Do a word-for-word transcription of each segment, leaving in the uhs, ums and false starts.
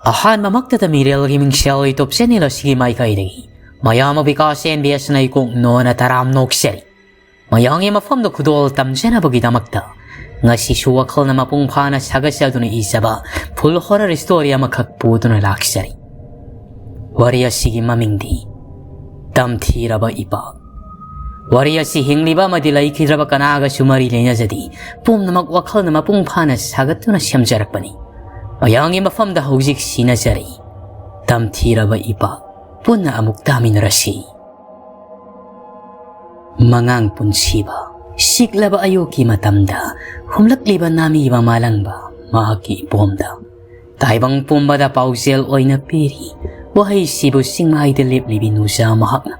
ꯑꯍꯥꯟꯕꯃꯛꯇꯗ ꯃꯤꯔꯦꯜꯒꯤ ꯃꯤꯡꯁꯦꯜ YouTube channel ꯑꯁꯤꯒꯤ ꯃꯥꯏꯀꯩꯗꯒꯤ ꯃꯌꯥꯝ ꯑꯕꯤꯀꯥꯁ ꯑꯦꯟ ꯕꯤ ꯑꯦꯁꯅ ꯏꯀꯣꯛ ꯅꯣꯟꯅ ꯇꯔꯥꯝ ꯅꯣꯛꯆꯔꯤ꯫ ꯃꯌꯥꯝꯒꯤ ꯃꯐꯝꯗ ꯈꯨꯗꯣꯜ ꯇꯝꯖꯅꯕꯒꯤꯗꯃꯛꯇ ꯉꯁꯤꯁꯨ ꯋꯥꯈꯜꯅ ꯃꯄꯨꯡ ꯐꯥꯅ ꯁꯥꯒꯠꯆꯗꯨꯅ ꯏꯖꯕ full horror story ꯑꯃꯈꯛ ꯄꯨꯗꯨꯅ ꯂꯥꯛꯆꯔꯤ꯫ ꯋꯥꯔꯤ ꯑꯁꯤꯒꯤ ꯃꯃꯤꯡꯗꯤ ꯇꯝꯊꯤꯔꯕ ꯏꯄꯥꯛ꯫ ꯋꯥꯔꯤ ꯑꯁꯤ ꯍꯤꯡꯂꯤꯕ ꯑꯃꯗꯤ ꯂꯩꯈꯤꯗ꯭ꯔꯕ ꯀꯅꯥꯒꯁꯨ ꯃꯔꯤ ꯂꯩꯅꯖꯗꯦ꯫ ꯄꯨꯝꯅꯃꯛ ꯋꯥꯈꯜꯅ ꯃꯄꯨꯡ ꯐꯥꯅ ꯁꯥꯒꯠꯇꯨꯅ ꯁꯦꯝꯖꯔꯛꯄꯅꯤ꯫ ꯃꯌꯥꯝꯒꯤ ꯃꯐꯝꯗ ꯍꯧꯖꯤꯛ ꯁꯤꯅꯖꯔꯤ꯫ ꯇꯝꯊꯤꯔꯕ ꯏꯄꯥꯛ꯫ ꯄꯨꯟꯅ ꯑꯃꯨꯛ ꯇꯥꯃꯤꯟꯅꯔꯁꯤ꯫ ꯃꯉꯥꯡ ꯄꯨꯟꯁꯤꯕ꯫ ꯁꯤꯛꯂꯕ ꯑꯌꯨꯛꯀꯤ ꯃꯇꯝꯗ ꯍꯨꯝꯂꯛꯂꯤꯕ ꯅꯥꯃꯤꯕ ꯃꯥꯂꯪꯕ ꯃꯍꯥꯛꯀꯤ ꯏꯄꯣꯝꯗ ꯇꯥꯏꯕꯪ ꯄꯨꯝꯕꯗ ꯄꯥꯎꯖꯦꯜ ꯑꯣꯏꯅ ꯄꯤꯔꯤ꯫ ꯋꯥꯍꯩꯁꯤꯕꯨ ꯆꯤꯡꯃꯥꯏꯗ ꯂꯦꯞꯂꯤꯕꯤ ꯅꯨꯖꯥ ꯃꯍꯥꯛꯅ꯫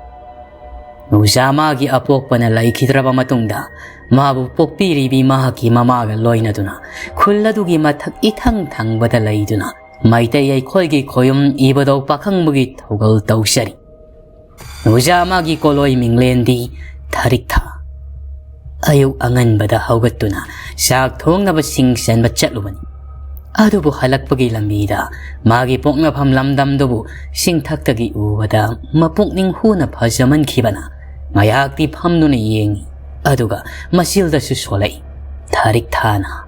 ꯅꯨꯖꯥ ꯃꯥꯒꯤ ꯑꯄꯣꯛꯄꯅ ꯂꯩꯈꯤꯗ꯭ꯔꯕ ꯃꯇꯨꯡꯗ ꯃꯥꯕꯨ ꯄꯣꯛꯄꯤꯔꯤꯕꯤ ꯃꯍꯥꯛꯀꯤ ꯃꯃꯥꯒ ꯂꯣꯏꯅꯗꯨꯅ ꯈꯨꯜ ꯑꯗꯨꯒꯤ ꯃꯊꯛ ꯏꯊꯪ ꯊꯪꯕꯗ ꯂꯩꯗꯨꯅ ꯃꯩꯇꯩ ꯑꯩꯈꯣꯏꯒꯤ ꯈꯣꯌꯨꯝ ꯏꯕꯗꯧ ꯄꯥꯈꯪꯕꯒꯤ ꯊꯧꯒꯜ ꯇꯧꯖꯔꯤ꯫ ꯅꯨꯖꯥ ꯃꯥꯒꯤ ꯀꯣꯂꯣꯏ ꯃꯤꯡꯂꯦꯟꯗꯤ ꯊꯥꯔꯤꯛ ꯊꯥ꯫ ꯑꯌꯨꯛ ꯑꯉꯟꯕꯗ ꯍꯧꯒꯠꯇꯨꯅ ꯆꯥꯛ ꯊꯣꯡꯅꯕ ꯁꯤꯡ ꯆꯟꯕ ꯆꯠꯂꯨꯕꯅꯤ꯫ ꯑꯗꯨꯕꯨ ꯍꯜꯂꯛꯄꯒꯤ ꯂꯝꯕꯤꯗ ꯃꯥꯒꯤ ꯄꯣꯛꯅꯐꯝ ꯂꯝꯗꯝꯗꯨꯕꯨ ꯆꯤꯡꯊꯛꯇꯒꯤ ꯎꯕꯗ ꯃꯄꯨꯛꯅꯤꯡ ꯍꯨꯅ ꯐꯖꯃꯟꯈꯤꯕꯅ ꯉꯥꯏꯍꯥꯛꯇꯤ ꯐꯝꯗꯨꯅ ꯌꯦꯡꯉꯤ꯫ ꯑꯗꯨꯒ ꯃꯆꯤꯜꯗꯁꯨ ꯁꯣꯜꯂꯛꯏ꯫ ꯊꯥꯔꯤꯛ ꯊꯥꯅ,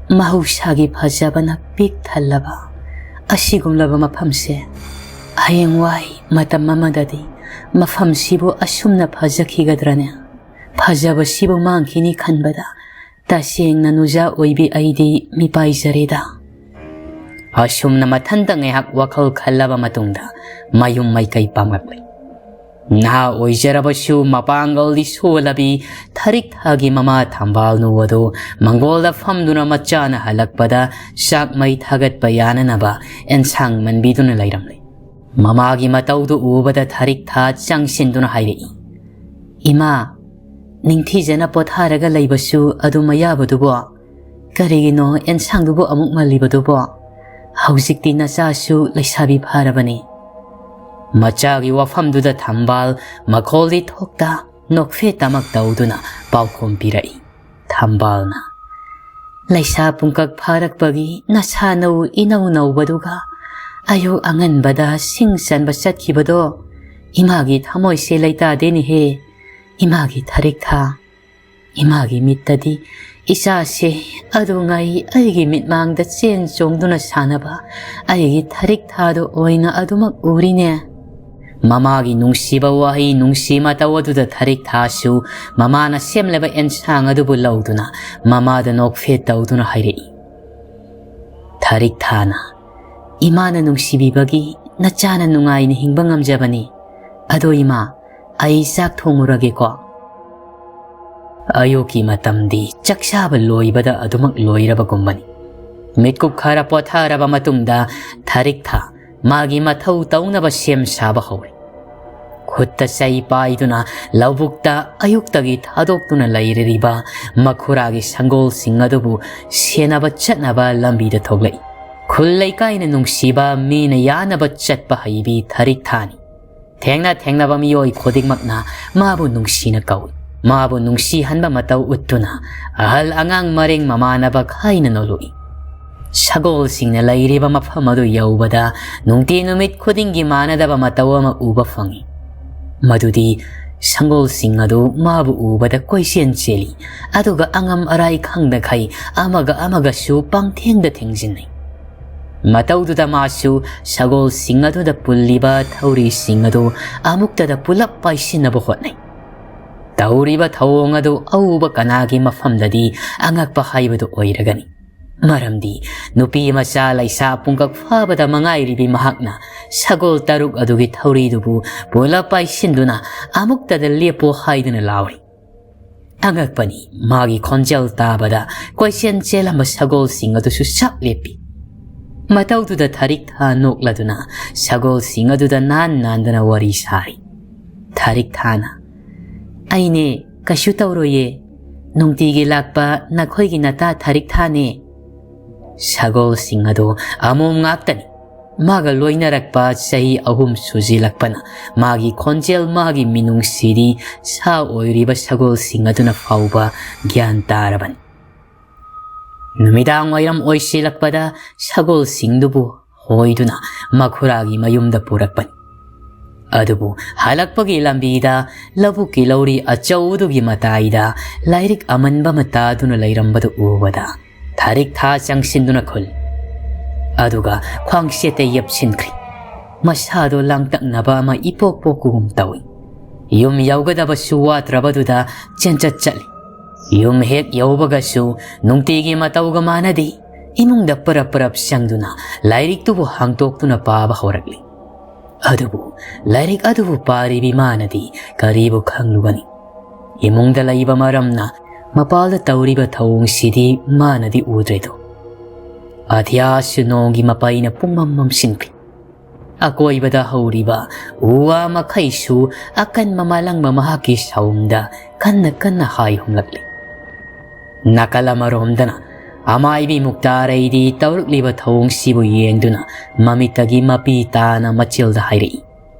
"ꯃꯍꯧꯁꯥꯒꯤ ꯐꯖꯕꯅ ꯄꯤꯛ ꯊꯜꯂꯕ ꯑꯁꯤꯒꯨꯝꯂꯕ ꯃꯐꯝꯁꯦ, ꯍꯌꯦꯡꯋꯥꯏ ꯃꯇꯝ ꯑꯃꯗꯗꯤ ꯃꯐꯝꯁꯤꯕꯨ ꯑꯁꯨꯝꯅ ꯐꯖꯈꯤꯒꯗ꯭ꯔꯅꯦ? ꯐꯖꯕꯁꯤꯕꯨ ꯃꯥꯡꯈꯤꯅꯤ ꯈꯟꯕꯗ ꯇꯁꯦꯡꯅ ꯅꯨꯖꯥ ꯑꯣꯏꯕꯤ ꯑꯩꯗꯤ ꯃꯤꯄꯥꯏꯖꯔꯦꯗ"꯫ ꯑꯁꯨꯝꯅ ꯃꯊꯟꯇ ꯉꯥꯏꯍꯥꯛ ꯋꯥꯈꯜ ꯈꯜꯂꯕ ꯃꯇꯨꯡꯗ ꯃꯌꯨꯝ ꯃꯥꯏꯀꯩ ꯄꯥꯡꯂꯛꯂꯤ꯫ ꯅꯍꯥ ꯑꯣꯏꯖꯔꯕꯁꯨ ꯃꯄꯥꯡꯒꯜꯗꯤ ꯁꯣꯜꯂꯕꯤ ꯊꯥꯔꯤꯛ ꯊꯥꯒꯤ ꯃꯃꯥ ꯊꯝꯕꯥꯜꯅꯨ ꯑꯗꯨ ꯃꯪꯒꯣꯜꯗ ꯐꯝꯗꯨꯅ ꯃꯆꯥꯅ ꯍꯜꯂꯛꯄꯗ ꯆꯥꯛ ꯃꯩ ꯊꯥꯒꯠꯄ ꯌꯥꯅꯅꯕ ꯑꯦꯟꯁꯥꯡ ꯃꯟꯕꯤꯗꯨꯅ ꯂꯩꯔꯝꯂꯦ꯫ ꯃꯃꯥꯒꯤ ꯃꯇꯧꯗꯨ ꯎꯕꯗ ꯊꯥꯔꯤꯛ ꯊꯥ ꯆꯪꯁꯤꯟꯗꯨꯅ ꯍꯥꯏꯔꯛꯏ, "ꯏꯃꯥ, ꯅꯤꯡꯊꯤꯖꯅ ꯄꯣꯊꯥꯔꯒ ꯂꯩꯕꯁꯨ ꯑꯗꯨꯝ ꯑꯌꯥꯕꯗꯨꯕꯣ? ꯀꯔꯤꯒꯤꯅꯣ ꯑꯦꯟꯁꯥꯡꯗꯨꯕꯨ ꯑꯃꯨꯛ ꯃꯜꯂꯤꯕꯗꯨꯕꯣ? ꯍꯧꯖꯤꯛꯇꯤ ꯅꯆꯥꯁꯨ ꯂꯩꯁꯥꯕꯤ ꯐꯥꯔꯕꯅꯤ"꯫ ꯃꯆꯥꯒꯤ ꯋꯥꯐꯝꯗꯨꯗ ꯊꯝꯕꯥꯜ ꯃꯈꯣꯜꯗꯤ ꯊꯣꯛꯇ ꯅꯣꯛꯐꯦꯠ ꯑꯃ ꯇꯧꯗꯨꯅ ꯄꯥꯎꯈꯨꯝ ꯄꯤꯔꯛꯏ꯫ ꯊꯝꯕꯥꯜꯅ, ꯂꯩꯁꯥ ꯄꯨꯡꯀꯛ ꯐꯥꯔꯛꯄꯒꯤ ꯅꯁꯥ ꯅꯧ ꯏꯅꯧ ꯅꯧꯕꯗꯨꯒ ꯑꯌꯨꯛ ꯑꯉꯟꯕꯗ ꯁꯤꯡ ꯆꯟꯕ ꯆꯠꯈꯤꯕꯗꯣ ꯏꯃꯥꯒꯤ ꯊꯃꯣꯏꯁꯦ ꯂꯩꯇꯥꯗꯦꯅꯦꯍꯦ꯫ ꯏꯃꯥꯒꯤ ꯊꯔꯤꯛ ꯊꯥ꯫ ꯏꯃꯥꯒꯤ ꯃꯤꯠꯇꯗꯤ ꯏꯆꯥꯁꯦ ꯑꯗꯨꯉꯩ ꯑꯩꯒꯤ ꯃꯤꯠꯃꯥꯡꯗ ꯆꯦꯟ ꯆꯣꯡꯗꯨꯅ ꯁꯥꯟꯅꯕ ꯑꯩꯒꯤ ꯊꯔꯤꯛ ꯊꯥꯗꯣ ꯑꯣꯏꯅ ꯑꯗꯨꯃꯛ ꯎꯔꯤꯅꯦ꯫ ꯃꯃꯥꯒꯤ ꯅꯨꯡꯁꯤꯕ ꯋꯥꯍꯩ, ꯅꯨꯡꯁꯤ ꯃꯇꯧ ꯑꯗꯨꯗ ꯊꯔꯤꯛ ꯊꯥꯁꯨ ꯃꯃꯥꯅ ꯁꯦꯝꯂꯕ ꯑꯦꯟꯁꯥꯡ ꯑꯗꯨꯕꯨ ꯂꯧꯗꯨꯅ ꯃꯃꯥꯗ ꯅꯣꯛꯐꯦꯠ ꯇꯧꯗꯨꯅ ꯍꯥꯏꯔꯛꯏ꯫ ꯊꯔꯤꯛ ꯊꯥꯅ, "ꯏꯃꯥꯅ ꯅꯨꯡꯁꯤꯕꯤꯕꯒꯤ ꯅꯆꯥꯅ ꯅꯨꯡꯉꯥꯏꯅ ꯍꯤꯡꯕ ꯉꯝꯖꯕꯅꯤ꯫ ꯑꯗꯣ ꯏꯃꯥ, ꯑꯩ ꯆꯥꯛ ꯊꯣꯡꯉꯨꯔꯒꯦꯀꯣ꯫" ꯑꯌꯨꯛꯀꯤ ꯃꯇꯝꯗꯤ ꯆꯥꯛ ꯆꯥꯕ ꯂꯣꯏꯕꯗ ꯑꯗꯨꯃꯛ ꯂꯣꯏꯔꯕꯒꯨꯝꯕꯅꯤ꯫ ꯃꯤꯠꯀꯨꯞ ꯈꯔ ꯄꯣꯊꯥꯔꯕ ꯃꯇꯨꯡꯗ ꯊꯔꯤꯛ ꯊꯥ ꯃꯥꯒꯤ ꯃꯊꯧ ꯇꯧꯅꯕ ꯁꯦꯝ ꯁꯥꯕ ꯍꯧꯔꯦ꯫ ꯈꯨꯠꯇ ꯆꯩ ꯄꯥꯏꯗꯨꯅ ꯂꯧꯕꯨꯛꯇ ꯑꯌꯨꯛꯇꯒꯤ ꯊꯥꯗꯣꯛꯇꯨꯅ ꯂꯩꯔꯤꯕ ꯃꯈꯨꯔꯥꯒꯤ ꯁꯪꯒꯣꯜꯁꯤꯡ ꯑꯗꯨꯕꯨ ꯁꯦꯟꯅꯕ ꯆꯠꯅꯕ ꯂꯝꯕꯤꯗ ꯊꯣꯛꯂꯛꯏ꯫ ꯈꯨꯜ ꯂꯩꯀꯥꯏꯅ ꯅꯨꯡꯁꯤꯕ, ꯃꯤꯅ ꯌꯥꯅꯕ ꯆꯠꯄ ꯍꯩꯕꯤ ꯊꯔꯤꯛ ꯊꯥꯅꯤ꯫ ꯊꯦꯡꯅ ꯊꯦꯡꯅꯕ ꯃꯤꯑꯣꯏ ꯈꯨꯗꯤꯡꯃꯛꯅ ꯃꯥꯕꯨ ꯅꯨꯡꯁꯤꯅ ꯀꯧꯏ꯫ ꯃꯥꯕꯨ ꯅꯨꯡꯁꯤꯍꯟꯕ ꯃꯇꯧ ꯎꯠꯇꯨꯅ ꯑꯍꯜ ꯑꯉꯥꯡ ꯃꯔꯦꯡ ꯃꯃꯥꯟꯅꯕ ꯈꯥꯏꯅ ꯅꯣꯂꯨꯛꯏ꯫ ꯁꯒꯣꯜꯁꯤꯡꯅ ꯂꯩꯔꯤꯕ ꯃꯐꯝ ꯑꯗꯨ ꯌꯧꯕꯗ ꯅꯨꯡꯇꯤ ꯅꯨꯃꯤꯠ ꯈꯨꯗꯤꯡꯒꯤ ꯃꯥꯟꯅꯗꯕ ꯃꯇꯧ ꯑꯃ ꯎꯕ ꯐꯪꯏ꯫ ꯃꯗꯨꯗꯤ ꯁꯒꯣꯜꯁꯤꯡ ꯑꯗꯨ ꯃꯥꯕꯨ ꯎꯕꯗ ꯀꯣꯏꯆꯦꯟ ꯆꯦꯜꯂꯤ, ꯑꯗꯨꯒ ꯑꯉꯝ ꯑꯔꯥꯏ ꯈꯪꯗꯈꯩ ꯑꯃꯒ ꯑꯃꯒꯁꯨ ꯄꯪꯊꯦꯡꯗ ꯊꯦꯡꯖꯤꯟꯅꯩ꯫ ꯃꯇꯧꯗꯨꯗ ꯃꯥꯁꯨ ꯁꯒꯣꯜꯁꯤꯡ ꯑꯗꯨꯗ ꯄꯨꯜꯂꯤꯕ ꯊꯧꯔꯤꯁꯤꯡ ꯑꯗꯨ ꯑꯃꯨꯛꯇꯗ ꯄꯨꯂꯞ ꯄꯥꯏꯁꯤꯟꯅꯕ ꯍꯣꯠꯅꯩ꯫ ꯇꯧꯔꯤꯕ ꯊꯧꯑꯣꯡ ꯑꯗꯨ ꯑꯎꯕ ꯀꯅꯥꯒꯤ ꯃꯐꯝꯗꯗꯤ ꯑꯉꯛꯄ ꯍꯥꯏꯕꯗꯨ ꯑꯣꯏꯔꯒꯅꯤ꯫ ꯃꯔꯝꯗꯤ ꯅꯨꯄꯤ ꯃꯆꯥ ꯂꯩꯁꯥ ꯄꯨꯡꯀꯛ ꯐꯥꯕꯗ ꯃꯉꯥꯏꯔꯤꯕꯤ ꯃꯍꯥꯛꯅ ꯁꯒꯣꯜ ꯇꯔꯨꯛ ꯑꯗꯨꯒꯤ ꯊꯧꯔꯤꯗꯨꯕꯨ ꯄꯨꯂꯞ ꯄꯥꯏꯁꯤꯟꯗꯨꯅ ꯑꯃꯨꯛꯇꯗ ꯂꯦꯞꯄꯣ ꯍꯥꯏꯗꯨꯅ ꯂꯥꯎꯔꯤ꯫ ꯑꯉꯛꯄꯅꯤ, ꯃꯥꯒꯤ ꯈꯣꯟꯖꯦꯜ ꯇꯥꯕꯗ ꯀꯣꯏꯆꯦꯟ ꯆꯦꯜꯂꯝꯕ ꯁꯒꯣꯜꯁꯤꯡ ꯑꯗꯨꯁꯨ ꯁꯛ ꯂꯦꯞꯄꯤ꯫ ꯃꯇꯧꯗꯨꯗ ꯊꯔꯤꯛ ꯊꯥ ꯅꯣꯛꯂꯗꯨꯅ ꯁꯒꯣꯜꯁꯤꯡ ꯑꯗꯨꯗ ꯅꯥꯟ ꯅꯥꯟꯗꯅ ꯋꯥꯔꯤ ꯁꯥꯔꯤ꯫ ꯊꯔꯤꯛ ꯊꯥꯅ, "ꯑꯩꯅꯦ, ꯀꯩꯁꯨ ꯇꯧꯔꯣꯏꯌꯦ꯫ ꯅꯨꯡꯇꯤꯒꯤ ꯂꯥꯛꯄ ꯅꯈꯣꯏꯒꯤ ꯅꯇꯥ ꯊꯔꯤꯛ ꯊꯥꯅꯦ꯫" ꯁꯒꯣꯜꯁꯤꯡ ꯑꯗꯨ ꯑꯃꯣꯝ ꯉꯥꯛꯇꯅꯤ꯫ ꯃꯥꯒ ꯂꯣꯏꯅꯔꯛꯄ ꯆꯍꯤ ꯑꯍꯨꯝ ꯁꯨꯖꯤꯜꯂꯛꯄꯅ ꯃꯥꯒꯤ ꯈꯣꯟꯖꯦꯜ, ꯃꯥꯒꯤ ꯃꯤꯅꯨꯡꯁꯤꯗꯤ ꯁꯥ ꯑꯣꯏꯔꯤꯕ ꯁꯒꯣꯜꯁꯤꯡ ꯑꯗꯨꯅ ꯐꯥꯎꯕ ꯒ꯭ꯌꯥꯟ ꯇꯥꯔꯕꯅꯤ꯫ ꯅꯨꯃꯤꯗꯥꯡ ꯋꯥꯏꯔꯝ ꯑꯣꯏꯁꯤꯜꯂꯛꯄꯗ ꯁꯒꯣꯜꯁꯤꯡꯗꯨꯕꯨ ꯍꯣꯏꯗꯨꯅ ꯃꯈꯨꯔꯥꯒꯤ ꯃꯌꯨꯝꯗ ꯄꯨꯔꯛꯄꯅꯤ꯫ ꯑꯗꯨꯕꯨ ꯍꯜꯂꯛꯄꯒꯤ ꯂꯝꯕꯤꯗ ꯂꯧꯕꯨꯛꯀꯤ ꯂꯧꯔꯤ ꯑꯆꯧꯕꯗꯨꯒꯤ ꯃꯇꯥꯏꯗ ꯂꯥꯏꯔꯤꯛ ꯑꯃꯟꯕ ꯑꯃ ꯇꯥꯗꯨꯅ ꯂꯩꯔꯝꯕꯗꯨ ꯎꯕꯗ ꯊꯥꯔꯤꯛ ꯊꯥ ꯆꯪꯁꯤꯟꯗꯨꯅ ꯈꯨꯜ꯫ ꯑꯗꯨꯒ ꯈ꯭ꯋꯥꯡꯁꯦꯠꯇ ꯌꯦꯞꯁꯤꯟꯈ꯭ꯔꯤ꯫ ꯃꯁꯥꯗꯣ ꯂꯥꯡꯇꯛꯅꯕ ꯑꯃ ꯏꯄꯣꯛ ꯄꯣꯛꯄꯒꯨꯝ ꯇꯧꯏ꯫ ꯌꯨꯝ ꯌꯧꯒꯗꯕꯁꯨ ꯋꯥꯠꯇ꯭ꯔꯕꯗꯨꯗ ꯆꯦꯟꯆꯠ ꯆꯠꯂꯤ꯫ ꯌꯨꯝ ꯍꯦꯛ ꯌꯧꯕꯒꯁꯨ ꯅꯨꯡꯇꯤꯒꯤ ꯃꯇꯧꯒ ꯃꯥꯟꯅꯗꯦ꯫ ꯏꯃꯨꯡꯗ ꯄꯔꯞ ꯄꯔꯞ ꯆꯪꯗꯨꯅ ꯂꯥꯏꯔꯤꯛꯇꯨꯕꯨ ꯍꯥꯡꯗꯣꯛꯇꯨꯅ ꯄꯥꯕ ꯍꯧꯔꯛꯂꯤ꯫ ꯑꯗꯨꯕꯨ ꯂꯥꯏꯔꯤꯛ ꯑꯗꯨꯕꯨ ꯄꯥꯔꯤꯕꯤ ꯃꯥꯅꯗꯤ ꯀꯔꯤꯕꯨ ꯈꯪꯂꯨꯒꯅꯤ? ꯏꯃꯨꯡꯗ ꯂꯩꯕ ꯃꯔꯝꯅ ꯃꯄꯥꯜꯗ ꯇꯧꯔꯤꯕ ꯊꯧꯑꯣꯡꯁꯤꯗꯤ ꯃꯥꯅꯗꯤ ꯎꯗ꯭ꯔꯦꯗꯣ꯫ ꯑꯇꯤꯌꯥꯁꯨ ꯅꯣꯡꯒꯤ ꯃꯄꯩꯅ ꯄꯨꯡꯃꯝ ꯃꯝꯁꯤꯟꯈ꯭ꯔꯤ꯫ ꯑꯀꯣꯏꯕꯗ ꯍꯧꯔꯤꯕ ꯎ ꯋꯥ ꯃꯈꯩꯁꯨ ꯑꯀꯟꯕ ꯃꯥꯂꯪꯕ ꯃꯍꯥꯛꯀꯤ ꯁꯥꯎꯝꯗ ꯀꯟꯅ ꯀꯟꯅ ꯍꯥꯏ ꯍꯨꯝꯂꯛꯂꯤ꯫ ꯅꯥꯀꯜ ꯑꯃꯔꯣꯝꯗꯅ ꯑꯃꯥꯏꯕꯤ ꯃꯨꯛꯇꯥꯔꯩꯗꯤ ꯇꯧꯔꯛꯂꯤꯕ ꯊꯧꯑꯣꯡꯁꯤꯕꯨ ꯌꯦꯡꯗꯨꯅ ꯃꯃꯤꯠꯇꯒꯤ ꯃꯄꯤ ꯇꯥꯅ ꯃꯆꯤꯜꯗ ꯍꯥꯏꯔꯛꯏ꯫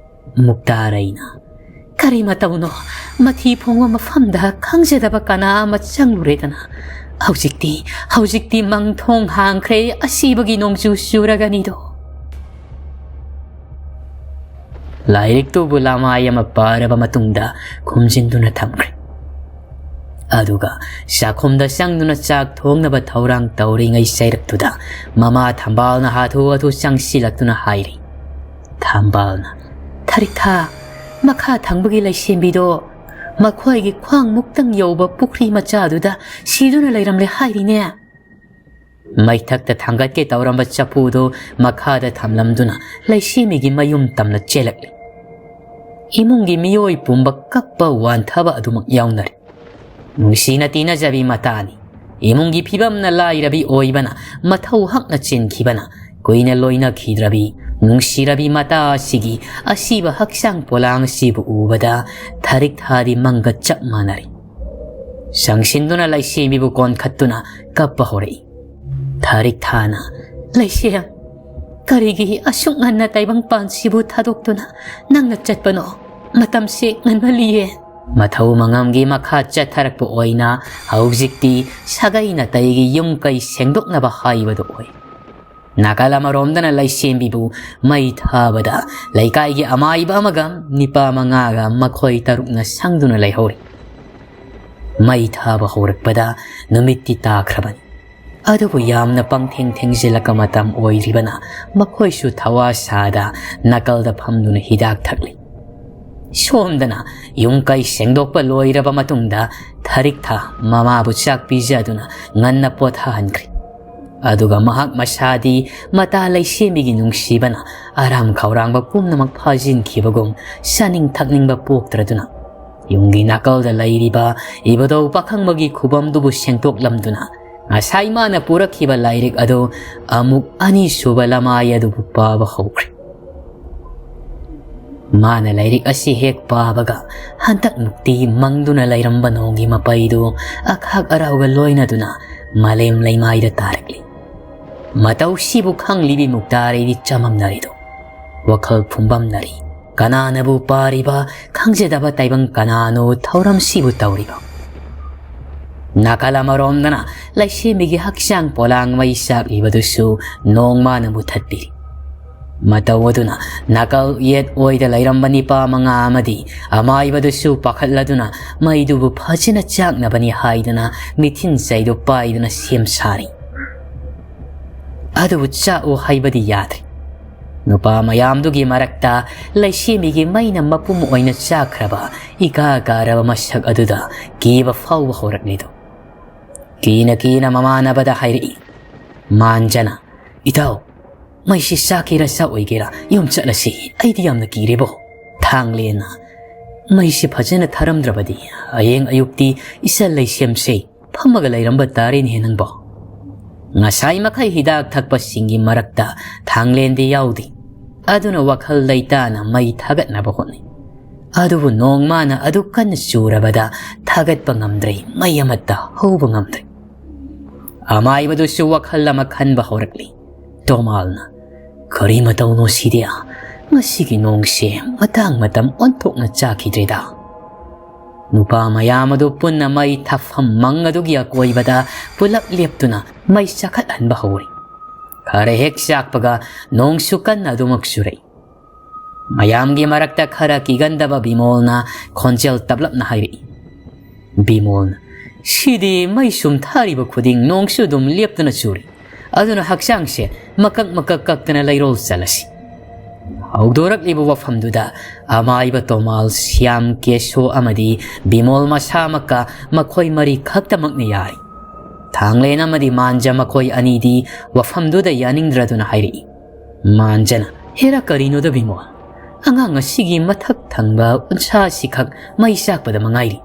ꯃꯨꯛꯇꯥꯔꯩꯅ, "ꯀꯔꯤ ꯃꯇꯧꯅꯣ? ꯃꯊꯤ ꯐꯣꯡꯕ ꯃꯐꯝꯗ ꯈꯪꯖꯗꯕ ꯀꯅꯥ ꯑꯃ ꯆꯪꯂꯨꯔꯦꯗꯅ꯫ ꯍꯧꯖꯤꯛꯇꯤ, ꯍꯧꯖꯤꯛꯇꯤ ꯃꯪ ꯊꯣꯡ ꯍꯥꯡꯈ꯭ꯔꯦ, ꯑꯁꯤꯕꯒꯤ ꯅꯣꯡꯖꯨ ꯆꯨꯔꯒꯅꯤꯗꯣ꯫" ꯂꯥꯏꯔꯤꯛꯇꯨꯕꯨ ꯂꯃꯥꯏ ꯑꯃ ꯄꯥꯔꯕ ꯃꯇꯨꯡꯗ ꯈꯨꯝꯖꯤꯟꯗꯨꯅ ꯊꯝꯈ꯭ꯔꯦ꯫ ꯑꯗꯨꯒ ꯆꯥꯛꯈꯨꯝꯗ ꯆꯪꯗꯨꯅ ꯆꯥꯛ ꯊꯣꯡꯅꯕ ꯊꯧꯔꯥꯡ ꯇꯧꯔꯤꯉꯩ ꯆꯩꯔꯛꯇꯨꯗ ꯃꯃꯥ ꯊꯝꯕꯥꯜꯅ ꯍꯥꯊꯨ ꯍꯥꯊꯨ ꯆꯪꯁꯤꯜꯂꯛꯇꯨꯅ ꯍꯥꯏꯔꯤ꯫ ꯊꯝꯕꯥꯜꯅ, "ꯊꯥꯔꯤꯛꯊꯥ, ꯃꯈꯥ ꯊꯪꯕꯒꯤ ꯂꯩꯁꯦꯝꯕꯤꯗꯣ ꯃꯈꯣꯏꯒꯤ ꯈ꯭ꯋꯥꯡꯃꯨꯛꯇꯪ ꯌꯧꯕ ꯄꯨꯈ꯭ꯔꯤ ꯃꯆꯥꯗꯨꯗ ꯁꯤꯗꯨꯅ ꯂꯩꯔꯝꯂꯦ ꯍꯥꯏꯔꯤꯅꯦ꯫" ꯃꯩꯊꯛꯇ ꯊꯥꯡꯒꯠꯀꯦ ꯇꯧꯔꯝꯕ ꯆꯐꯨꯗꯨ ꯃꯈꯥꯗ ꯊꯝꯂꯝꯗꯨꯅ ꯂꯩꯁꯦꯝꯕꯤꯒꯤ ꯃꯌꯨꯝ ꯇꯝꯅ ꯆꯦꯜꯂꯛꯂꯤ꯫ ꯏꯃꯨꯡꯒꯤ ꯃꯤꯑꯣꯏ ꯄꯨꯝꯕ ꯀꯞꯄ ꯋꯥꯟꯊꯕ ꯑꯗꯨꯃꯛ ꯌꯥꯎꯅꯔꯤ꯫ ꯅꯨꯡꯁꯤꯅ ꯇꯤꯟꯅꯖꯕꯤ ꯃꯇꯥꯅꯤ꯫ ꯏꯃꯨꯡꯒꯤ ꯐꯤꯕꯝꯅ ꯂꯥꯏꯔꯕꯤ ꯑꯣꯏꯕꯅ, ꯃꯊꯧ ꯍꯛꯅ ꯆꯦꯟꯈꯤꯕꯅ, ꯀꯨꯏꯅ ꯂꯣꯏꯅꯈꯤꯗ꯭ꯔꯕꯤ ꯅꯨꯡꯁꯤꯔꯕꯤ ꯃꯇꯥ ꯑꯁꯤꯒꯤ ꯑꯁꯤꯕ ꯍꯛꯆꯥꯡ ꯄꯣꯂꯥꯡ ꯑꯁꯤꯕꯨ ꯎꯕꯗ ꯊꯥꯔꯤꯛ ꯊꯥꯗꯤ ꯃꯪꯒ ꯆꯞ ꯃꯥꯟꯅꯔꯤ꯫ ꯆꯪꯁꯤꯟꯗꯨꯅ ꯂꯩꯁꯦꯝꯕꯤꯕꯨ ꯀꯣꯟꯈꯠꯇꯨꯅ ꯀꯞꯄ ꯍꯧꯔꯛꯏ꯫ ꯊꯥꯔꯤꯛ ꯊꯥꯅ, "ꯂꯩꯁꯦꯝ, ꯀꯔꯤꯒꯤ ꯑꯁꯨꯛ ꯉꯟꯅ ꯇꯥꯏꯕꯪꯄꯥꯟꯁꯤꯕꯨ ꯊꯥꯗꯣꯛꯇꯨꯅ ꯅꯪꯅ ꯆꯠꯄꯅꯣ? ꯃꯇꯝꯁꯦ ꯉꯟꯃꯜꯂꯤꯌꯦ꯫" ꯃꯊꯧ ꯃꯉꯝꯒꯤ ꯃꯈꯥ ꯆꯠꯊꯔꯛꯄ ꯑꯣꯏꯅ ꯍꯧꯖꯤꯛꯇꯤ ꯁꯥꯒꯩ ꯅꯥꯇꯩꯒꯤ ꯌꯨꯝ ꯀꯩ ꯁꯦꯡꯗꯣꯛꯅꯕ ꯍꯥꯏꯕꯗꯨ ꯑꯣꯏ꯫ ꯅꯥꯀꯜ ꯑꯃꯔꯣꯝꯗꯅ ꯂꯩꯁꯦꯝꯕꯤꯕꯨ ꯃꯩ ꯊꯥꯕꯗ ꯂꯩꯀꯥꯏꯒꯤ ꯑꯃꯥꯏꯕ ꯑꯃꯒ ꯅꯤꯄꯥ ꯃꯉꯥꯒ ꯃꯈꯣꯏ ꯇꯔꯨꯛꯅ ꯁꯪꯗꯨꯅ ꯂꯩꯍꯧꯔꯤ꯫ ꯃꯩ ꯊꯥꯕ ꯍꯧꯔꯛꯄꯗ ꯅꯨꯃꯤꯠꯇꯤ ꯇꯥꯈ꯭ꯔꯕꯅꯤ꯫ ꯑꯗꯨꯕꯨ ꯌꯥꯝꯅ ꯄꯪꯊꯦꯡ ꯊꯦꯡꯖꯤꯜꯂꯛꯄ ꯃꯇꯝ ꯑꯣꯏꯔꯤꯕꯅ ꯃꯈꯣꯏꯁꯨ ꯊꯋꯥ ꯁꯥꯗ ꯅꯥꯀꯜꯗ ꯐꯝꯗꯨꯅ ꯍꯤꯗꯥꯛ ꯊꯛꯂꯤ꯫ ꯁꯣꯝꯗꯅ ꯌꯨꯝ ꯀꯩ ꯁꯦꯡꯗꯣꯛꯄ ꯂꯣꯏꯔꯕ ꯃꯇꯨꯡꯗ ꯊꯔꯤꯛꯊ ꯃꯃꯥꯕꯨ ꯆꯥꯛ ꯄꯤꯖꯗꯨꯅ ꯉꯟꯅ ꯄꯣꯊꯥꯍꯟꯈ꯭ꯔꯦ꯫ ꯑꯗꯨꯒ ꯃꯍꯥꯛ ꯃꯁꯥꯗꯤ ꯃꯇꯥ ꯂꯩꯁꯦꯝꯕꯤꯒꯤ ꯅꯨꯡꯁꯤꯕꯅ ꯑꯔꯥꯝ ꯈꯧꯔꯥꯡꯕ ꯄꯨꯝꯅꯃꯛ ꯐꯥꯖꯤꯟꯈꯤꯕꯒꯨꯝ ꯆꯥꯅꯤꯡ ꯊꯛꯅꯤꯡꯕ ꯄꯣꯛꯇ꯭ꯔꯗꯨꯅ ꯌꯨꯝꯒꯤ ꯅꯥꯀꯜꯗ ꯂꯩꯔꯤꯕ ꯏꯕꯨꯙꯧ ꯄꯥꯈꯪꯕꯒꯤ ꯈꯨꯕꯝꯗꯨꯕꯨ ꯁꯦꯡꯗꯣꯛꯂꯝꯗꯨꯅ ꯉꯁꯥꯏ ꯃꯥꯅ ꯄꯨꯔꯛꯈꯤꯕ ꯂꯥꯏꯔꯤꯛ ꯑꯗꯨ ꯑꯃꯨꯛ ꯑꯅꯤꯁꯨꯕ ꯂꯃꯥꯏ ꯑꯗꯨꯕꯨ ꯄꯥꯕ ꯍꯧꯈ꯭ꯔꯦ꯫ ꯃꯥꯅ ꯂꯥꯏꯔꯤꯛ ꯑꯁꯤ ꯍꯦꯛ ꯄꯥꯕꯒ ꯍꯟꯗꯛꯃꯨꯛꯇꯤ ꯃꯪꯗꯨꯅ ꯂꯩꯔꯝꯕ ꯅꯣꯡꯒꯤ ꯃꯄꯩꯗꯨ ꯑꯈꯥꯛ ꯑꯔꯥꯎꯒ ꯂꯣꯏꯅꯗꯨꯅ ꯃꯥꯂꯦꯝ ꯂꯩꯃꯥꯏꯗ ꯇꯥꯔꯛꯂꯤ꯫ ꯃꯇꯧꯁꯤꯕꯨ ꯈꯪꯂꯤꯕꯤ ꯃꯨꯛꯇꯥꯔꯩꯗꯤ ꯆꯃꯝꯅꯔꯤꯗꯣ ꯋꯥꯈꯜ ꯐꯨꯝꯕꯝꯅꯔꯤ꯫ ꯀꯅꯥꯅꯕꯨ ꯄꯥꯔꯤꯕ ꯈꯪꯖꯗꯕ ꯇꯥꯏꯕꯪ ꯀꯅꯥꯅꯣ ꯊꯧꯔꯝꯁꯤꯕꯨ ꯇꯧꯔꯤꯕ? ꯅꯥꯀꯜ ꯑꯃꯔꯣꯝꯗꯅ ꯂꯩꯁꯦꯝꯕꯤꯒꯤ ꯍꯛꯆꯥꯡ ꯄꯣꯂꯥꯡ ꯃꯩ ꯆꯥꯛꯂꯤꯕꯗꯨꯁꯨ ꯅꯣꯡꯃꯅ ꯃꯨꯊꯠꯄꯤꯔꯤ꯫ ꯃꯇꯧ ꯑꯗꯨꯅ ꯅꯥꯀꯜ ꯌꯦꯠ ꯑꯣꯏꯗ ꯂꯩꯔꯝꯕ ꯅꯤꯄꯥ ꯃꯉꯥ ꯑꯃꯗꯤ ꯑꯃꯥꯏꯕꯗꯨꯁꯨ ꯄꯥꯈꯠꯂꯗꯨꯅ ꯃꯩꯗꯨꯕꯨ ꯐꯖꯅ ꯆꯥꯛꯅꯕꯅꯤ ꯍꯥꯏꯗꯨꯅ ꯃꯤꯊꯤꯟ ꯆꯩꯗꯨ ꯄꯥꯏꯗꯨꯅ ꯁꯦꯝ ꯁꯥꯔꯤ꯫ ꯑꯗꯨꯕꯨ ꯆꯥꯛꯎ ꯍꯥꯏꯕꯗꯤ ꯌꯥꯗ꯭ꯔꯦ꯫ ꯅꯨꯄꯥ ꯃꯌꯥꯝꯗꯨꯒꯤ ꯃꯔꯛꯇ ꯂꯩꯁꯦꯝꯕꯤꯒꯤ ꯃꯩꯅ ꯃꯄꯨꯝ ꯑꯣꯏꯅ ꯆꯥꯛꯈ꯭ꯔꯕ ꯏꯀꯥ ꯀꯥꯔꯕ ꯃꯁꯛ ꯑꯗꯨꯗ ꯀꯤꯕ ꯐꯥꯎꯕ ꯍꯧꯔꯛꯂꯤꯗꯣ꯫ ꯀꯤꯅ ꯀꯤꯅ ꯃꯃꯥꯟꯅꯕꯗ ꯍꯥꯏꯔꯛꯏ, ꯃꯥꯟꯖꯅ, "ꯏꯇꯥꯎ, ꯃꯩꯁꯤ ꯆꯥꯛꯀꯦꯔꯥ ꯆꯥꯛꯑꯣꯏꯒꯦꯔꯥ ꯌꯨꯝ ꯆꯠꯂꯁꯤ, ꯑꯩꯗꯤ ꯌꯥꯝꯅ ꯀꯤꯔꯦꯕꯣ꯫ ꯊꯥꯡꯂꯦꯟꯅ ꯃꯩꯁꯤ ꯐꯖꯅ ꯊꯥꯔꯝꯗ꯭ꯔꯕꯗꯤ ꯍꯌꯦꯡ ꯑꯌꯨꯛꯇꯤ ꯏꯆꯜ ꯂꯩꯁꯦꯝꯁꯦ ꯐꯝꯃꯒ ꯂꯩꯔꯝꯕ ꯇꯥꯔꯦꯅꯦ ꯅꯪꯕꯣ?" ꯉꯁꯥꯏ ꯃꯈꯩ ꯍꯤꯗꯥꯛ ꯊꯛꯄꯁꯤꯡꯒꯤ ꯃꯔꯛꯇ ꯊꯥꯡꯂꯦꯟꯗꯤ ꯌꯥꯎꯗꯦ꯫ ꯑꯗꯨꯅ ꯋꯥꯈꯜ ꯂꯩꯇꯥꯅ ꯃꯩ ꯊꯥꯒꯠꯅꯕ ꯍꯣꯠꯅꯩ꯫ ꯑꯗꯨꯕꯨ ꯅꯣꯡꯃꯅ ꯑꯗꯨ ꯀꯟꯅ ꯆꯨꯔꯕꯗ ꯊꯥꯒꯠꯄ ꯉꯝꯗ꯭ꯔꯦ, ꯃꯩ ꯑꯃꯠꯇ ꯍꯧꯕ ꯉꯝꯗ꯭ꯔꯦ꯫ ꯑꯃꯥꯏꯕꯗꯨꯁꯨ ꯋꯥꯈꯜ ꯑꯃ ꯈꯟꯕ ꯍꯧꯔꯛꯂꯤ꯫ ꯇꯣꯃꯥꯜꯅ, "ꯀꯔꯤ ꯃꯇꯧꯅꯣ ꯁꯤꯗꯤ? ꯉꯁꯤꯒꯤ ꯅꯣꯡꯁꯦ ꯃꯇꯥꯡ ꯃꯇꯝ ꯑꯣꯟꯊꯣꯛꯅ ꯆꯥꯈꯤꯗ꯭ꯔꯦꯗ"꯫ ꯅꯨꯄꯥ ꯃꯌꯥꯝ ꯑꯗꯨ ꯄꯨꯟꯅ ꯃꯩ ꯊꯥꯐꯝ ꯃꯪ ꯑꯗꯨꯒꯤ ꯑꯀꯣꯏꯕꯗ ꯄꯨꯂꯞ ꯂꯦꯞꯇꯨꯅ ꯃꯩ ꯆꯥꯈꯠꯍꯟꯕ ꯍꯧꯔꯤ꯫ ꯈꯔ ꯍꯦꯛ ꯆꯥꯛꯄꯒ ꯅꯣꯡꯁꯨ ꯀꯟꯅ ꯑꯗꯨꯃꯛ ꯆꯨꯔꯛꯏ꯫ ꯃꯌꯥꯝꯒꯤ ꯃꯔꯛꯇ ꯈꯔ ꯀꯤꯒꯟꯗꯕ ꯕꯤꯃꯣꯜꯅ ꯈꯣꯟꯖꯦꯜ ꯇꯞꯂꯞꯅ ꯍꯥꯏꯔꯛꯏ꯫ ꯕꯤꯃꯣꯜꯅ, "ꯁꯤꯗꯤ ꯃꯩ ꯁꯨꯝ ꯊꯥꯔꯤꯕ ꯈꯨꯗꯤꯡ ꯅꯣꯡꯁꯨ ꯑꯗꯨꯝ ꯂꯦꯞꯇꯅ ꯆꯨꯔꯤ꯫ ꯑꯗꯨꯅ ꯍꯛꯆꯥꯡꯁꯦ ꯃꯀꯛ ꯃꯀꯛ ꯀꯛꯇꯅ ꯂꯩꯔꯣꯜ ꯆꯠꯂꯁꯤ꯫" ꯍꯧꯗꯣꯔꯛꯂꯤꯕ ꯋꯥꯐꯝꯗꯨꯗ ꯑꯃꯥꯏꯕ ꯇꯣꯃꯥꯜ, ꯁ꯭ꯌꯥꯝ, ꯀꯦꯁꯣ ꯑꯃꯗꯤ ꯕꯤꯃꯣꯜ ꯃꯁꯥꯃꯛꯀ ꯃꯈꯣꯏ ꯃꯔꯤ ꯈꯛꯇꯃꯛꯅ ꯌꯥꯔꯤ꯫ ꯊꯥꯡꯂꯦꯟ ꯑꯃꯗꯤ ꯃꯥꯟꯖ ꯃꯈꯣꯏ ꯑꯅꯤꯗꯤ ꯋꯥꯐꯝꯗꯨꯗ ꯌꯥꯅꯤꯡꯗ꯭ꯔꯗꯨꯅ ꯍꯥꯏꯔꯛꯏ꯫ ꯃꯥꯟꯖꯅ, "ꯍꯦꯔꯥ, ꯀꯔꯤꯅꯣꯗ ꯕꯤꯃꯣꯜ? ꯑꯉꯥꯡ ꯑꯁꯤꯒꯤ ꯃꯊꯛ ꯊꯪꯕ ꯎꯟꯁꯥ ꯑꯁꯤꯈꯛ ꯃꯩ ꯆꯥꯛꯄꯗ ꯃꯉꯥꯏꯔꯤ꯫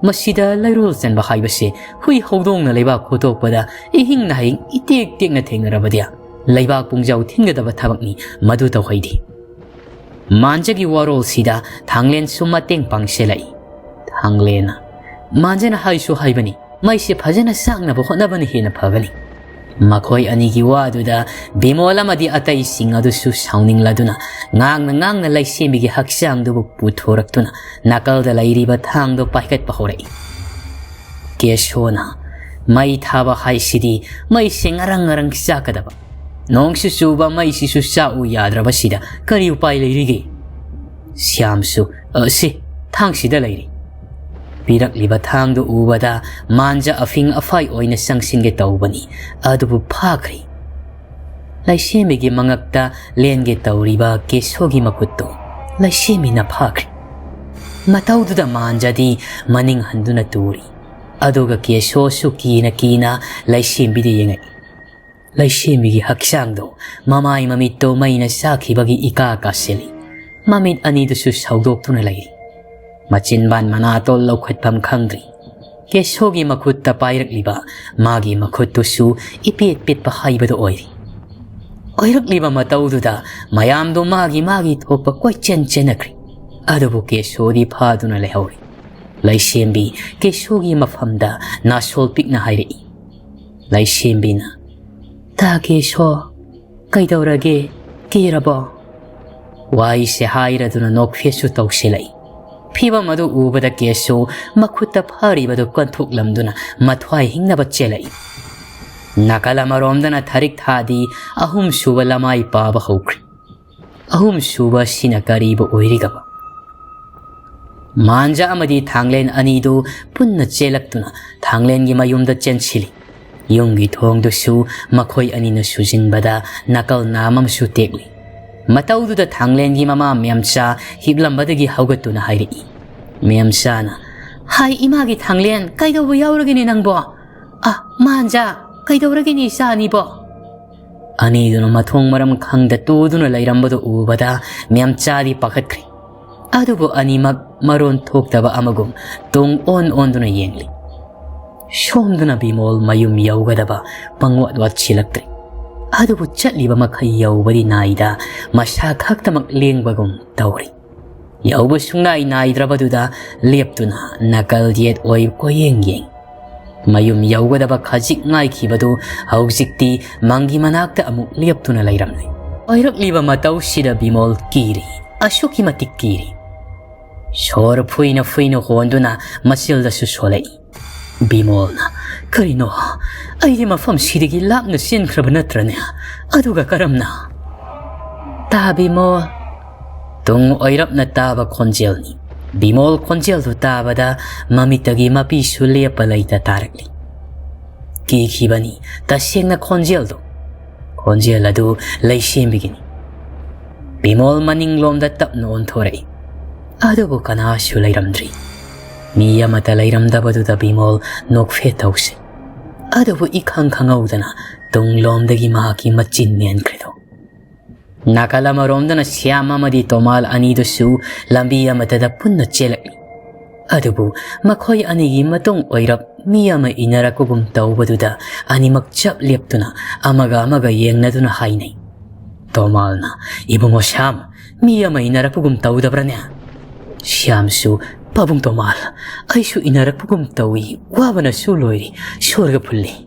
ꯃꯁꯤꯗ ꯂꯩꯔꯣꯜ ꯆꯟꯕ ꯍꯥꯏꯕꯁꯦ ꯍꯨꯏ ꯍꯧꯗꯣꯡꯅ ꯂꯩꯕꯥꯛ ꯍꯨꯠꯇꯣꯛꯄꯗ ꯏꯍꯤꯡ ꯅꯥꯍꯤꯡ ꯏꯇꯦꯛ ꯇꯦꯛꯅ ꯊꯦꯡꯅꯔꯕꯗꯤ ꯂꯩꯕꯥꯛ ꯄꯨꯡꯖꯥꯎ ꯊꯤꯟꯒꯗꯕ ꯊꯕꯛꯅꯤ, ꯃꯗꯨ ꯇꯧꯍꯩꯗꯦ꯫" ꯃꯥꯟꯖꯒꯤ ꯋꯥꯔꯣꯜꯁꯤꯗ ꯊꯥꯡꯂꯦꯟꯁꯨ ꯃꯇꯦꯡ ꯄꯥꯡꯁꯤꯜꯂꯛꯏ꯫ ꯊꯥꯡꯂꯦꯟꯅ, "ꯃꯥꯟꯖꯅ ꯍꯥꯏꯁꯨ ꯍꯥꯏꯕꯅꯤ, ꯃꯩꯁꯦ ꯐꯖꯅ ꯆꯥꯛꯅꯕ ꯍꯣꯠꯅꯕꯅ ꯍꯦꯟꯅ ꯐꯒꯅꯤ꯫" ꯃꯈꯣꯏ ꯑꯅꯤꯒꯤ ꯋꯥꯗꯨꯗ ꯕꯤꯃꯣꯜ ꯑꯃꯗꯤ ꯑꯇꯩꯁꯤꯡ ꯑꯗꯨꯁꯨ ꯁꯥꯎꯅꯤꯡꯂꯗꯨꯅ ꯉꯥꯡꯅ ꯉꯥꯡꯅ ꯂꯩꯁꯦꯝꯕꯤꯒꯤ ꯍꯛꯆꯥꯡꯗꯨꯕꯨ ꯄꯨꯊꯣꯔꯛꯇꯨꯅ ꯅꯥꯀꯜꯗ ꯂꯩꯔꯤꯕ ꯊꯥꯡꯗꯣ ꯄꯥꯏꯈꯠꯄ ꯍꯧꯔꯛꯏ꯫ ꯀꯦꯁꯣꯅ, "ꯃꯩ ꯊꯥꯕ ꯍꯥꯏꯁꯤꯗꯤ ꯃꯩꯁꯦ ꯉꯔꯪ ꯉꯔꯪ ꯆꯥꯛꯀꯗꯕ, ꯅꯣꯡꯁꯨ ꯆꯨꯕ, ꯃꯩꯁꯤꯁꯨ ꯆꯥꯛꯎ ꯌꯥꯗ꯭ꯔꯕꯁꯤꯗ ꯀꯔꯤ ꯎꯄꯥꯏ ꯂꯩꯔꯤꯒꯦ?" ꯁ꯭ꯌꯥꯝꯁꯨ, "ꯑ, ꯁꯤ ꯊꯥꯡꯁꯤꯗ ꯂꯩꯔꯤ꯫" ꯄꯤꯔꯛꯂꯤꯕ ꯊꯥꯡꯗꯨ ꯎꯕꯗ ꯃꯥꯟꯖ ꯑꯐꯤꯡ ꯑꯐꯥꯏ ꯑꯣꯏꯅ ꯆꯪꯁꯤꯟꯒꯦ ꯇꯧꯕꯅꯤ, ꯑꯗꯨꯕꯨ ꯐꯥꯈ꯭ꯔꯦ꯫ ꯂꯩꯁꯦꯝꯕꯤꯒꯤ ꯃꯉꯛꯇ ꯂꯦꯟꯒꯦ ꯇꯧꯔꯤꯕ ꯀꯦꯁꯣꯒꯤ ꯃꯈꯨꯠꯇꯨ ꯂꯩꯁꯦꯝꯕꯤꯅ ꯐꯥꯈ꯭ꯔꯦ꯫ ꯃꯇꯧꯗꯨꯗ ꯃꯥꯟꯖꯗꯤ ꯃꯅꯤꯡ ꯍꯟꯗꯨꯅ ꯇꯨꯔꯤ꯫ ꯑꯗꯨꯒ ꯀꯦꯁꯣꯁꯨ ꯀꯤꯅ ꯀꯤꯅ ꯂꯩꯁꯦꯝꯕꯤꯗ ꯌꯦꯡꯉꯛꯏ꯫ ꯂꯩꯁꯦꯝꯕꯤꯒꯤ ꯍꯛꯆꯥꯡꯗꯣ, ꯃꯃꯥꯏ ꯃꯃꯤꯠꯇꯣ ꯃꯩꯅ ꯆꯥꯛꯈꯤꯕꯒꯤ ꯏꯀꯥ ꯀꯥꯁꯤꯜꯂꯤ꯫ ꯃꯃꯤꯠ ꯑꯅꯤꯗꯨꯁꯨ ꯁꯧꯗꯣꯛꯇꯨꯅ ꯂꯩꯔꯤ꯫ ꯃꯆꯤꯟꯕꯥꯟ ꯃꯅꯥꯇꯣꯜ ꯂꯧꯈꯠꯐꯝ ꯈꯪꯗ꯭ꯔꯤ꯫ ꯀꯦꯁꯣꯒꯤ ꯃꯈꯨꯠꯇ ꯄꯥꯏꯔꯛꯂꯤꯕ ꯃꯥꯒꯤ ꯃꯈꯨꯠꯇꯨꯁꯨ ꯏꯄꯦꯠ ꯄꯦꯠꯄ ꯍꯥꯏꯕꯗꯨ ꯑꯣꯏꯔꯤ꯫ ꯑꯣꯏꯔꯛꯂꯤꯕ ꯃꯇꯧꯗꯨꯗ ꯃꯌꯥꯝꯗꯨ ꯃꯥꯒꯤ ꯃꯥꯒꯤ ꯊꯣꯛꯄ ꯀꯣꯏꯆꯦꯟ ꯆꯦꯟꯅꯈ꯭ꯔꯤ꯫ ꯑꯗꯨꯕꯨ ꯀꯦꯁꯣꯗꯤ ꯐꯥꯗꯨꯅ ꯂꯩꯍꯧꯔꯤ꯫ ꯂꯩꯁꯦꯝꯕꯤ ꯀꯦꯁꯣꯒꯤ ꯃꯐꯝꯗ ꯅꯥꯁꯣꯜ ꯄꯤꯛꯅ ꯍꯥꯏꯔꯛꯏ꯫ ꯂꯩꯁꯦꯝꯕꯤꯅ, "ꯇꯥ ꯀꯦꯁꯣ, ꯀꯩꯗꯧꯔꯒꯦ? ꯀꯤꯔꯕꯣ?" ꯋꯥꯍꯩꯁꯦ ꯍꯥꯏꯔꯗꯨꯅ ꯅꯣꯛꯐꯦꯠꯁꯨ ꯇꯧꯁꯤꯜꯂꯛꯏ꯫ ꯐꯤꯚꯝ ꯑꯗꯨ ꯎꯕꯗ ꯀꯦꯁꯨ ꯃꯈꯨꯠꯇ ꯐꯥꯔꯤꯕꯗꯨ ꯀꯟꯊꯣꯛꯂꯝꯗꯨꯅ ꯃꯊ꯭ꯋꯥꯏ ꯍꯤꯡꯅꯕ ꯆꯦꯜꯂꯛꯏ꯫ ꯅꯥꯀꯜ ꯑꯃꯔꯣꯝꯗꯅ ꯊꯥꯔꯤꯛ ꯊꯥꯗꯤ ꯑꯍꯨꯝꯁꯨꯕ ꯂꯃꯥꯏ ꯄꯥꯕ ꯍꯧꯈ꯭ꯔꯦ꯫ ꯑꯍꯨꯝꯁꯨꯕ ꯑꯁꯤꯅ ꯀꯔꯤꯕꯨ ꯑꯣꯏꯔꯤꯒꯕ? ꯃꯥꯟꯖ ꯑꯃꯗꯤ ꯊꯥꯡꯂꯦꯟ ꯑꯅꯤꯗꯨ ꯄꯨꯟꯅ ꯆꯦꯜꯂꯛꯇꯨꯅ ꯊꯥꯡꯂꯦꯟꯒꯤ ꯃꯌꯨꯝꯗ ꯆꯦꯟꯁꯤꯜꯂꯤ꯫ ꯌꯨꯝꯒꯤ ꯊꯣꯡꯗꯨꯁꯨ ꯃꯈꯣꯏ ꯑꯅꯤꯅ ꯁꯨꯖꯤꯟꯕꯗ ꯅꯥꯀꯜ ꯅꯥꯝ ꯑꯃꯁꯨ ꯇꯦꯛꯂꯤ꯫ ꯃꯇꯧꯗꯨꯗ ꯊꯥꯡꯂꯦꯟꯒꯤ ꯃꯃꯥ ꯃꯦꯝꯆꯥ ꯍꯤꯞꯂꯝꯕꯗꯒꯤ ꯍꯧꯒꯠꯇꯨꯅ ꯍꯥꯏꯔꯛꯏ꯫ ꯃꯦꯝꯆꯥꯅ, "ꯍꯥꯏ ꯏꯃꯥꯒꯤ ꯊꯥꯡꯂꯦꯟ, ꯀꯩꯗꯧꯕ ꯌꯥꯎꯔꯒꯦꯅꯦ ꯅꯪꯕꯣ? ꯑ, ꯃꯥꯟꯖ, ꯀꯩꯗꯧꯔꯒꯦꯅꯦ ꯏꯆꯥ ꯑꯅꯤꯕꯣ?" ꯑꯅꯤꯗꯨꯅ ꯃꯊꯣꯡ ꯃꯔꯝ ꯈꯪꯗ ꯇꯨꯗꯨꯅ ꯂꯩꯔꯝꯕꯗꯨ ꯎꯕꯗ ꯃꯦꯝꯆꯥꯗꯤ ꯄꯥꯈꯠꯈ꯭ꯔꯦ꯫ ꯑꯗꯨꯕꯨ ꯑꯅꯤꯃꯛ ꯃꯔꯣꯟ ꯊꯣꯛꯇꯕ ꯑꯃꯒꯨꯝ ꯇꯨꯡ ꯑꯣꯟ ꯑꯣꯟꯗꯨꯅ ꯌꯦꯡꯂꯤ꯫ ꯁꯣꯝꯗꯅ ꯕꯤꯃꯣꯜ ꯃꯌꯨꯝ ꯌꯧꯒꯗꯕ ꯄꯪꯋꯥꯠ ꯋꯥꯠꯁꯤꯜꯂꯛꯇ꯭ꯔꯦ꯫ ꯑꯗꯨꯕꯨ ꯆꯠꯂꯤꯕ ꯃꯈꯩ ꯌꯧꯕꯗꯤ ꯅꯥꯏꯗ ꯃꯁꯥ ꯈꯛꯇꯃꯛ ꯂꯦꯡꯕꯒꯨꯝ ꯇꯧꯔꯤ꯫ ꯌꯧꯕ ꯁꯨꯡꯅꯥꯏ ꯅꯥꯏꯗ꯭ꯔꯕꯗꯨꯗ ꯂꯦꯞꯇꯨꯅ ꯅꯥꯀꯜ ꯌꯦꯠ ꯑꯣꯏ ꯀꯣꯏꯌꯦꯡ ꯌꯦꯡ꯫ ꯃꯌꯨꯝ ꯌꯧꯒꯗꯕ ꯈꯖꯤꯛ ꯉꯥꯏꯈꯤꯕꯗꯨ ꯍꯧꯖꯤꯛꯇꯤ ꯃꯪꯒꯤ ꯃꯅꯥꯛꯇ ꯑꯃꯨꯛ ꯂꯦꯞꯇꯨꯅ ꯂꯩꯔꯝꯂꯦ꯫ ꯑꯣꯏꯔꯛꯂꯤꯕ ꯃꯇꯧꯁꯤꯗ ꯕꯤꯃꯣꯜ ꯀꯤꯔꯤ, ꯑꯁꯨꯛꯀꯤ ꯃꯇꯤꯛ ꯀꯤꯔꯤ꯫ ꯁꯣꯔ ꯐꯨꯏꯅ ꯐꯨꯏꯅ ꯍꯣꯟꯗꯨꯅ ꯃꯆꯤꯜꯗꯁꯨ ꯁꯣꯜꯂꯛꯏ꯫ ꯕꯤꯃꯣꯜꯅ, "ꯀꯔꯤꯅꯣ? ꯑꯩꯗꯤ ꯃꯐꯝꯁꯤꯗꯒꯤ ꯂꯥꯞꯅ ꯆꯦꯟꯈ꯭ꯔꯕ ꯅꯠꯇ꯭ꯔꯅꯦ? ꯑꯗꯨꯒ ꯀꯔꯝꯅ?" "ꯇꯥ ꯕꯤꯃꯣꯜ!" ꯇꯨꯡ ꯑꯣꯏꯔꯞꯅ ꯇꯥꯕ ꯈꯣꯟꯖꯦꯜꯅꯤ꯫ ꯕꯤꯃꯣꯜ ꯈꯣꯟꯖꯦꯜꯗꯨ ꯇꯥꯕꯗ ꯃꯃꯤꯠꯇꯒꯤ ꯃꯄꯤꯁꯨ ꯂꯦꯞꯄ ꯂꯩꯇ ꯇꯥꯔꯛꯂꯤ꯫ ꯀꯤꯈꯤꯕꯅꯤ ꯇꯁꯦꯡꯅ ꯈꯣꯟꯖꯦꯜꯗꯨ꯫ ꯈꯣꯟꯖꯦꯜ ꯑꯗꯨ ꯂꯩꯁꯦꯝꯕꯤꯒꯤꯅꯤ꯫ ꯕꯤꯃꯣꯜ ꯃꯅꯤꯡꯂꯣꯝꯗ ꯇꯞꯅ ꯑꯣꯟꯊꯣꯔꯛꯏ꯫ ꯑꯗꯨꯕꯨ ꯀꯅꯥꯁꯨ ꯂꯩꯔꯝꯗ꯭ꯔꯤ꯫ ꯃꯤ ꯑꯃꯠꯇ ꯂꯩꯔꯝꯗꯕꯗꯨꯗ ꯕꯤꯃꯣꯜ ꯅꯣꯛꯐꯦꯠ ꯇꯧꯁꯤ꯫ ꯑꯗꯨꯕꯨ ꯏꯈꯪ ꯈꯪꯍꯧꯗꯅ ꯇꯨꯡꯂꯣꯝꯗꯒꯤ ꯃꯍꯥꯛꯀꯤ ꯃꯆꯤꯟ ꯃꯦꯟꯈ꯭ꯔꯤꯗꯨ꯫ ꯅꯥꯀꯜ ꯑꯃꯔꯣꯝꯗꯅ ꯁ꯭ꯌꯥꯝ ꯑꯃꯗꯤ ꯇꯣꯃꯥꯜ ꯑꯅꯤꯗꯨꯁꯨ ꯂꯝꯕꯤ ꯑꯃꯠꯇꯗ ꯄꯨꯟꯅ ꯆꯦꯜꯂꯛꯂꯤ꯫ ꯑꯗꯨꯕꯨ ꯃꯈꯣꯏ ꯑꯅꯤꯒꯤ ꯃꯇꯨꯡ ꯑꯣꯏꯔꯞ ꯃꯤ ꯑꯃ ꯏꯟꯅꯔꯛꯄꯒꯨꯝ ꯇꯧꯕꯗꯨꯗ ꯑꯅꯤꯃꯛ ꯆꯞ ꯂꯦꯞꯇꯨꯅ ꯑꯃꯒ ꯑꯃꯒ ꯌꯦꯡꯅꯗꯨꯅ ꯍꯥꯏꯅꯩ꯫ ꯇꯣꯃꯥꯜꯅ, "ꯏꯕꯨꯡꯉꯣ ꯁ꯭ꯌꯥꯝ, ꯃꯤ ꯑꯃ ꯏꯟꯅꯔꯛꯄꯒꯨꯝ ꯇꯧꯗꯕ꯭ꯔꯅꯦ?" ꯁ꯭ꯌꯥꯝꯁꯨ, "ꯄꯥꯕꯨꯡ ꯇꯣꯃꯥꯜ, ꯑꯩꯁꯨ ꯏꯟꯅꯔꯛꯄꯒꯨꯝ ꯇꯧꯏ, ꯋꯥꯕꯅꯁꯨ ꯂꯣꯏꯔꯤ, ꯁꯣꯔꯒ ꯐꯨꯜꯂꯤ꯫"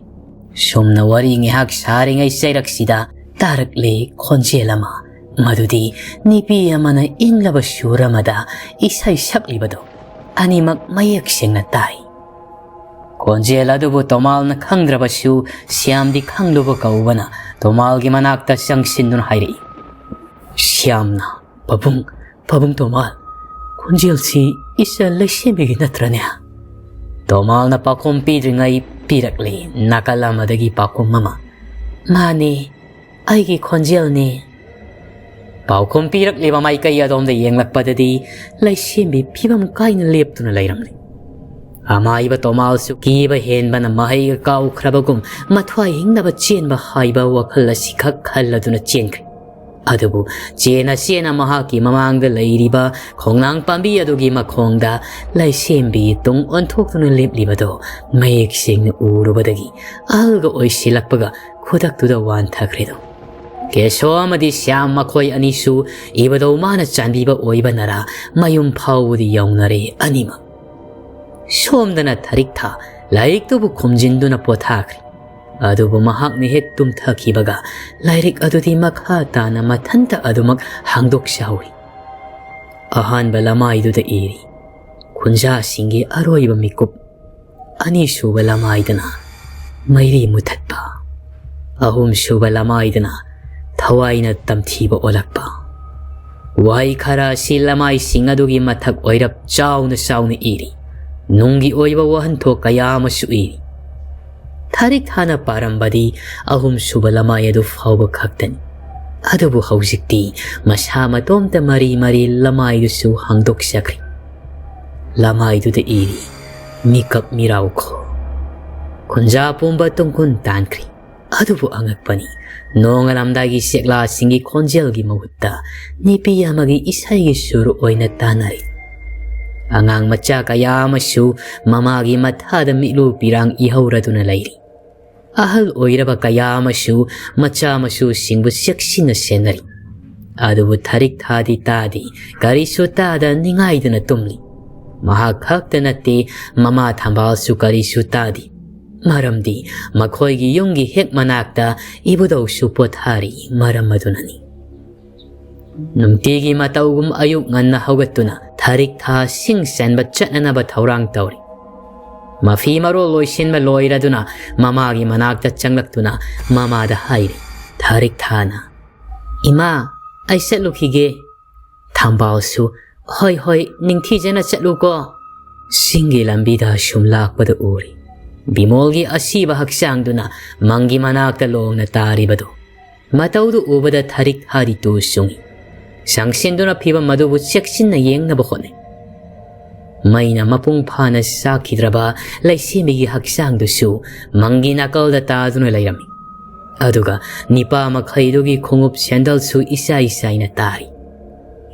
ꯁꯨꯝꯅ ꯋꯥꯔꯤ ꯉꯥꯏꯍꯥꯛ ꯁꯥꯔꯤꯉꯩ ꯆꯩꯔꯛꯁꯤꯗ ꯇꯥꯔꯛꯂꯦ ꯈꯣꯟꯖꯦꯜ ꯑꯃ꯫ ꯃꯗꯨꯗꯤ ꯅꯨꯄꯤ ꯑꯃꯅ ꯏꯪꯂꯕ ꯁꯨꯔ ꯑꯃꯗ ꯏꯁꯩ ꯁꯛꯂꯤꯕꯗꯨ ꯑꯅꯤꯃꯛ ꯃꯌꯦꯛ ꯁꯦꯡꯅ ꯇꯥꯏ꯫ ꯈꯣꯟꯖꯦꯜ ꯑꯗꯨꯕꯨ ꯇꯣꯃꯥꯜꯅ ꯈꯪꯗ꯭ꯔꯕꯁꯨ ꯁ꯭ꯌꯥꯝꯗꯤ ꯈꯪꯂꯨꯕ ꯀꯧꯕꯅ ꯇꯣꯃꯥꯜꯒꯤ ꯃꯅꯥꯛꯇ ꯆꯪꯁꯤꯟꯗꯨꯅ ꯍꯥꯏꯔꯛꯏ꯫ ꯁ꯭ꯌꯥꯝꯅ, "ꯄꯥꯕꯨꯡ, ꯄꯥꯕꯨꯡ ꯇꯣꯃꯥꯜ, ꯈꯣꯟꯖꯦꯜꯁꯤ ꯏꯆꯥ ꯂꯩꯁꯦꯝꯕꯤꯒꯤ ꯅꯠꯇ꯭ꯔꯅꯦ?" ꯇꯣꯃꯥꯜꯅ ꯄꯥꯎꯈꯨꯝ ꯄꯤꯗ꯭ꯔꯤꯉꯩ ꯄꯤꯔꯛꯂꯤ ꯅꯥꯀꯜ ꯑꯃꯗꯒꯤ ꯄꯥꯎꯈꯨꯝ ꯑꯃ꯫ "ꯃꯥꯅꯦ, ꯑꯩꯒꯤ ꯈꯣꯟꯖꯦꯜꯅꯦ꯫" ꯄꯥꯎꯈꯨꯝ ꯄꯤꯔꯛꯂꯤꯕ ꯃꯥꯏꯀꯩ ꯑꯗꯣꯝꯗ ꯌꯦꯡꯂꯛꯄꯗꯗꯤ ꯂꯩꯁꯦꯝꯕꯤ ꯐꯤꯕꯝ ꯀꯥꯏꯅ ꯂꯦꯞꯇꯨꯅ ꯂꯩꯔꯝꯂꯤ꯫ ꯑꯃꯥꯏꯕ ꯇꯣꯃꯥꯜꯁꯨ ꯀꯤꯕ ꯍꯦꯟꯕꯅ ꯃꯍꯩꯒ ꯀꯥꯎꯈ꯭ꯔꯕꯒꯨꯝ ꯃꯊ꯭ꯋꯥꯏ ꯍꯤꯡꯅꯕ ꯆꯦꯟꯕ ꯍꯥꯏꯕ ꯋꯥꯈꯜ ꯑꯁꯤꯈꯛ ꯈꯜꯂꯗꯨꯅ ꯆꯦꯟꯈ꯭ꯔꯦ꯫ ꯑꯗꯨꯕꯨ ꯆꯦꯅ ꯆꯦꯅ ꯃꯍꯥꯛꯀꯤ ꯃꯃꯥꯡꯗ ꯂꯩꯔꯤꯕ ꯈꯣꯡꯅꯥꯡ ꯄꯥꯝꯕꯤ ꯑꯗꯨꯒꯤ ꯃꯈꯣꯡꯗ ꯂꯩꯁꯦꯝꯕꯤ ꯇꯨꯡ ꯑꯣꯟꯊꯣꯛꯇꯨꯅ ꯂꯦꯞꯂꯤꯕꯗꯨ ꯃꯌꯦꯛ ꯁꯦꯡꯅ ꯎꯔꯨꯕꯗꯒꯤ ꯑꯍꯜꯒ ꯑꯣꯏꯁꯤꯜꯂꯛꯄꯒ ꯈꯨꯗꯛꯇꯨꯗ ꯋꯥꯟꯊꯈ꯭ꯔꯦꯗꯣ꯫ ꯀꯦꯁꯣ ꯑꯃꯗꯤ ꯁ꯭ꯌꯥꯝ ꯃꯈꯣꯏ ꯑꯅꯤꯁꯨ ꯏꯕꯗꯧ ꯃꯥꯅ ꯆꯥꯟꯕꯤꯕ ꯑꯣꯏꯕꯅꯔꯥ ꯃꯌꯨꯝ ꯐꯥꯎꯕꯗꯤ ꯌꯧꯅꯔꯦ ꯑꯅꯤꯃꯛ꯫ ꯁꯣꯝꯗꯅ ꯊꯔꯤꯛ ꯊꯥ ꯂꯥꯏꯔꯤꯛꯇꯨꯕꯨ ꯈꯨꯝꯖꯤꯟꯗꯨꯅ ꯄꯣꯊꯥꯈ꯭ꯔꯦ꯫ ꯑꯗꯨꯕꯨ ꯃꯍꯥꯛꯅ ꯍꯦꯛ ꯇꯨꯝꯊꯈꯤꯕꯒ ꯂꯥꯏꯔꯤꯛ ꯑꯗꯨꯗꯤ ꯃꯈꯥ ꯇꯥꯅ ꯃꯊꯟꯇ ꯑꯗꯨꯃꯛ ꯍꯥꯡꯗꯣꯛꯆꯍꯧꯏ꯫ ꯑꯍꯥꯟꯕ ꯂꯃꯥꯏꯗꯨꯗ ꯏꯔꯤ, "ꯈꯨꯟꯖꯥꯁꯤꯡꯒꯤ ꯑꯔꯣꯏꯕ ꯃꯤꯀꯨꯞ"꯫ ꯑꯅꯤꯁꯨꯕ ꯂꯃꯥꯏꯗꯅ ꯃꯩꯔꯤ ꯃꯨꯊꯠꯄ꯫ ꯑꯍꯨꯝꯁꯨꯕ ꯂꯃꯥꯏꯗꯅ ꯊꯋꯥꯏꯅ ꯇꯝꯊꯤꯕ ꯑꯣꯜꯂꯛꯄ꯫ ꯋꯥꯍꯩ ꯈꯔ ꯑꯁꯤ ꯂꯃꯥꯏꯁꯤꯡ ꯑꯗꯨꯒꯤ ꯃꯊꯛ ꯑꯣꯏꯔꯞ ꯆꯥꯎꯅ ꯆꯥꯎꯅ ꯏꯔꯤ꯫ ꯅꯨꯡꯒꯤ ꯑꯣꯏꯕ ꯋꯥꯍꯟꯊꯣꯛ ꯀꯌꯥ ꯑꯃꯁꯨ ꯏꯔꯤ꯫ ꯊꯥꯔꯤꯛ ꯊꯥꯅ ꯄꯥꯔꯝꯕꯗꯤ ꯑꯍꯨꯝꯁꯨꯕ ꯂꯃꯥꯏ ꯑꯗꯨ ꯐꯥꯎꯕ ꯈꯛꯇꯅꯤ꯫ ꯑꯗꯨꯕꯨ ꯍꯧꯖꯤꯛꯇꯤ ꯃꯁꯥ ꯃꯇꯣꯝꯇ ꯃꯔꯤ ꯃꯔꯤ ꯂꯃꯥꯏꯗꯨꯁꯨ ꯍꯥꯡꯗꯣꯛꯆꯈ꯭ꯔꯦ꯫ ꯂꯃꯥꯏꯗꯨꯗ ꯏꯔꯤ, "ꯃꯤꯀꯞ ꯃꯤꯔꯥꯎꯈꯣ"꯫ ꯈꯨꯟꯖꯥ ꯄꯨꯝꯕ ꯇꯨꯡꯈꯨꯟ ꯇꯥꯟꯈ꯭ꯔꯤ꯫ ꯑꯗꯨꯕꯨ ꯑꯉꯛꯄꯅꯤ, ꯅꯣꯡꯉꯥꯜꯂꯝꯗꯥꯏꯒꯤ ꯆꯦꯛꯂꯥꯁꯤꯡꯒꯤ ꯈꯣꯟꯖꯦꯜꯒꯤ ꯃꯍꯨꯠꯇ ꯅꯨꯄꯤ ꯑꯃꯒꯤ ꯏꯁꯩꯒꯤ ꯁꯨꯔ ꯑꯣꯏꯅ ꯇꯥꯅꯔꯤ꯫ ꯑꯉꯥꯡ ꯃꯆꯥ ꯀꯌꯥ ꯑꯃꯁꯨ ꯃꯃꯥꯒꯤ ꯃꯊꯥꯗ ꯃꯤꯠꯂꯨ ꯄꯤꯔꯥꯡ ꯏꯍꯧꯔꯗꯨꯅ ꯂꯩꯔꯤ꯫ ꯑꯍꯜ ꯑꯣꯏꯔꯕ ꯀꯌꯥ ꯑꯃꯁꯨ ꯃꯆꯥ ꯃꯁꯨꯁꯤꯡꯕꯨ ꯆꯦꯛꯁꯤꯟꯅ ꯁꯦꯟꯅꯔꯤ꯫ ꯑꯗꯨꯕꯨ ꯊꯥꯔꯤꯛ ꯊꯥꯗꯤ ꯇꯥꯗꯦ, ꯀꯔꯤꯁꯨ ꯇꯥꯗ ꯅꯤꯡꯉꯥꯏꯗꯨꯅ ꯇꯨꯝꯂꯤ꯫ ꯃꯍꯥꯛ ꯈꯛꯇ ꯅꯠꯇꯦ, ꯃꯃꯥ ꯊꯝꯕꯥꯜꯁꯨ ꯀꯔꯤꯁꯨ ꯇꯥꯗꯦ꯫ ꯃꯔꯝꯗꯤ ꯃꯈꯣꯏꯒꯤ ꯌꯨꯝꯒꯤ ꯍꯦꯛ ꯃꯅꯥꯛꯇ ꯏꯕꯨꯙꯧꯁꯨ ꯄꯣꯊꯥꯔꯤ ꯃꯔꯝ ꯑꯗꯨꯅꯅꯤ꯫ ꯅꯨꯡꯇꯤꯒꯤ ꯃꯇꯧꯒꯨꯝ ꯑꯌꯨꯛ ꯉꯟꯅ ꯍꯧꯒꯠꯇꯨꯅ ꯊꯔꯤꯛ ꯊꯥ ꯁꯤꯡ ꯆꯟꯕ ꯆꯠꯅꯅꯕ ꯊꯧꯔꯥꯡ ꯇꯧꯔꯤ꯫ ꯃꯐꯤ ꯃꯔꯣꯜ ꯂꯣꯏꯁꯤꯟꯕ ꯂꯣꯏꯔꯗꯨꯅ ꯃꯃꯥꯒꯤ ꯃꯅꯥꯛꯇ ꯆꯪꯂꯛꯇꯨꯅ ꯃꯃꯥꯗ ꯍꯥꯏꯔꯤ꯫ ꯊꯔꯤꯛ ꯊꯥꯅ, "ꯏꯃꯥ, ꯑꯩ ꯆꯠꯂꯨꯈꯤꯒꯦ꯫" ꯊꯝꯕꯥꯜꯁꯨ, "ꯍꯣꯏ ꯍꯣꯏ, ꯅꯤꯡꯊꯤꯖꯅ ꯆꯠꯂꯨꯀꯣ꯫" ꯆꯤꯡꯒꯤ ꯂꯝꯕꯤꯗ ꯁꯨꯝ ꯂꯥꯛꯄꯗ ꯎꯔꯤ ꯕꯤꯃꯣꯜꯒꯤ ꯑꯁꯤꯕ ꯍꯛꯆꯥꯡꯗꯨꯅ ꯃꯪꯒꯤ ꯃꯅꯥꯛꯇ ꯂꯣꯡꯅ ꯇꯥꯔꯤꯕꯗꯨ꯫ ꯃꯇꯧꯗꯨ ꯎꯕꯗ ꯊꯔꯤꯛ ꯊꯥꯗꯤ ꯇꯨ ꯆꯨꯡꯏ꯫ ꯆꯪꯁꯤꯟꯗꯨꯅ ꯐꯤꯚꯝ ꯑꯗꯨꯕꯨ ꯆꯦꯛꯁꯤꯟꯅ ꯌꯦꯡꯅꯕ ꯍꯣꯠꯅꯩ꯫ ꯃꯩꯅ ꯃꯄꯨꯡ ꯐꯥꯅ ꯆꯥꯛꯈꯤꯗ꯭ꯔꯕ ꯂꯩꯁꯦꯝꯕꯤꯒꯤ ꯍꯛꯆꯥꯡꯗꯨꯁꯨ ꯃꯪꯒꯤ ꯅꯥꯀꯜꯗ ꯇꯥꯗꯨꯅ ꯂꯩꯔꯝꯃꯤ꯫ ꯑꯗꯨꯒ ꯅꯤꯄꯥ ꯃꯈꯩꯗꯨꯒꯤ ꯈꯣꯡꯎꯞ ꯁꯦꯟꯗꯜꯁꯨ ꯏꯆꯥꯏ ꯆꯥꯏꯅ ꯇꯥꯔꯤ꯫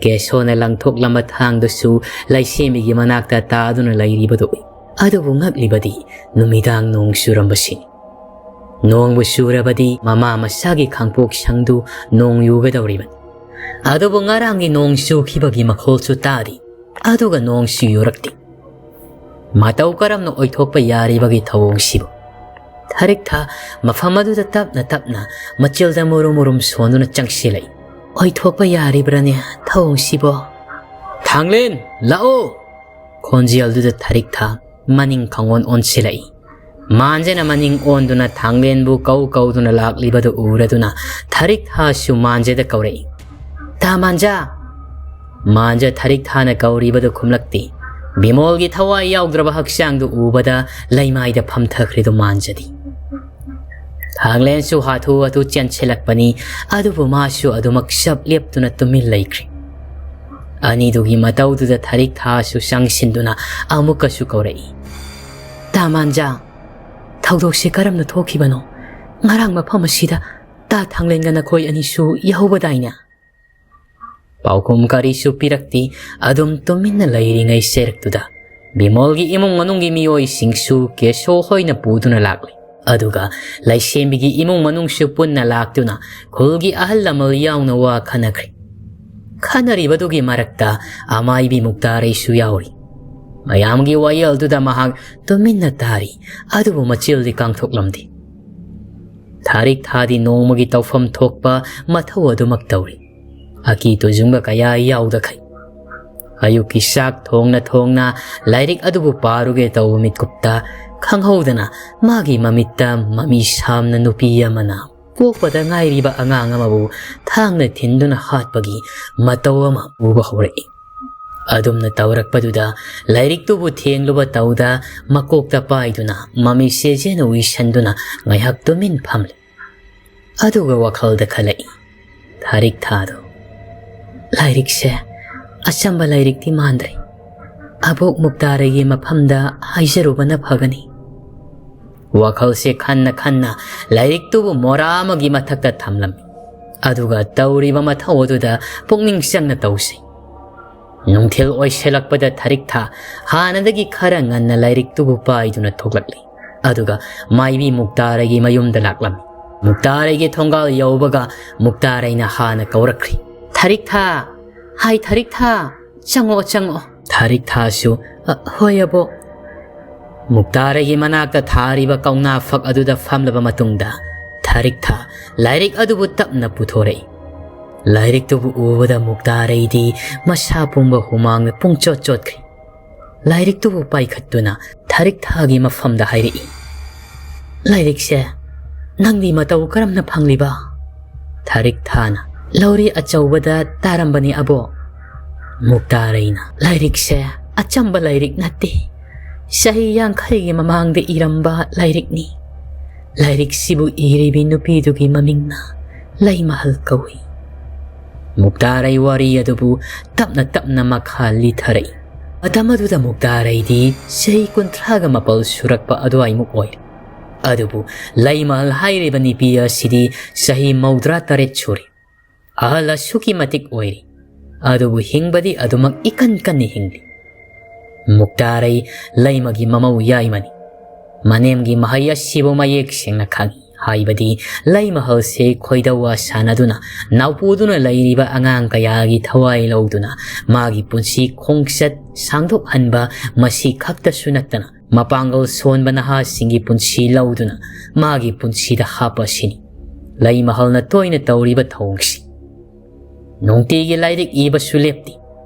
ꯀꯦꯁꯣꯅ ꯂꯪꯊꯣꯛꯂꯝꯕ ꯊꯥꯡꯗꯨꯁꯨ ꯂꯩꯁꯦꯝꯕꯤꯒꯤ ꯃꯅꯥꯛꯇ ꯇꯥꯗꯨꯅ ꯂꯩꯔꯤꯕꯗꯨ ꯎꯏ꯫ ꯑꯗꯨꯕꯨ ꯉꯛꯂꯤꯕꯗꯤ ꯅꯨꯃꯤꯗꯥꯡ ꯅꯣꯡ ꯆꯨꯔꯝꯕꯁꯤꯅꯤ꯫ ꯅꯣꯡꯕꯨ ꯆꯨꯔꯕꯗꯤ ꯃꯃꯥ ꯃꯆꯥꯒꯤ ꯈꯥꯡꯄꯣꯛ ꯁꯪꯗꯨ ꯅꯣꯡ ꯌꯨꯒꯗꯧꯔꯤꯕꯅꯤ꯫ ꯑꯗꯨꯕꯨ ꯉꯔꯥꯡꯒꯤ ꯅꯣꯡ ꯆꯨꯈꯤꯕꯒꯤ ꯃꯈꯣꯜꯁꯨ ꯇꯥꯗꯦ꯫ ꯑꯗꯨꯒ ꯅꯣꯡꯁꯨ ꯌꯨꯔꯛꯇꯦ꯫ ꯃꯇꯧ ꯀꯔꯝꯅ ꯑꯣꯏꯊꯣꯛꯄ ꯌꯥꯔꯤꯕꯒꯤ ꯊꯧꯑꯣꯡꯁꯤꯕꯨ? ꯊꯔꯤꯛ ꯊꯥ ꯃꯐꯝ ꯑꯗꯨꯗ ꯇꯞꯅ ꯇꯞꯅ ꯃꯆꯤꯜꯗ ꯃꯨꯔꯨꯝ ꯃꯨꯔꯨꯝ ꯁꯣꯟꯗꯨꯅ ꯆꯪꯁꯤꯜꯂꯛꯏ꯫ ꯑꯣꯏꯊꯣꯛꯄ ꯌꯥꯔꯤꯕ꯭ꯔꯥꯅꯦ ꯊꯧꯑꯣꯡꯁꯤꯕꯣ? "ꯊꯥꯡꯂꯦꯟ, ꯂꯥꯛꯑꯣ!" ꯈꯣꯟꯖꯦꯜꯗꯨꯗ ꯊꯔꯤꯛ ꯊꯥ ꯃꯅꯤꯡ ꯈꯪꯑꯣꯟ ꯑꯣꯟꯁꯤꯜꯂꯛꯏ꯫ ꯃꯥꯟꯖꯅ ꯃꯅꯤꯡ ꯑꯣꯟꯗꯨꯅ ꯊꯥꯡꯂꯦꯟꯕꯨ ꯀꯧ ꯀꯧꯗꯨꯅ ꯂꯥꯛꯂꯤꯕꯗꯨ ꯎꯔꯗꯨꯅ ꯊꯔꯤꯛ ꯊꯥꯁꯨ ꯃꯥꯟꯖꯗ ꯀꯧꯔꯛꯏ꯫ "ꯇꯥ ꯃꯥꯟꯖꯥ!" ꯃꯥꯟꯖ ꯊꯔꯤꯛ ꯊꯥꯅ ꯀꯧꯔꯤꯕꯗꯨ ꯈꯨꯝꯂꯛꯇꯦ꯫ ꯕꯤꯃꯣꯜꯒꯤ ꯊꯋꯥꯏ ꯌꯥꯎꯗ꯭ꯔꯕ ꯍꯛꯆꯥꯡꯗꯨ ꯎꯕꯗ ꯂꯩꯃꯥꯏꯗ ꯐꯝꯊꯈ꯭ꯔꯤꯗꯨ ꯃꯥꯟꯖꯗꯤ꯫ ꯊꯥꯡꯂꯦꯟꯁꯨ ꯍꯥꯊꯨ ꯍꯥꯊꯨ ꯆꯦꯟꯁꯤꯜꯂꯛꯄꯅꯤ, ꯑꯗꯨꯕꯨ ꯃꯥꯁꯨ ꯑꯗꯨꯃꯛ ꯆꯞ ꯂꯦꯞꯇꯨꯅ ꯇꯨꯃꯤꯟ ꯂꯩꯈ꯭ꯔꯤ꯫ ꯑꯅꯤꯗꯨꯒꯤ ꯃꯇꯧꯗꯨꯗ ꯊꯔꯤꯛ ꯊꯥꯁꯨ ꯆꯪꯁꯤꯟꯗꯨꯅ ꯑꯃꯨꯛꯀꯁꯨ ꯀꯧꯔꯛꯏ, "ꯇꯥ ꯃꯥꯟꯖꯥ, ꯊꯧꯗꯣꯛꯁꯤ ꯀꯔꯝꯅ ꯊꯣꯛꯈꯤꯕꯅꯣ? ꯉꯔꯥꯡ ꯃꯐꯝ ꯑꯁꯤꯗ ꯇꯥ ꯊꯥꯡꯂꯦꯟꯒ ꯅꯈꯣꯏ ꯑꯅꯤꯁꯨ ꯌꯥꯍꯧꯕꯗꯥꯏꯅꯦ?" ꯄꯥꯎꯈꯨꯝ ꯀꯔꯤꯁꯨ ꯄꯤꯔꯛꯇꯦ꯫ ꯑꯗꯨꯝ ꯇꯨꯃꯤꯟꯅ ꯂꯩꯔꯤꯉꯩ ꯆꯩꯔꯛꯇꯨꯗ ꯕꯤꯃꯣꯜꯒꯤ ꯏꯃꯨꯡ ꯃꯅꯨꯡꯒꯤ ꯃꯤꯑꯣꯏꯁꯤꯡꯁꯨ ꯀꯦꯁꯣ ꯍꯣꯏꯅ ꯄꯨꯗꯨꯅ ꯂꯥꯛꯂꯤ꯫ ꯑꯗꯨꯒ ꯂꯩꯁꯦꯝꯕꯤꯒꯤ ꯏꯃꯨꯡ ꯃꯅꯨꯡꯁꯨ ꯄꯨꯟꯅ ꯂꯥꯛꯇꯨꯅ ꯈꯨꯜꯒꯤ ꯑꯍꯜ ꯂꯃꯟ ꯌꯥꯎꯅ ꯋꯥ ꯈꯟꯅꯈ꯭ꯔꯦ꯫ ꯈꯟꯅꯔꯤꯕꯗꯨꯒꯤ ꯃꯔꯛꯇ ꯑꯃꯥꯏꯕꯤ ꯃꯨꯛꯇꯥꯔꯩꯁꯨ ꯌꯥꯎꯔꯤ꯫ ꯃꯌꯥꯝꯒꯤ ꯋꯥꯌꯦꯜꯗꯨꯗ ꯃꯍꯥꯛ ꯇꯨꯃꯤꯟꯅ ꯇꯥꯔꯤ, ꯑꯗꯨꯕꯨ ꯃꯆꯤꯜꯗꯤ ꯀꯥꯡꯊꯣꯛꯂꯝꯗꯦ꯫ ꯊꯥꯔꯤꯛ ꯊꯥꯗꯤ ꯅꯣꯡꯃꯒꯤ ꯇꯧꯐꯝ ꯊꯣꯛꯄ ꯃꯊꯧ ꯑꯗꯨꯃꯛ ꯇꯧꯔꯤ꯫ ꯑꯀꯤ ꯇꯨꯖꯨꯡꯕ ꯀꯌꯥ ꯌꯥꯎꯗꯈꯩ꯫ ꯑꯌꯨꯛꯀꯤ ꯆꯥꯛ ꯊꯣꯡꯅ ꯊꯣꯡꯅ ꯂꯥꯏꯔꯤꯛ ꯑꯗꯨꯕꯨ ꯄꯥꯔꯨꯒꯦ ꯇꯧꯕ ꯃꯤꯠꯀꯨꯞꯇ ꯈꯪꯍꯧꯗꯅ ꯃꯥꯒꯤ ꯃꯃꯤꯠꯇ ꯃꯃꯤ ꯁꯥꯝꯅ ꯅꯨꯄꯤ ꯑꯃꯅ ꯄꯣꯛꯄꯗ ꯉꯥꯏꯔꯤꯕ ꯑꯉꯥꯡ ꯑꯃꯕꯨ ꯊꯥꯡꯅ ꯊꯤꯟꯗꯨꯅ ꯍꯥꯠꯄꯒꯤ ꯃꯇꯧ ꯑꯃ ꯎꯕ ꯍꯧꯔꯛꯏ꯫ ꯑꯗꯨꯝꯅ ꯇꯧꯔꯛꯄꯗꯨꯗ ꯂꯥꯏꯔꯤꯛꯇꯨꯕꯨ ꯊꯦꯡꯂꯨꯕ ꯇꯧꯗ ꯃꯀꯣꯛꯇ ꯄꯥꯏꯗꯨꯅ ꯃꯃꯤꯠꯁꯦ ꯖꯦꯅ ꯎꯏꯁꯟꯗꯨꯅ ꯉꯥꯏꯍꯥꯛ ꯇꯨꯃꯤꯟ ꯐꯝꯂꯦ꯫ ꯑꯗꯨꯒ ꯋꯥꯈꯜꯗ ꯈꯜꯂꯛꯏ, ꯊꯥꯔꯤꯛ ꯊꯥꯗꯣ꯫ ꯂꯥꯏꯔꯤꯛꯁꯦ ꯑꯆꯝꯕ ꯂꯥꯏꯔꯤꯛꯇꯤ ꯃꯥꯟꯗ꯭ꯔꯦ꯫ ꯑꯕꯣꯛ ꯃꯨꯛꯇꯥꯔꯩꯒꯤ ꯃꯐꯝꯗ ꯍꯥꯏꯖꯔꯨꯕꯅ ꯐꯒꯅꯤ꯫ ꯋꯥꯈꯜꯁꯦ ꯈꯟꯅ ꯈꯟꯅ ꯂꯥꯏꯔꯤꯛꯇꯨꯕꯨ ꯃꯣꯔꯥ ꯑꯃꯒꯤ ꯃꯊꯛꯇ ꯊꯝꯂꯝꯃꯤ꯫ ꯑꯗꯨꯒ ꯇꯧꯔꯤꯕ ꯃꯊꯧ ꯑꯗꯨꯗ ꯄꯨꯛꯅꯤꯡ ꯆꯪꯅ ꯇꯧꯁꯤ꯫ ꯅꯨꯡꯊꯤꯜ ꯑꯣꯏꯁꯤꯜꯂꯛꯄꯗ ꯊꯥꯔꯤꯛ ꯊꯥ ꯍꯥꯟꯅꯗꯒꯤ ꯈꯔ ꯉꯟꯅ ꯂꯥꯏꯔꯤꯛꯇꯨꯕꯨ ꯄꯥꯏꯗꯨꯅ ꯊꯣꯛꯂꯛꯂꯤ꯫ ꯑꯗꯨꯒ ꯃꯥꯏꯕꯤ ꯃꯨꯛꯇꯥꯔꯩꯒꯤ ꯃꯌꯨꯝꯗ ꯂꯥꯛꯂꯝꯃꯤ꯫ ꯃꯨꯛꯇꯥꯔꯩꯒꯤ ꯊꯣꯡꯒꯥꯜ ꯌꯧꯕꯒ ꯃꯨꯛꯇꯥꯔꯩꯅ ꯍꯥꯟꯅ ꯀꯧꯔꯛꯈ꯭ꯔꯤ, "ꯊꯥꯔꯤꯛ ꯊꯥ! ꯍꯥꯏ ꯊꯥꯔꯤꯛ ꯊꯥ! ꯆꯪꯉꯛꯑꯣ, ꯆꯪꯉꯛꯑꯣ!" ꯊꯥꯔꯤꯛ ꯊꯥꯁꯨ, "ꯑ, ꯍꯣꯏ ꯑꯕꯣꯛ!" ꯃꯨꯛꯇꯥꯔꯩꯒꯤ ꯃꯅꯥꯛꯇ ꯊꯥꯔꯤꯕ ꯀꯧꯅꯥ ꯐꯛ ꯑꯗꯨꯗ ꯐꯝꯂꯕ ꯃꯇꯨꯡꯗ ꯊꯥꯔꯤꯛ ꯊꯥ ꯂꯥꯏꯔꯤꯛ ꯑꯗꯨꯕꯨ ꯇꯞꯅ ꯄꯨꯊꯣꯔꯛꯏ꯫ ꯂꯥꯏꯔꯤꯛꯇꯨꯕꯨ ꯎꯕꯗ ꯃꯨꯛꯇꯥꯔꯩꯗꯤ ꯃꯁꯥ ꯄꯨꯝꯕ ꯍꯨꯃꯥꯡꯅ ꯄꯨꯡꯆꯣꯠ ꯆꯣꯠꯈ꯭ꯔꯦ꯫ ꯂꯥꯏꯔꯤꯛꯇꯨꯕꯨ ꯄꯥꯏꯈꯠꯇꯨꯅ ꯊꯥꯔꯤꯛ ꯊꯥꯒꯤ ꯃꯐꯝꯗ ꯍꯥꯏꯔꯛꯏ, "ꯂꯥꯏꯔꯤꯛꯁꯦ ꯅꯪꯗꯤ ꯃꯇꯧ ꯀꯔꯝꯅ ꯐꯪꯂꯤꯕ?" ꯊꯥꯔꯤꯛ ꯊꯥꯅ, "ꯂꯧꯔꯤ ꯑꯆꯧꯕꯗ ꯇꯥꯔꯝꯕꯅꯤ ꯑꯕꯣꯛ꯫" ꯃꯨꯛꯇꯥꯔꯩꯅ, "ꯂꯥꯏꯔꯤꯛꯁꯦ ꯑꯆꯝꯕ ꯂꯥꯏꯔꯤꯛ ꯅꯠꯇꯦ꯫ ꯆꯍꯤ ꯌꯥꯡꯈꯩꯒꯤ ꯃꯃꯥꯡꯗ ꯏꯔꯝꯕ ꯂꯥꯏꯔꯤꯛꯅꯤ꯫ ꯂꯥꯏꯔꯤꯛꯁꯤꯕꯨ ꯏꯔꯤꯕꯤ ꯅꯨꯄꯤꯗꯨꯒꯤ ꯃꯃꯤꯡꯅ ꯂꯩꯃꯍꯜ ꯀꯧꯏ꯫" ꯃꯨꯛꯇꯥꯔꯩ ꯋꯥꯔꯤ ꯑꯗꯨꯕꯨ ꯇꯞꯅ ꯇꯞꯅ ꯃꯈꯥ ꯂꯤꯊꯔꯛꯏ꯫ ꯃꯇꯝ ꯑꯗꯨꯗ ꯃꯨꯛꯇꯥꯔꯩꯗꯤ ꯆꯍꯤ ꯀꯨꯟꯊ꯭ꯔꯥꯒ ꯃꯥꯄꯜ ꯁꯨꯔꯛꯄ ꯑꯗꯨꯋꯥꯏꯃꯨꯛ ꯑꯣꯏꯔꯦ꯫ ꯑꯗꯨꯕꯨ ꯂꯩꯃꯍꯜ ꯍꯥꯏꯔꯤꯕ ꯅꯨꯄꯤ ꯑꯁꯤꯗꯤ ꯆꯍꯤ ꯃꯧꯗ꯭ꯔꯥ ꯇꯔꯦꯠ ꯁꯨꯔꯦ꯫ ꯑꯍꯜ ꯑꯁꯨꯛꯀꯤ ꯃꯇꯤꯛ ꯑꯣꯏꯔꯤ꯫ ꯑꯗꯨꯕꯨ ꯍꯤꯡꯕꯗꯤ ꯑꯗꯨꯃꯛ ꯏꯀꯟ ꯀꯟꯅ ꯍꯤꯡꯂꯤ꯫ ꯃꯨꯛꯇꯥꯔꯩ ꯂꯩꯃꯒꯤ ꯃꯃꯧ ꯌꯥꯏꯃꯅꯤ꯫ ꯃꯅꯦꯝꯒꯤ ꯃꯍꯩ ꯑꯁꯤꯕꯨ ꯃꯌꯦꯛ ꯁꯦꯡꯅ ꯈꯪꯏ꯫ ꯍꯥꯏꯕꯗꯤ ꯂꯩꯃꯍꯜꯁꯦ ꯈꯣꯏꯗꯧ ꯋꯥ ꯁꯥꯟꯅꯗꯨꯅ ꯅꯥꯎꯄꯨꯗꯨꯅ ꯂꯩꯔꯤꯕ ꯑꯉꯥꯡ ꯀꯌꯥꯒꯤ ꯊꯋꯥꯏ ꯂꯧꯗꯨꯅ ꯃꯥꯒꯤ ꯄꯨꯟꯁꯤ ꯈꯣꯡꯆꯠ ꯁꯥꯡꯗꯣꯛꯍꯟꯕ, ꯃꯁꯤ ꯈꯛꯇꯁꯨ ꯅꯠꯇꯅ ꯃꯄꯥꯡꯒꯜ ꯁꯣꯟꯕ ꯅꯍꯥꯁꯤꯡꯒꯤ ꯄꯨꯟꯁꯤ ꯂꯧꯗꯨꯅ ꯃꯥꯒꯤ ꯄꯨꯟꯁꯤꯗ ꯍꯥꯞꯄ ꯑꯁꯤꯅꯤ ꯂꯩꯃꯍꯜꯅ ꯇꯣꯏꯅ ꯇꯧꯔꯤꯕ ꯊꯧꯑꯣꯡꯁꯤ꯫ ꯅꯨꯡꯇꯤꯒꯤ ꯂꯥꯏꯔꯤꯛ ꯏꯕꯁꯨ ꯂꯦꯞꯇꯦ꯫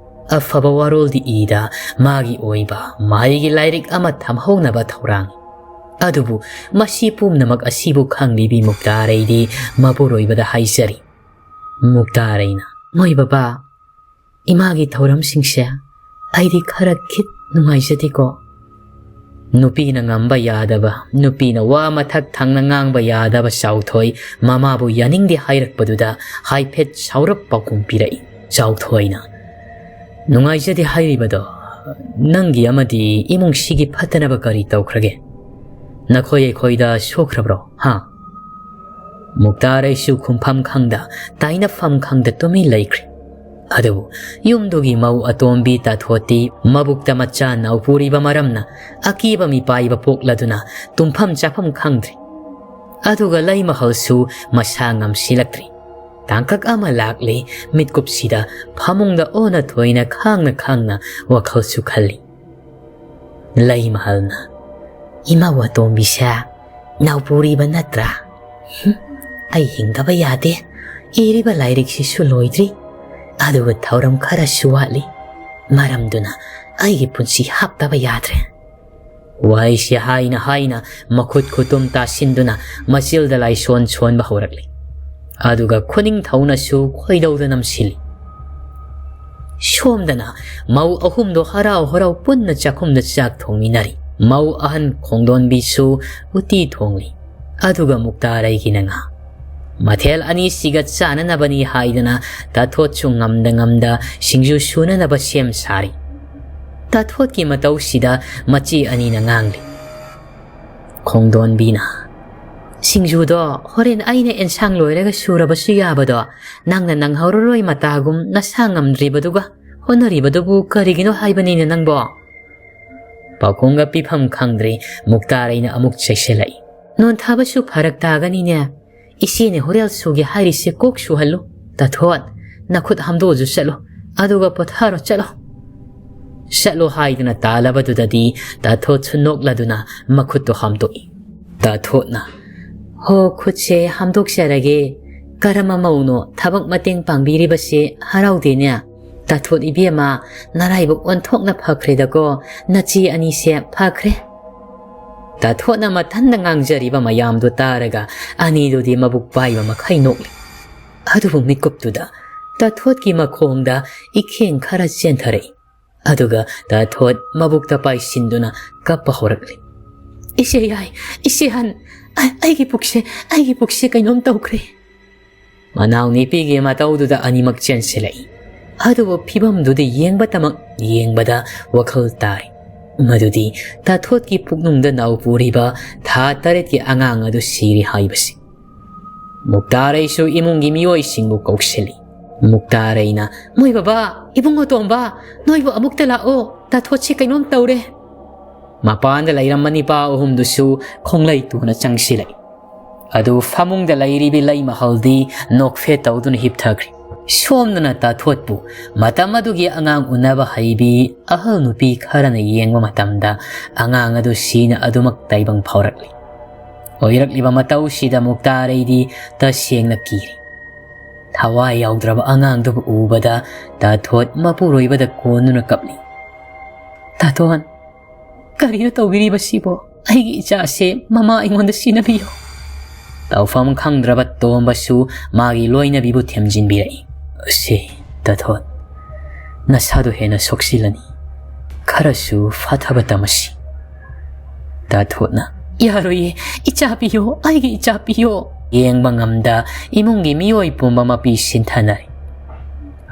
ꯑꯐꯕ ꯋꯥꯔꯣꯜꯗꯤ ꯏꯗ ꯃꯥꯒꯤ ꯑꯣꯏꯕ ꯃꯍꯩꯒꯤ ꯂꯥꯏꯔꯤꯛ ꯑꯃ ꯊꯝꯍꯧꯅꯕ ꯊꯧꯔꯥꯡꯏ꯫ ꯑꯗꯨꯕꯨ ꯃꯁꯤ ꯄꯨꯝꯅꯃꯛ ꯑꯁꯤꯕꯨ ꯈꯪꯂꯤꯕꯤ ꯃꯨꯛꯇꯥꯔꯩꯗꯤ ꯃꯄꯨꯔꯣꯏꯕꯗ ꯍꯥꯏꯖꯔꯤ꯫ ꯃꯨꯛꯇꯥꯔꯩꯅ, "ꯃꯣꯏ ꯕꯕꯥ, ꯏꯃꯥꯒꯤ ꯊꯧꯔꯝꯁꯤꯡꯁꯦ ꯑꯩꯗꯤ ꯈꯔ ꯈꯤꯠ ꯅꯨꯡꯉꯥꯏꯖꯗꯦꯀꯣ"꯫ ꯅꯨꯄꯤꯅ ꯉꯝꯕ ꯌꯥꯗꯕ, ꯅꯨꯄꯤꯅ ꯋꯥ ꯃꯊꯛ ꯊꯪꯅ ꯉꯥꯡꯕ ꯌꯥꯗꯕ ꯆꯥꯎꯊꯣꯏ ꯃꯃꯥꯕꯨ ꯌꯥꯅꯤꯡꯗꯦ ꯍꯥꯏꯔꯛꯄꯗꯨꯗ ꯍꯥꯏꯐꯦꯠ ꯁꯥꯎꯔꯞ ꯄꯥꯎꯈꯨꯝ ꯄꯤꯔꯛꯏ꯫ ꯆꯥꯎꯊꯣꯏꯅ, "ꯅꯨꯡꯉꯥꯏꯖꯗꯦ ꯍꯥꯏꯔꯤꯕꯗꯣ ꯅꯪꯒꯤ ꯑꯃꯗꯤ ꯏꯃꯨꯡꯁꯤꯒꯤ ꯐꯠꯇꯅꯕ ꯀꯔꯤ ꯇꯧꯈ꯭ꯔꯒꯦ? ꯅꯈꯣꯏ ꯑꯩꯈꯣꯏꯗ ꯁꯣꯛꯈ꯭ꯔꯕ꯭ꯔꯣ, ꯍꯥ?" ꯃꯨꯛꯇꯥꯔꯩꯁꯨ ꯈꯨꯝꯐꯝ ꯈꯪꯗ, ꯇꯥꯏꯅꯐꯝ ꯈꯪꯗ ꯇꯨꯃꯤꯟ ꯂꯩꯈ꯭ꯔꯦ꯫ ꯑꯗꯨꯕꯨ ꯌꯨꯝꯗꯨꯒꯤ ꯃꯧ ꯑꯇꯣꯝꯕꯤ ꯇꯥꯊꯣꯠꯇꯤ ꯃꯕꯨꯛꯇ ꯃꯆꯥ ꯅꯥꯎꯄꯨꯔꯤꯕ ꯃꯔꯝꯅ ꯑꯀꯤꯕ ꯃꯤꯄꯥꯏꯕ ꯄꯣꯛꯂꯗꯨꯅ ꯇꯨꯝꯐꯝ ꯆꯥꯐꯝ ꯈꯪꯗ꯭ꯔꯤ꯫ ꯑꯗꯨꯒ ꯂꯩꯃꯍꯜꯁꯨ ꯃꯁꯥ ꯉꯝꯁꯤꯜꯂꯛꯇ꯭ꯔꯤ꯫ ꯇꯥꯡꯀꯛ ꯑꯃ ꯂꯥꯛꯂꯤ, ꯃꯤꯠꯀꯨꯞꯁꯤꯗ ꯐꯃꯨꯡꯗ ꯑꯣꯟꯅ ꯊꯣꯏꯅ ꯈꯥꯡꯅ ꯈꯥꯡꯅ ꯋꯥꯈꯜꯁꯨ ꯈꯜꯂꯤ꯫ ꯂꯩꯃꯍꯜꯅ, "ꯏꯃꯧ ꯑꯇꯣꯝꯕꯤꯁꯦ ꯅꯥꯎꯄꯨꯔꯤꯕ ꯅꯠꯇ꯭ꯔꯥ? ꯍꯨꯝ, ꯑꯩ ꯍꯤꯡꯗꯕ ꯌꯥꯗꯦ꯫ ꯏꯔꯤꯕ ꯂꯥꯏꯔꯤꯛꯁꯤꯁꯨ ꯂꯣꯏꯗ꯭ꯔꯤ꯫ ꯑꯗꯨꯒ ꯊꯧꯔꯝ ꯈꯔꯁꯨ ꯋꯥꯠꯂꯤ꯫ ꯃꯔꯝꯗꯨꯅ ꯑꯩꯒꯤ ꯄꯨꯟꯁꯤ ꯍꯥꯞꯇꯕ ꯌꯥꯗ꯭ꯔꯦ"꯫ ꯋꯥꯍꯩꯁꯤ ꯍꯥꯏꯅ ꯍꯥꯏꯅ ꯃꯈꯨꯠ ꯈꯨꯇꯨꯝ ꯇꯥꯁꯤꯟꯗꯨꯅ ꯃꯆꯤꯜꯗ ꯂꯥꯏꯁꯣꯟ ꯁꯣꯟꯕ ꯍꯧꯔꯛꯂꯤ꯫ ꯑꯗꯨꯒ ꯈꯨꯅꯤꯡꯊꯧꯅꯁꯨ ꯈꯣꯏꯗꯧꯗ ꯅꯝꯁꯤꯜꯂꯤ꯫ ꯁꯣꯝꯗꯅ ꯃꯧ ꯑꯍꯨꯝꯗꯣ ꯍꯔꯥꯎ ꯍꯔꯥꯎ ꯄꯨꯟꯅ ꯆꯥꯛꯈꯨꯝꯗ ꯆꯥꯛ ꯊꯣꯡꯃꯤꯟꯅꯔꯤ꯫ ꯃꯧ ꯑꯍꯟ ꯈꯣꯡꯗꯣꯟꯕꯤꯁꯨ ꯎꯇꯤ ꯊꯣꯡꯂꯤ꯫ ꯑꯗꯨꯒ ꯃꯨꯛꯇꯥꯔꯩꯒꯤꯅ ꯉꯥ꯫ ꯃꯊꯦꯜ ꯑꯅꯤꯁꯤꯒ ꯆꯥꯅꯅꯕꯅꯤ ꯍꯥꯏꯗꯅ ꯇꯥꯊꯣꯠꯁꯨ ꯉꯝꯗ ꯉꯝꯗ ꯁꯤꯡꯖꯨ ꯁꯨꯅꯅꯕ ꯁꯦꯝ ꯁꯥꯔꯤ꯫ ꯇꯥꯊꯣꯠꯀꯤ ꯃꯇꯧꯁꯤꯗ ꯃꯆꯦ ꯑꯅꯤꯅ ꯉꯥꯡꯂꯤ꯫ ꯈꯣꯡꯗꯣꯟꯕꯤꯅ, "ꯁꯤꯡꯖꯨꯗꯣ ꯍꯣꯔꯦꯟ ꯑꯩꯅ ꯑꯦꯟꯁꯥꯡ ꯂꯣꯏꯔꯒ ꯁꯨꯔꯕꯁꯨ ꯌꯥꯕꯗꯣ, ꯅꯪꯅ ꯅꯪꯍꯧꯔꯔꯣꯏ ꯃꯇꯥꯒꯨꯝ ꯅꯁꯥ ꯉꯝꯗ꯭ꯔꯤꯕꯗꯨꯒ ꯍꯣꯠꯅꯔꯤꯕꯗꯨꯕꯨ ꯀꯔꯤꯒꯤꯅꯣ ꯍꯥꯏꯕꯅꯤꯅꯦ ꯅꯪꯕꯣ?" ꯄꯥꯎꯈꯣꯡꯒ ꯄꯤꯐꯝ ꯈꯪꯗ꯭ꯔꯤ, ꯃꯨꯛꯇꯥꯔꯩꯅ ꯑꯃꯨꯛ ꯆꯩꯁꯤꯜꯂꯛꯏ꯫ "ꯅꯣꯟꯊꯥꯕꯁꯨ ꯐꯔꯛ ꯇꯥꯒꯅꯤꯅꯦ꯫ ꯏꯆꯦꯅ ꯍꯣꯔꯦꯜ ꯁꯨꯒꯦ ꯍꯥꯏꯔꯤꯁꯦ ꯀꯣꯛ ꯁꯨꯍꯜꯂꯨ꯫ ꯇꯥꯊꯣꯠ, ꯅꯈꯨꯠ ꯍꯥꯝꯗꯣꯛꯑꯁꯨ ꯆꯠꯂꯣ, ꯑꯗꯨꯒ ꯄꯣꯊꯥꯔꯣ, ꯆꯠꯂꯣ"꯫ ꯆꯠꯂꯣ ꯍꯥꯏꯗꯨꯅ ꯇꯥꯜꯂꯕꯗꯨꯗꯗꯤ ꯇꯥꯊꯣꯠꯁꯨ ꯅꯣꯛꯂꯗꯨꯅ ꯃꯈꯨꯠꯇꯣ ꯍꯥꯝꯗꯣꯛꯏ꯫ ꯇꯥꯊꯣꯠꯅ, "ꯍꯣ, ꯈꯨꯠꯁꯦ ꯍꯥꯝꯗꯣꯛꯆꯔꯒꯦ, "ꯀꯔꯝꯕ ꯃꯧꯅꯣ ꯊꯕꯛ ꯃꯇꯦꯡ ꯄꯥꯡꯕꯤꯔꯤꯕꯁꯦ? ꯍꯔꯥꯎꯗꯦꯅꯦ꯫ ꯇꯥꯊꯣꯠ ꯏꯕꯦꯝꯃ, ꯅꯔꯥꯏꯕꯛ ꯑꯣꯟꯊꯣꯛꯅ ꯐꯈ꯭ꯔꯦꯗꯀꯣ, ꯅꯆꯦ ꯑꯅꯤꯁꯦ ꯐꯈ꯭ꯔꯦ꯫" ꯇꯥꯊꯣꯠꯅ ꯃꯊꯟꯗ ꯉꯥꯡꯖꯔꯤꯕ ꯃꯌꯥꯝꯗꯨ ꯇꯥꯔꯒ ꯑꯅꯤꯗꯨꯗꯤ ꯃꯕꯨꯛ ꯄꯥꯏꯕ ꯃꯈꯩ ꯅꯣꯛꯂꯤ꯫ ꯑꯗꯨꯕꯨ ꯃꯤꯀꯨꯞꯇꯨꯗ ꯇꯥꯊꯣꯠꯀꯤ ꯃꯈꯣꯡꯗ ꯏꯈꯦꯡ ꯈꯔ ꯆꯦꯟꯊꯔꯛꯏ꯫ ꯑꯗꯨꯒ ꯇꯥꯊꯣꯠ ꯃꯕꯨꯛꯇ ꯄꯥꯏꯁꯤꯟꯗꯨꯅ ꯀꯞꯄ ꯍꯧꯔꯛꯂꯤ꯫ "ꯏꯆꯦ ꯌꯥꯏ, ꯏꯆꯦ ꯍꯟ, ꯑ-, ꯑꯩꯒꯤ ꯄꯨꯛꯁꯦ, ꯑꯩꯒꯤ ꯄꯨꯛꯁꯦ ꯀꯩꯅꯣꯝ ꯇꯧꯈ꯭ꯔꯦ꯫" ꯃꯅꯥꯎ ꯅꯨꯄꯤꯒꯤ ꯃꯇꯧꯗꯨꯗ ꯑꯅꯤꯃꯛ ꯆꯦꯟꯁꯤꯜꯂꯛꯏ꯫ ꯑꯗꯨꯕꯨ ꯐꯤꯕꯝꯗꯨꯗꯤ ꯌꯦꯡꯕꯇꯃꯛ ꯌꯦꯡꯕꯗ ꯋꯥꯈꯜ ꯇꯥꯔꯤ꯫ ꯃꯗꯨꯗꯤ ꯇꯥꯊꯣꯠꯀꯤ ꯄꯨꯛꯅꯨꯡꯗ ꯅꯥꯎ ꯄꯨꯔꯤꯕ ꯊꯥ ꯇꯔꯦꯠꯀꯤ ꯑꯉꯥꯡ ꯑꯗꯨ ꯁꯤꯔꯤ ꯍꯥꯏꯕꯁꯤ꯫ ꯃꯨꯛꯇꯥꯔꯩꯁꯨ ꯏꯃꯨꯡꯒꯤ ꯃꯤꯑꯣꯏꯁꯤꯡꯕꯨ ꯀꯧꯁꯤꯜꯂꯤ꯫ ꯃꯨꯛꯇꯥꯔꯩꯅ, "ꯃꯣꯏ ꯕꯕꯥ, ꯏꯕꯨꯡ ꯑꯇꯣꯝꯕ, ꯅꯣꯏꯕꯨ ꯑꯃꯨꯛꯇ ꯂꯥꯛꯑꯣ, ꯇꯥꯊꯣꯠꯁꯤ ꯀꯩꯅꯣꯝ ꯇꯧꯔꯦ꯫" ꯃꯄꯥꯟꯗ ꯂꯩꯔꯝꯕ ꯅꯤꯄꯥ ꯑꯍꯨꯝꯗꯨꯁꯨ ꯈꯣꯡꯂꯩ ꯇꯨꯅ ꯆꯪꯁꯤꯜꯂꯛꯏ꯫ ꯑꯗꯨ ꯐꯃꯨꯡꯗ ꯂꯩꯔꯤꯕꯤ ꯂꯩ ꯃꯍꯜꯗꯤ ꯅꯣꯛꯐꯦꯠ ꯇꯧꯗꯨꯅ ꯍꯤꯞꯊꯈ꯭ꯔꯤ꯫ ꯁꯣꯝꯗꯅ ꯇꯥꯊꯣꯠꯄꯨ ꯃꯇꯝ ꯑꯗꯨꯒꯤ ꯑꯉꯥꯡ ꯎꯅꯕ ꯍꯩꯕꯤ ꯑꯍꯜ ꯅꯨꯄꯤ ꯈꯔꯅ ꯌꯦꯡꯕ ꯃꯇꯝꯗ ꯑꯉꯥꯡ ꯑꯗꯨ ꯁꯤꯅ ꯑꯗꯨꯃꯛ ꯇꯥꯏꯕꯪ ꯐꯥꯎꯔꯛꯂꯤ꯫ ꯑꯣꯏꯔꯛꯂꯤꯕ ꯃꯇꯧꯁꯤꯗ ꯃꯨꯛꯇꯥꯔꯩꯗꯤ ꯇꯁꯦꯡꯅ ꯀꯤꯔꯤ꯫ ꯊꯋꯥꯏ ꯌꯥꯎꯗ꯭ꯔꯕ ꯑꯉꯥꯡꯗꯨꯕꯨ ꯎꯕꯗ ꯇꯥꯊꯣꯠ ꯃꯄꯨꯔꯣꯏꯕꯗ ꯀꯣꯟꯗꯨꯅ ꯀꯞꯂꯤ꯫ "ꯇꯥꯊꯣꯠ, ꯀꯔꯤꯅꯣ ꯇꯧꯕꯤꯔꯤꯕꯁꯤꯕꯣ? ꯑꯩꯒꯤ ꯏꯆꯥꯁꯦ ꯃꯃꯥ ꯑꯩꯉꯣꯟꯗ ꯁꯤꯟꯅꯕꯤꯌꯨ꯫" ꯇꯧꯐꯝ ꯈꯪꯗ꯭ꯔꯕ ꯇꯣꯝꯕꯁꯨ ꯃꯥꯒꯤ ꯂꯣꯏꯅꯕꯤꯕꯨ ꯊꯦꯝꯖꯤꯟꯕꯤꯔꯛꯏ꯫ "ꯁꯦ, ꯇꯥꯊꯣꯠ, ꯅꯁꯥꯗꯣ ꯍꯦꯟꯅ ꯁꯣꯛꯆꯤꯜꯂꯅꯤ꯫ ꯈꯔꯁꯨ ꯐꯥꯊꯕ ꯇꯝꯃꯁꯤ꯫" ꯇꯥꯊꯣꯠꯅ, "ꯌꯥꯔꯣꯏꯌꯦ, ꯏꯆꯥ ꯄꯤꯌꯣ, ꯑꯩꯒꯤ ꯏꯆꯥ ꯄꯤꯌꯣ꯫" ꯌꯦꯡꯕ ꯉꯝꯗ ꯏꯃꯨꯡꯒꯤ ꯃꯤꯑꯣꯏ ꯄꯨꯝꯕ ꯃꯄꯤ ꯁꯤꯟꯊꯅꯔꯦ꯫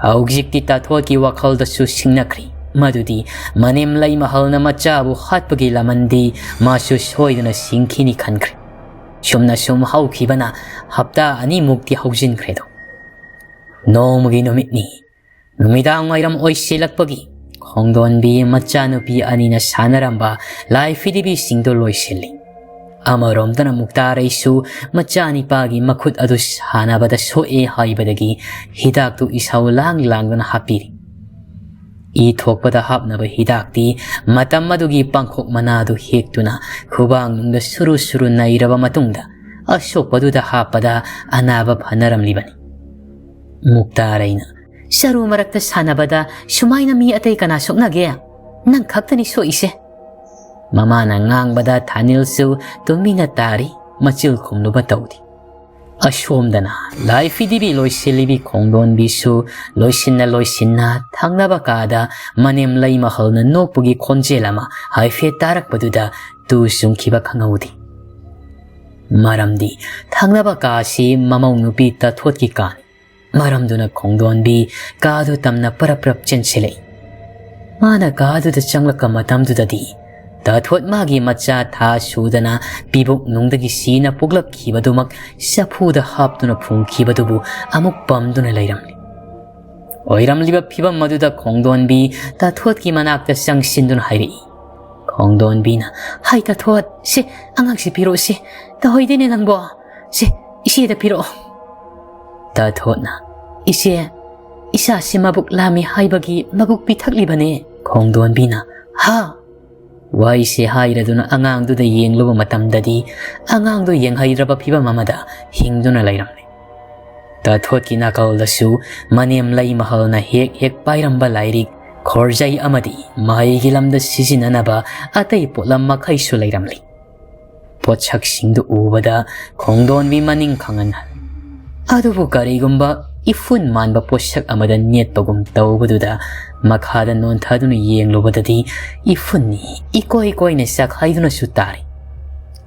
ꯍꯧꯖꯤꯛꯇꯤ ꯇꯥꯊꯣꯠꯀꯤ ꯋꯥꯈꯜꯗꯁꯨ ꯁꯤꯡꯅꯈ꯭ꯔꯤ꯫ ꯃꯗꯨꯗꯤ ꯃꯅꯦꯝ ꯂꯩꯃꯍꯜꯅ ꯃꯆꯥꯕꯨ ꯍꯥꯠꯄꯒꯤ ꯂꯃꯟꯗꯤ ꯃꯥꯁꯨ ꯁꯣꯏꯗꯅ ꯁꯤꯡꯈꯤꯅꯤ ꯈꯟꯈ꯭ꯔꯦ꯫ ꯁꯨꯝꯅ ꯁꯨꯝ ꯍꯧꯈꯤꯕꯅ ꯍꯞꯇꯥ ꯑꯅꯤꯃꯨꯛꯇꯤ ꯍꯧꯖꯤꯟꯈ꯭ꯔꯦꯗꯣ꯫ ꯅꯣꯡꯃꯒꯤ ꯅꯨꯃꯤꯠꯅꯤ꯫ ꯅꯨꯃꯤꯗꯥꯡ ꯋꯥꯏꯔꯝ ꯑꯣꯏꯁꯤꯜꯂꯛꯄꯒꯤ ꯈꯣꯡꯗꯣꯟꯕꯤ ꯃꯆꯥꯅꯨꯄꯤ ꯑꯅꯤꯅ ꯁꯥꯟꯅꯔꯝꯕ ꯂꯥꯏ ꯐꯤꯗꯤꯕꯤꯁꯤꯡꯗꯨ ꯂꯣꯏꯁꯤꯜꯂꯤ꯫ ꯑꯃꯔꯣꯝꯗꯅ ꯃꯨꯛꯇꯥꯔꯩꯁꯨ ꯃꯆꯥꯅꯤꯄꯥꯒꯤ ꯃꯈꯨꯠ ꯑꯗꯨ ꯁꯥꯟꯅꯕꯗ ꯁꯣꯛꯑꯦ ꯍꯥꯏꯕꯗꯒꯤ ꯍꯤꯗꯥꯛꯇꯨ ꯏꯁꯧ ꯂꯥꯡ ꯂꯥꯡꯗꯨꯅ ꯍꯥꯞꯄꯤꯔꯤ꯫ ꯏ ꯊꯣꯛꯄꯗ ꯍꯥꯞꯅꯕ ꯍꯤꯗꯥꯛꯇꯤ ꯃꯇꯝ ꯑꯗꯨꯒꯤ ꯄꯥꯡꯈꯣꯛ ꯃꯅꯥꯗꯨ ꯍꯦꯛꯇꯨꯅ ꯈꯨꯕꯥꯡꯅꯨꯡꯗ ꯁꯨꯔꯨ ꯁꯨꯔꯨ ꯅꯩꯔꯕ ꯃꯇꯨꯡꯗ ꯑꯁꯣꯛꯄꯗꯨꯗ ꯍꯥꯞꯄꯗ ꯑꯅꯥꯕ ꯐꯅꯔꯝꯂꯤꯕꯅꯤ꯫ ꯃꯨꯛꯇꯥꯔꯩꯅ, "ꯆꯔꯨ ꯃꯔꯛꯇ ꯁꯥꯟꯅꯕꯗ ꯁꯨꯃꯥꯏꯅ ꯃꯤ ꯑꯇꯩ ꯀꯅꯥ ꯁꯣꯛꯅꯒꯦ? ꯅꯪ ꯈꯛꯇꯅꯤ ꯁꯣꯛꯏꯁꯦ"꯫ ꯃꯃꯥꯅ ꯉꯥꯡꯕꯗ ꯊꯥꯅꯤꯜꯁꯨ ꯇꯨꯃꯤꯟꯅ ꯇꯥꯔꯤ, ꯃꯆꯤꯜ ꯈꯨꯝꯂꯨꯕ ꯇꯧꯗꯦ꯫ ꯑꯁꯣꯝꯗꯅ ꯂꯥꯏ ꯐꯤꯗꯤꯕꯤ ꯂꯣꯏꯁꯤꯜꯂꯤꯕꯤ ꯈꯣꯡꯗꯣꯟꯕꯤꯁꯨ ꯂꯣꯏꯁꯤꯟꯅ ꯂꯣꯏꯁꯤꯟꯅ ꯊꯪꯅꯕ ꯀꯥꯗ ꯃꯅꯦꯝ ꯂꯩꯃꯍꯜꯅ ꯅꯣꯛꯄꯒꯤ ꯈꯣꯟꯖꯦꯜ ꯑꯃ ꯍꯥꯏꯐꯦꯠ ꯇꯥꯔꯛꯄꯗꯨꯗ ꯇꯨ ꯆꯨꯡꯈꯤꯕ ꯈꯪꯍꯧꯗꯦ꯫ ꯃꯔꯝꯗꯤ ꯊꯪꯅꯕ ꯀꯥꯁꯤ ꯃꯃꯧ ꯅꯨꯄꯤ ꯇꯥꯊꯣꯠꯀꯤ ꯀꯥꯅꯤ꯫ ꯃꯔꯝꯗꯨꯅ ꯈꯣꯡꯗꯣꯟꯕꯤ ꯀꯥꯗꯨ ꯇꯝꯅ ꯄꯔꯞ ꯄꯔꯞ ꯆꯦꯟꯁꯤꯜꯂꯛꯏ꯫ ꯃꯥꯅ ꯀꯥꯗꯨꯗ ꯆꯪꯂꯛꯄ ꯃꯇꯝꯗꯨꯗꯗꯤ ꯇꯥꯊꯣꯠ ꯃꯥꯒꯤ ꯃꯆꯥ ꯊꯥ ꯁꯨꯗꯅ ꯄꯤꯕꯨꯛ ꯅꯨꯡꯗꯒꯤ ꯁꯤꯅ ꯄꯣꯛꯂꯛꯈꯤꯕꯗꯨꯃꯛ ꯆꯐꯨꯗ ꯍꯥꯞꯇꯨꯅ ꯐꯨꯝꯈꯤꯕꯗꯨꯕꯨ ꯑꯃꯨꯛ ꯄꯝꯗꯨꯅ ꯂꯩꯔꯝꯂꯤ꯫ ꯑꯣꯏꯔꯝꯂꯤꯕ ꯐꯤꯕꯝ ꯑꯗꯨꯗ ꯈꯣꯡꯗꯣꯟꯕꯤ ꯇꯥꯊꯣꯠꯀꯤ ꯃꯅꯥꯛꯇ ꯆꯪꯁꯤꯟꯗꯨꯅ ꯍꯥꯏꯔꯛꯏ꯫ ꯈꯣꯡꯗꯣꯟꯕꯤꯅ, "ꯍꯥꯏ ꯇꯥꯊꯣꯠ, ꯁꯦ, ꯑꯉꯥꯡꯁꯤ ꯄꯤꯔꯛꯑꯣ ꯁꯦ, ꯇꯧꯍꯩꯗꯦꯅꯦ ꯅꯪꯕꯣ, ꯁꯦ, ꯏꯆꯦꯗ ꯄꯤꯔꯛꯑꯣ"꯫ ꯇꯥꯊꯣꯠꯅ, "ꯏꯆꯦ, ꯏꯆꯥꯁꯤ ꯃꯕꯨꯛ ꯂꯥꯝꯃꯤ ꯍꯥꯏꯕꯒꯤ ꯃꯕꯨꯛ ꯄꯤꯊꯛꯂꯤꯕꯅꯦ"꯫ ꯈꯣꯡꯗꯣꯟꯕꯤꯅ, "ꯍꯥ?" ꯋꯥꯍꯩꯁꯦ ꯍꯥꯏꯔꯗꯨꯅ ꯑꯉꯥꯡꯗꯨꯗ ꯌꯦꯡꯂꯨꯕ ꯃꯇꯝꯗꯗꯤ ꯑꯉꯥꯡꯗꯨ ꯌꯦꯡꯍꯩꯗ꯭ꯔꯕ ꯐꯤꯕꯝ ꯑꯃꯗ ꯍꯤꯡꯗꯨꯅ ꯂꯩꯔꯝꯂꯦ꯫ ꯇꯥꯊꯣꯠꯀꯤ ꯅꯥꯀꯜꯗꯁꯨ ꯃꯅꯦꯝ ꯂꯩꯃꯍꯜꯅ ꯍꯦꯛ ꯍꯦꯛ ꯄꯥꯏꯔꯝꯕ ꯂꯥꯏꯔꯤꯛ, ꯈꯣꯔꯖꯩ ꯑꯃꯗꯤ ꯃꯍꯩꯒꯤ ꯂꯝꯗ ꯁꯤꯖꯤꯟꯅꯅꯕ ꯑꯇꯩ ꯄꯣꯠꯂꯝ ꯃꯈꯩꯁꯨ ꯂꯩꯔꯝꯂꯤ꯫ ꯄꯣꯠꯁꯛꯁꯤꯡꯗꯨ ꯎꯕꯗ ꯈꯣꯡꯗꯣꯟꯕꯤ ꯃꯅꯤꯡ ꯈꯪꯍꯟꯍꯜ꯫ ꯑꯗꯨꯕꯨ ꯀꯔꯤꯒꯨꯝꯕ ꯏꯐꯨꯟ ꯃꯥꯟꯕ ꯄꯣꯠꯁꯛ ꯑꯃꯗ ꯅꯦꯠꯄꯒꯨꯝ ꯇꯧꯕꯗꯨꯗ ꯃꯈꯥꯗ ꯅꯣꯟꯊꯗꯨꯅ ꯌꯦꯡꯂꯨꯕꯗꯗꯤ ꯏꯐꯨꯟꯅꯤ ꯏꯀꯣꯏ ꯀꯣꯏꯅ ꯆꯥꯛꯍꯩꯗꯨꯅꯁꯨ ꯇꯥꯔꯤ꯫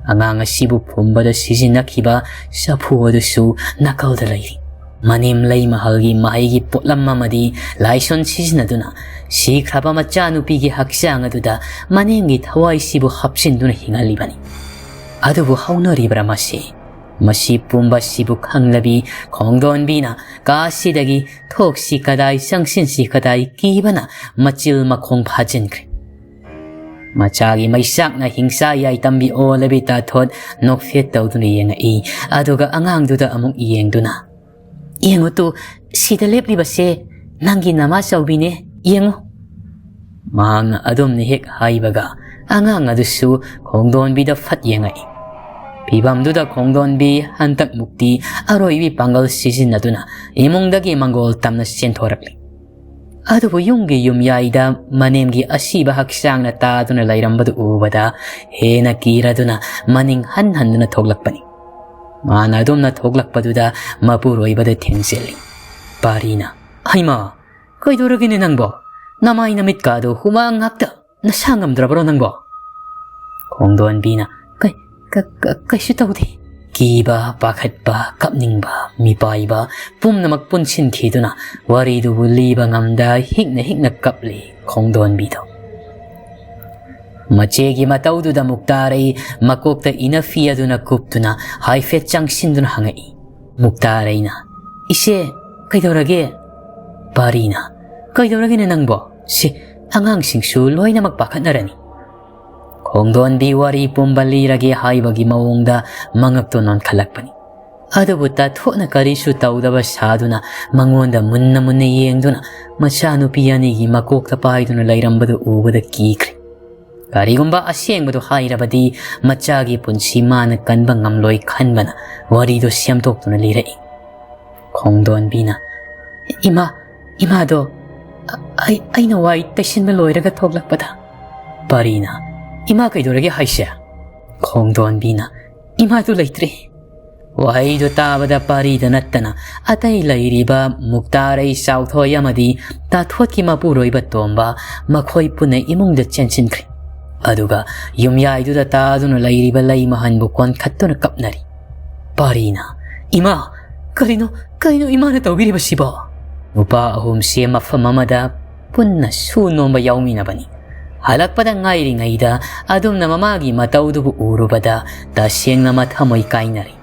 ꯑꯉꯥꯡ ꯑꯁꯤꯕꯨ ꯐꯨꯝꯕꯗ ꯁꯤꯖꯤꯟꯅꯈꯤꯕ ꯆꯐꯨ ꯑꯗꯨꯁꯨ ꯅꯥꯀꯜꯗ ꯂꯩꯔꯤ꯫ ꯃꯅꯦꯝ ꯂꯩꯃꯍꯜꯒꯤ ꯃꯍꯩꯒꯤ ꯄꯣꯠꯂꯝ ꯑꯃꯗꯤ ꯂꯥꯏꯁꯣꯟ ꯁꯤꯖꯤꯟꯅꯗꯨꯅ ꯁꯤꯈ꯭ꯔꯕ ꯃꯆꯥꯅꯨꯄꯤꯒꯤ ꯍꯛꯆꯥꯡ ꯑꯗꯨꯗ ꯃꯅꯦꯝꯒꯤ ꯊꯋꯥꯏꯁꯤꯕꯨ ꯍꯥꯞꯆꯤꯟꯗꯨꯅ ꯍꯤꯡꯍꯜꯂꯤꯕꯅꯤ꯫ ꯑꯗꯨꯕꯨ ꯍꯧꯅꯔꯤꯕ꯭ꯔꯥ ꯃꯁꯤ? ꯃꯁꯤ ꯄꯨꯝꯕꯁꯤꯕꯨ ꯈꯪꯂꯕꯤ ꯈꯣꯡꯗꯣꯟꯕꯤꯅ ꯀꯥꯁꯤꯗꯒꯤ ꯊꯣꯛꯁꯤ ꯀꯗꯥꯏ ꯆꯪꯁꯤꯟꯁꯤ ꯀꯗꯥꯏ ꯀꯤꯕꯅ ꯃꯆꯤꯜ ꯃꯈꯣꯡ ꯐꯥꯖꯤꯟꯈ꯭ꯔꯦ꯫ ꯃꯆꯥꯒꯤ ꯃꯩꯆꯥꯛꯅ ꯍꯤꯡꯁꯥ ꯌꯥꯏ ꯇꯝꯕꯤ ꯑꯣꯜꯂꯕꯤ ꯇꯥꯊꯣꯠ ꯅꯣꯛꯐꯦꯠ ꯇꯧꯗꯨꯅ ꯌꯦꯡꯉꯛꯏ꯫ ꯑꯗꯨꯒ ꯑꯉꯥꯡꯗꯨꯗ ꯑꯃꯨꯛ ꯌꯦꯡꯗꯨꯅ, "ꯌꯦꯡꯉꯨ ꯇꯨ, ꯁꯤꯗ ꯂꯦꯞꯂꯤꯕꯁꯦ ꯅꯪꯒꯤ ꯅꯃꯥ ꯆꯥꯎꯕꯤꯅꯦ, ꯌꯦꯡꯉꯨ"꯫ ꯃꯍꯥꯛꯅ ꯑꯗꯨꯝꯅ ꯍꯦꯛ ꯍꯥꯏꯕꯒ ꯑꯉꯥꯡ ꯑꯗꯨꯁꯨ ꯈꯣꯡꯗꯣꯟꯕꯤꯗ ꯐꯠ ꯌꯦꯡꯉꯛꯏ꯫ ꯐꯤꯚꯝꯗꯨꯗ ꯈꯣꯡꯗꯣꯟꯕꯤ ꯍꯟꯗꯛ ꯃꯨꯛꯇꯤ ꯑꯔꯣꯏꯕꯤ ꯄꯥꯡꯒꯜ ꯁꯤꯖꯤꯟꯅꯗꯨꯅ ꯏꯃꯨꯡꯗꯒꯤ ꯃꯪꯒꯣꯜ ꯇꯝꯅ ꯆꯦꯟꯊꯣꯔꯛꯂꯤ꯫ ꯑꯗꯨꯕꯨ ꯌꯨꯝꯒꯤ ꯌꯨꯝꯌꯥꯏꯗ ꯃꯅꯦꯝꯒꯤ ꯑꯁꯤꯕ ꯍꯛꯆꯥꯡꯅ ꯇꯥꯗꯨꯅ ꯂꯩꯔꯝꯕꯗꯨ ꯎꯕꯗ ꯍꯦꯟꯅ ꯀꯤꯔꯗꯨꯅ ꯃꯅꯤꯡ ꯍꯟ ꯍꯟꯗꯨꯅ ꯊꯣꯛꯂꯛꯄꯅꯤ꯫ ꯃꯥꯅ ꯑꯗꯨꯝꯅ ꯊꯣꯛꯂꯛꯄꯗꯨꯗ ꯃꯄꯨꯔꯣꯏꯕꯗ ꯊꯦꯡꯖꯤꯜꯂꯤ꯫ ꯄꯥꯔꯤꯅ, "ꯍꯩꯃꯥ, ꯀꯩꯗꯧꯔꯒꯦꯅꯦ ꯅꯪꯕꯣ? ꯅꯃꯥꯏ ꯅꯃꯤꯠꯀꯥꯗꯣ ꯍꯨꯃꯥꯡ ꯉꯥꯛꯇ, ꯅꯁꯥ ꯉꯝꯗ꯭ꯔꯕ꯭ꯔꯣ ꯅꯪꯕꯣ?" ꯈꯣꯡꯗꯣꯟꯕꯤꯅ, "ꯀꯩ-, ꯀ-, ꯀ-, ꯀꯩꯁꯨ ꯇꯧꯗꯦ꯫" ꯀꯤꯕ, ꯄꯥꯈꯠꯄ, ꯀꯞꯅꯤꯡꯕ, ꯃꯤꯄꯥꯏꯕ ꯄꯨꯝꯅꯃꯛ ꯄꯨꯟꯁꯤꯟꯈꯤꯗꯨꯅ ꯋꯥꯔꯤꯗꯨꯕꯨ ꯂꯤꯕ ꯉꯝꯗ ꯍꯤꯛꯅ ꯍꯤꯛꯅ ꯀꯞꯂꯤ ꯈꯣꯡꯗꯣꯟꯕꯤꯗꯣ꯫ ꯃꯆꯦꯒꯤ ꯃꯇꯧꯗꯨꯗ ꯃꯨꯛꯇꯥꯔꯩ ꯃꯀꯣꯛꯇ ꯏꯅꯐꯤ ꯑꯗꯨꯅ ꯀꯨꯞꯇꯨꯅ ꯍꯥꯏꯐꯦꯠ ꯆꯪꯁꯤꯟꯗꯨꯅ ꯍꯪꯉꯛꯏ꯫ ꯃꯨꯛꯇꯥꯔꯩꯅ, "ꯏꯆꯦ, ꯀꯩꯗꯧꯔꯒꯦ?" ꯄꯥꯔꯤꯅ, "ꯀꯩꯗꯧꯔꯒꯦꯅꯦ ꯅꯪꯕꯣ? ꯁꯤ, ꯑꯉꯥꯡꯁꯤꯡꯁꯨ ꯂꯣꯏꯅꯃꯛ ꯄꯥꯈꯠꯅꯔꯅꯤ꯫" ꯈꯣꯡꯗꯣꯟꯕꯤ ꯋꯥꯔꯤ ꯄꯨꯝꯕ ꯂꯤꯔꯒꯦ ꯍꯥꯏꯕꯒꯤ ꯃꯑꯣꯡꯗ ꯃꯉꯛꯇꯣ ꯅꯣꯟꯈꯠꯂꯛꯄꯅꯤ꯫ ꯑꯗꯨꯕꯨ ꯇꯥꯊꯣꯠꯅ ꯀꯔꯤꯁꯨ ꯇꯧꯗꯕ ꯁꯥꯗꯨꯅ ꯃꯉꯣꯟꯗ ꯃꯨꯟꯅ ꯃꯨꯟꯅ ꯌꯦꯡꯗꯨꯅ ꯃꯆꯥꯅꯨꯄꯤ ꯑꯅꯤꯒꯤ ꯃꯀꯣꯛꯇ ꯄꯥꯏꯗꯨꯅ ꯂꯩꯔꯝꯕꯗꯨ ꯎꯕꯗ ꯀꯤꯈ꯭ꯔꯦ꯫ ꯀꯔꯤꯒꯨꯝꯕ ꯑꯁꯦꯡꯕꯗꯨ ꯍꯥꯏꯔꯕꯗꯤ ꯃꯆꯥꯒꯤ ꯄꯨꯟꯁꯤ ꯃꯥꯅ ꯀꯟꯕ ꯉꯝꯂꯣꯏ ꯈꯟꯕꯅ ꯋꯥꯔꯤꯗꯨ ꯁꯦꯝꯗꯣꯛꯇꯨꯅ ꯂꯤꯔꯛꯏ꯫ ꯈꯣꯡꯗꯣꯟꯕꯤꯅ, "ꯏꯃꯥ, ꯏꯃꯥꯗꯣ ꯑ-, ꯑꯩ, ꯑꯩꯅ ꯋꯥꯏ ꯇꯩꯁꯤꯟꯕ ꯂꯣꯏꯔꯒ ꯊꯣꯛꯂꯛꯄꯗ꯫" ꯄꯥꯔꯤꯅ, "ꯏꯃꯥ ꯀꯩꯗꯧꯔꯒꯦ ꯍꯥꯏꯁꯦ?" ꯈꯣꯡꯗꯣꯟꯕꯤꯅ, "ꯏꯃꯥꯗꯨ ꯂꯩꯇ꯭ꯔꯦ꯫" ꯋꯥꯍꯩꯗꯨ ꯇꯥꯕꯗ ꯄꯥꯔꯤꯗ ꯅꯠꯇꯅ ꯑꯇꯩ ꯂꯩꯔꯤꯕ ꯃꯨꯛꯇꯥꯔꯩ ꯆꯥꯎꯊꯣꯏ ꯑꯃꯗꯤ ꯇꯥꯊꯣꯠꯀꯤ ꯃꯄꯨꯔꯣꯏꯕ ꯇꯣꯝꯕ ꯃꯈꯣꯏ ꯄꯨꯟꯅ ꯏꯃꯨꯡꯗ ꯆꯦꯟꯁꯤꯟꯈ꯭ꯔꯦ꯫ ꯑꯗꯨꯒ ꯌꯨꯝꯌꯥꯏꯗꯨꯗ ꯇꯥꯗꯨꯅ ꯂꯩꯔꯤꯕ ꯂꯩ ꯃꯍꯟꯕꯨ ꯀꯣꯟꯈꯠꯇꯨꯅ ꯀꯞꯅꯔꯤ꯫ ꯄꯥꯔꯤꯅ, "ꯏꯃꯥ, ꯀꯔꯤꯅꯣ, ꯀꯔꯤꯅꯣ ꯏꯃꯥꯅ ꯇꯧꯕꯤꯔꯤꯕꯁꯤꯕꯣ?" ꯅꯨꯄꯥ ꯑꯍꯨꯝꯁꯦ ꯃꯐꯝ ꯑꯃꯗ ꯄꯨꯟꯅ ꯁꯨ ꯅꯣꯝꯕ ꯌꯥꯎꯃꯤꯟꯅꯕꯅꯤ꯫ ꯍꯜꯂꯛꯄꯗ ꯉꯥꯏꯔꯤꯉꯩꯗ ꯑꯗꯨꯝꯅ ꯃꯃꯥꯒꯤ ꯃꯇꯧꯗꯨꯕꯨ ꯎꯔꯨꯕꯗ ꯇꯁꯦꯡꯅ ꯃꯊꯃꯣꯏ ꯀꯥꯏꯅꯔꯤ꯫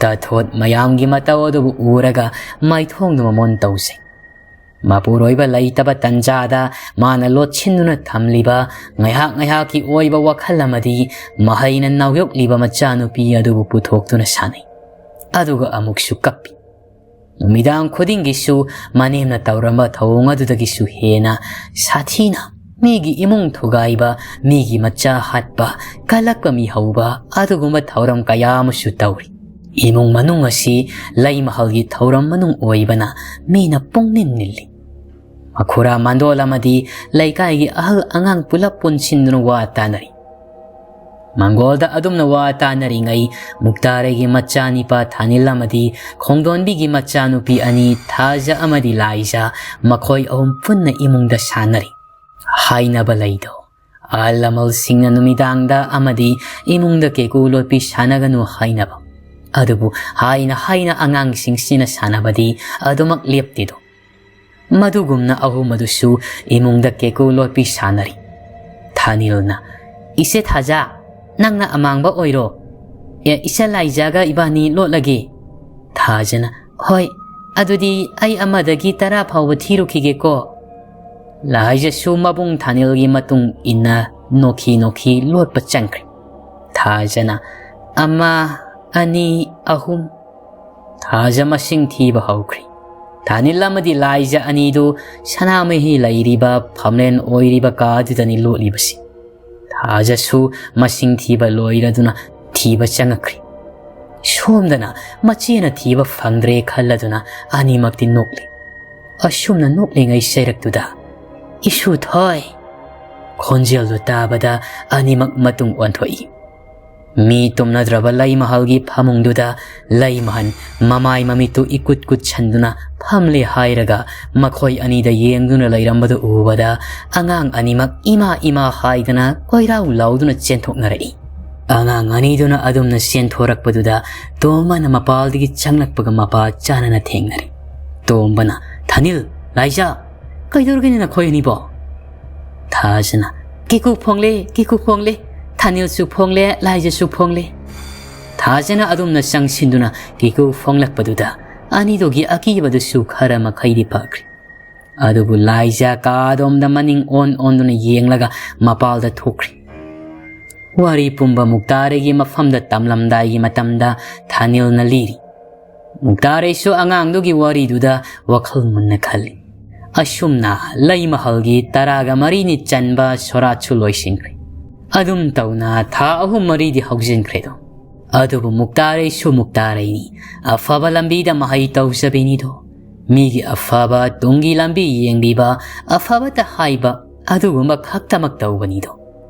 ꯇꯥꯊꯣꯠ ꯃꯌꯥꯝꯒꯤ ꯃꯇꯧ ꯑꯗꯨꯕꯨ ꯎꯔꯒ ꯃꯥꯏꯊꯣꯡꯗꯨ ꯃꯃꯣꯟ ꯇꯧꯖꯩ꯫ ꯃꯄꯨꯔꯣꯏꯕ ꯂꯩꯇꯕ ꯇꯟꯖꯥꯗ ꯃꯥꯅ ꯂꯣꯠꯁꯤꯟꯗꯨꯅ ꯊꯝꯂꯤꯕ ꯉꯥꯏꯍꯥꯛ ꯉꯥꯏꯍꯥꯛꯀꯤ ꯑꯣꯏꯕ ꯋꯥꯈꯜ ꯑꯃꯗꯤ ꯃꯍꯩꯅ ꯅꯥꯎꯌꯣꯛꯂꯤꯕ ꯃꯆꯥꯅꯨꯄꯤ ꯑꯗꯨꯕꯨ ꯄꯨꯊꯣꯛꯇꯨꯅ ꯁꯥꯟꯅꯩ꯫ ꯑꯗꯨꯒ ꯑꯃꯨꯛꯁꯨ ꯀꯞꯄꯤ꯫ ꯅꯨꯃꯤꯗꯥꯡ ꯈꯨꯗꯤꯡꯒꯤꯁꯨ ꯃꯅꯦꯝꯅ ꯇꯧꯔꯝꯕ ꯊꯧꯑꯣꯡ ꯑꯗꯨꯗꯒꯤꯁꯨ ꯍꯦꯟꯅ ꯁꯥꯊꯤꯅ ꯃꯤꯒꯤ ꯏꯃꯨꯡ ꯊꯨꯒꯥꯏꯕ, ꯃꯤꯒꯤ ꯃꯆꯥ ꯍꯥꯠꯄ, ꯀꯜꯂꯛꯄ ꯃꯤ ꯍꯧꯕ, ꯑꯗꯨꯒꯨꯝꯕ ꯊꯧꯔꯝ ꯀꯌꯥ ꯑꯃꯁꯨ ꯇꯧꯔꯤ꯫ ꯏꯃꯨꯡ ꯃꯅꯨꯡ ꯑꯁꯤ ꯂꯩꯃꯍꯜꯒꯤ ꯊꯧꯔꯝ ꯃꯅꯨꯡ ꯑꯣꯏꯕꯅ ꯃꯤꯅ ꯄꯨꯡꯅꯤꯟ ꯅꯤꯜꯂꯤ꯫ ꯃꯈꯨꯔꯥ ꯃꯥꯟꯗꯣꯜ ꯑꯃꯗꯤ ꯂꯩꯀꯥꯏꯒꯤ ꯑꯍꯜ ꯑꯉꯥꯡ ꯄꯨꯂꯞ ꯄꯨꯟꯁꯤꯟꯗꯨꯅ ꯋꯥ ꯇꯥꯅꯔꯤ꯫ ꯃꯪꯒꯣꯜꯗ ꯑꯗꯨꯝꯅ ꯋꯥ ꯇꯥꯅꯔꯤꯉꯩ, ꯃꯨꯛꯇꯥꯔꯩꯒꯤ ꯃꯆꯥꯅꯤꯄꯥ ꯊꯥꯅꯤꯜ ꯑꯃꯗꯤ ꯈꯣꯡꯗꯣꯟꯕꯤꯒꯤ ꯃꯆꯥꯅꯨꯄꯤ ꯑꯅꯤ ꯊꯥꯖ ꯑꯃꯗꯤ ꯂꯥꯏꯖ, ꯃꯈꯣꯏ ꯑꯍꯨꯝ ꯄꯨꯟꯅ ꯏꯃꯨꯡꯗ ꯁꯥꯟꯅꯔꯤ꯫ ꯍꯥꯏꯅꯕ ꯂꯩꯗꯣ, ꯑꯍꯜ ꯂꯃꯟꯁꯤꯡꯅ ꯅꯨꯃꯤꯗꯥꯡꯗ ꯑꯃꯗꯤ ꯏꯃꯨꯡꯗ ꯀꯦꯀꯨ ꯂꯣꯠꯄꯤ ꯁꯥꯟꯅꯒꯅꯨ ꯍꯥꯏꯅꯕ꯫ ꯑꯗꯨꯕꯨ ꯍꯥꯏꯅ ꯍꯥꯏꯅ ꯑꯉꯥꯡꯁꯤꯡꯁꯤꯅ ꯁꯥꯟꯅꯕꯗꯤ ꯑꯗꯨꯃꯛ ꯂꯦꯞꯇꯦꯗꯣ꯫ ꯃꯗꯨꯒꯨꯝꯅ ꯑꯍꯨꯝ ꯑꯗꯨꯁꯨ ꯏꯃꯨꯡꯗ ꯀꯦꯀꯨ ꯂꯣꯠꯄꯤ ꯁꯥꯟꯅꯔꯤ꯫ ꯊꯥꯅꯤꯜꯅ, "ꯏꯆꯦ ꯊꯥꯖ, ꯅꯪꯅ ꯑꯃꯥꯡꯕ ꯑꯣꯏꯔꯣ꯫ ꯑꯦ, ꯏꯆꯦ ꯂꯥꯏꯖꯥꯒ ꯏꯕꯥꯅꯤ ꯂꯣꯠꯂꯒꯦ꯫" ꯊꯥꯖꯅ, "ꯍꯣꯏ, ꯑꯗꯨꯗꯤ ꯑꯩ ꯑꯃꯗꯒꯤ ꯇꯔꯥ ꯐꯥꯎꯕ ꯊꯤꯔꯨꯈꯤꯒꯦꯀꯣ꯫" ꯂꯥꯏꯖꯁꯨ ꯃꯕꯨꯡ ꯊꯥꯅꯤꯜꯒꯤ ꯃꯇꯨꯡ ꯏꯟꯅ ꯅꯣꯛꯈꯤ ꯅꯣꯛꯈꯤ ꯂꯣꯠꯄ ꯆꯪꯈ꯭ꯔꯦ꯫ ꯊꯥꯖꯅ, "ꯑꯃ, ꯑꯅꯤ, ꯑꯍꯨꯝ꯫" ꯊꯥꯖ ꯃꯁꯤꯡ ꯊꯤꯕ ꯍꯧꯈ꯭ꯔꯦ꯫ ꯊꯥꯅꯤꯜ ꯑꯃꯗꯤ ꯂꯥꯏꯖ ꯑꯅꯤꯗꯨ ꯁꯅꯥꯃꯍꯤ ꯂꯩꯔꯤꯕ ꯐꯝꯂꯦꯟ ꯑꯣꯏꯔꯤꯕ ꯀꯥꯗꯨꯗꯅꯤ ꯂꯣꯠꯂꯤꯕꯁꯤ꯫ ꯊꯥꯖꯁꯨ ꯃꯁꯤꯡ ꯊꯤꯕ ꯂꯣꯏꯔꯗꯨꯅ ꯊꯤꯕ ꯆꯪꯉꯛꯈ꯭ꯔꯦ꯫ ꯁꯣꯝꯗꯅ ꯃꯆꯦꯅ ꯊꯤꯕ ꯐꯪꯗ꯭ꯔꯦ ꯈꯜꯂꯗꯨꯅ ꯑꯅꯤꯃꯛꯇꯤ ꯅꯣꯛꯂꯤ꯫ ꯑꯁꯨꯝꯅ ꯅꯣꯛꯂꯤꯉꯩ ꯆꯩꯔꯛꯇꯨꯗ, "ꯏꯁꯨ ꯊꯣꯏ!" ꯈꯣꯟꯖꯦꯜꯗꯨ ꯇꯥꯕꯗ ꯑꯅꯤꯃꯛ ꯃꯇꯨꯡ ꯑꯣꯟꯊꯣꯛꯏ꯫ ꯃꯤ ꯇꯨꯝꯅꯗ꯭ꯔꯕ ꯂꯩꯃꯍꯜꯒꯤ ꯐꯃꯨꯡꯗꯨꯗ ꯂꯩꯃꯍꯟ ꯃꯃꯥꯏ ꯃꯃꯤꯠꯇꯨ ꯏꯀꯨꯠ ꯀꯨꯠꯁꯟꯗꯨꯅ ꯐꯝꯂꯦ ꯍꯥꯏꯔꯒ ꯃꯈꯣꯏ ꯑꯅꯤꯗ ꯌꯦꯡꯗꯨꯅ ꯂꯩꯔꯝꯕꯗꯨ ꯎꯕꯗ ꯑꯉꯥꯡ ꯑꯅꯤꯃꯛ ꯏꯃꯥ ꯏꯃꯥ ꯍꯥꯏꯗꯅ ꯀꯣꯏꯔꯥꯎ ꯂꯥꯎꯗꯨꯅ ꯆꯦꯟꯊꯣꯛꯅꯔꯛꯏ꯫ ꯑꯉꯥꯡ ꯑꯅꯤꯗꯨꯅ ꯑꯗꯨꯝꯅ ꯆꯦꯟꯊꯣꯔꯛꯄꯗꯨꯗ ꯇꯣꯝꯕꯅ ꯃꯄꯥꯜꯗꯒꯤ ꯆꯪꯂꯛꯄꯒ ꯃꯄꯥ ꯆꯥꯅꯅ ꯊꯦꯡꯅꯔꯦ꯫ ꯇꯣꯝꯕꯅ, "ꯊꯥꯅꯤꯜ, ꯂꯥꯏꯖꯥ, ꯀꯩꯗꯧꯔꯒꯦꯅꯦ ꯅꯈꯣꯏ ꯑꯅꯤꯕꯣ?" ꯊꯥꯖꯅ, "ꯀꯦꯀꯨ ꯐꯣꯡꯂꯦ, ꯀꯦꯀꯨ ꯐꯣꯡꯂꯦ, ꯊꯥꯅꯤꯜꯁꯨ ꯐꯣꯡꯂꯦ, ꯂꯥꯏꯖꯁꯨ ꯐꯣꯡꯂꯦ꯫" ꯊꯥꯖꯅ ꯑꯗꯨꯝꯅ ꯆꯪꯁꯤꯟꯗꯨꯅ ꯀꯦꯀꯨ ꯐꯣꯡꯂꯛꯄꯗꯨꯗ ꯑꯅꯤꯗꯨꯒꯤ ꯑꯀꯤꯕꯗꯨꯁꯨ ꯈꯔ ꯃꯈꯩꯗꯤ ꯐꯈ꯭ꯔꯦ꯫ ꯑꯗꯨꯕꯨ ꯂꯥꯏꯖ ꯀꯥꯗꯣꯝꯗ ꯃꯅꯤꯡ ꯑꯣꯟ ꯑꯣꯟꯗꯨꯅ ꯌꯦꯡꯂꯒ ꯃꯄꯥꯜꯗ ꯊꯣꯛꯈ꯭ꯔꯦ꯫ ꯋꯥꯔꯤ ꯄꯨꯝꯕ ꯃꯨꯛꯇꯥꯔꯩꯒꯤ ꯃꯐꯝꯗ ꯇꯝꯂꯝꯗꯥꯏꯒꯤ ꯃꯇꯝꯗ ꯊꯥꯅꯤꯜꯅ ꯂꯤꯔꯤ꯫ ꯃꯨꯛꯇꯥꯔꯩꯁꯨ ꯑꯉꯥꯡꯗꯨꯒꯤ ꯋꯥꯔꯤꯗꯨꯗ ꯋꯥꯈꯜ ꯃꯨꯟꯅ ꯈꯜꯂꯤ꯫ ꯑꯁꯨꯝꯅ ꯂꯩꯃꯍꯜꯒꯤ ꯇꯔꯥꯒ ꯃꯔꯤꯅꯤ ꯆꯟꯕ ꯁꯣꯔꯥꯠꯁꯨ ꯂꯣꯏꯁꯤꯟꯈ꯭ꯔꯦ꯫ ꯑꯗꯨꯝ ꯇꯧꯅ ꯊꯥ ꯑꯍꯨꯝ ꯃꯔꯤꯗꯤ ꯍꯧꯖꯤꯟꯈ꯭ꯔꯦꯗꯣ꯫ ꯑꯗꯨꯕꯨ ꯃꯨꯛꯇꯥꯔꯩꯁꯨ ꯃꯨꯛꯇꯥꯔꯩꯅꯤ, ꯑꯐꯕ ꯂꯝꯕꯤꯗ ꯃꯍꯩ ꯇꯧꯖꯕꯤꯅꯤꯗꯣ꯫ ꯃꯤꯒꯤ ꯑꯐꯕ ꯇꯨꯡꯒꯤ ꯂꯝꯕꯤ ꯌꯦꯡꯕꯤꯕ, ꯑꯐꯕꯇ ꯍꯥꯏꯕ ꯑꯗꯨꯒꯨꯝꯕ ꯈꯛꯇꯃꯛ ꯇꯧꯕꯅꯤꯗꯣ꯫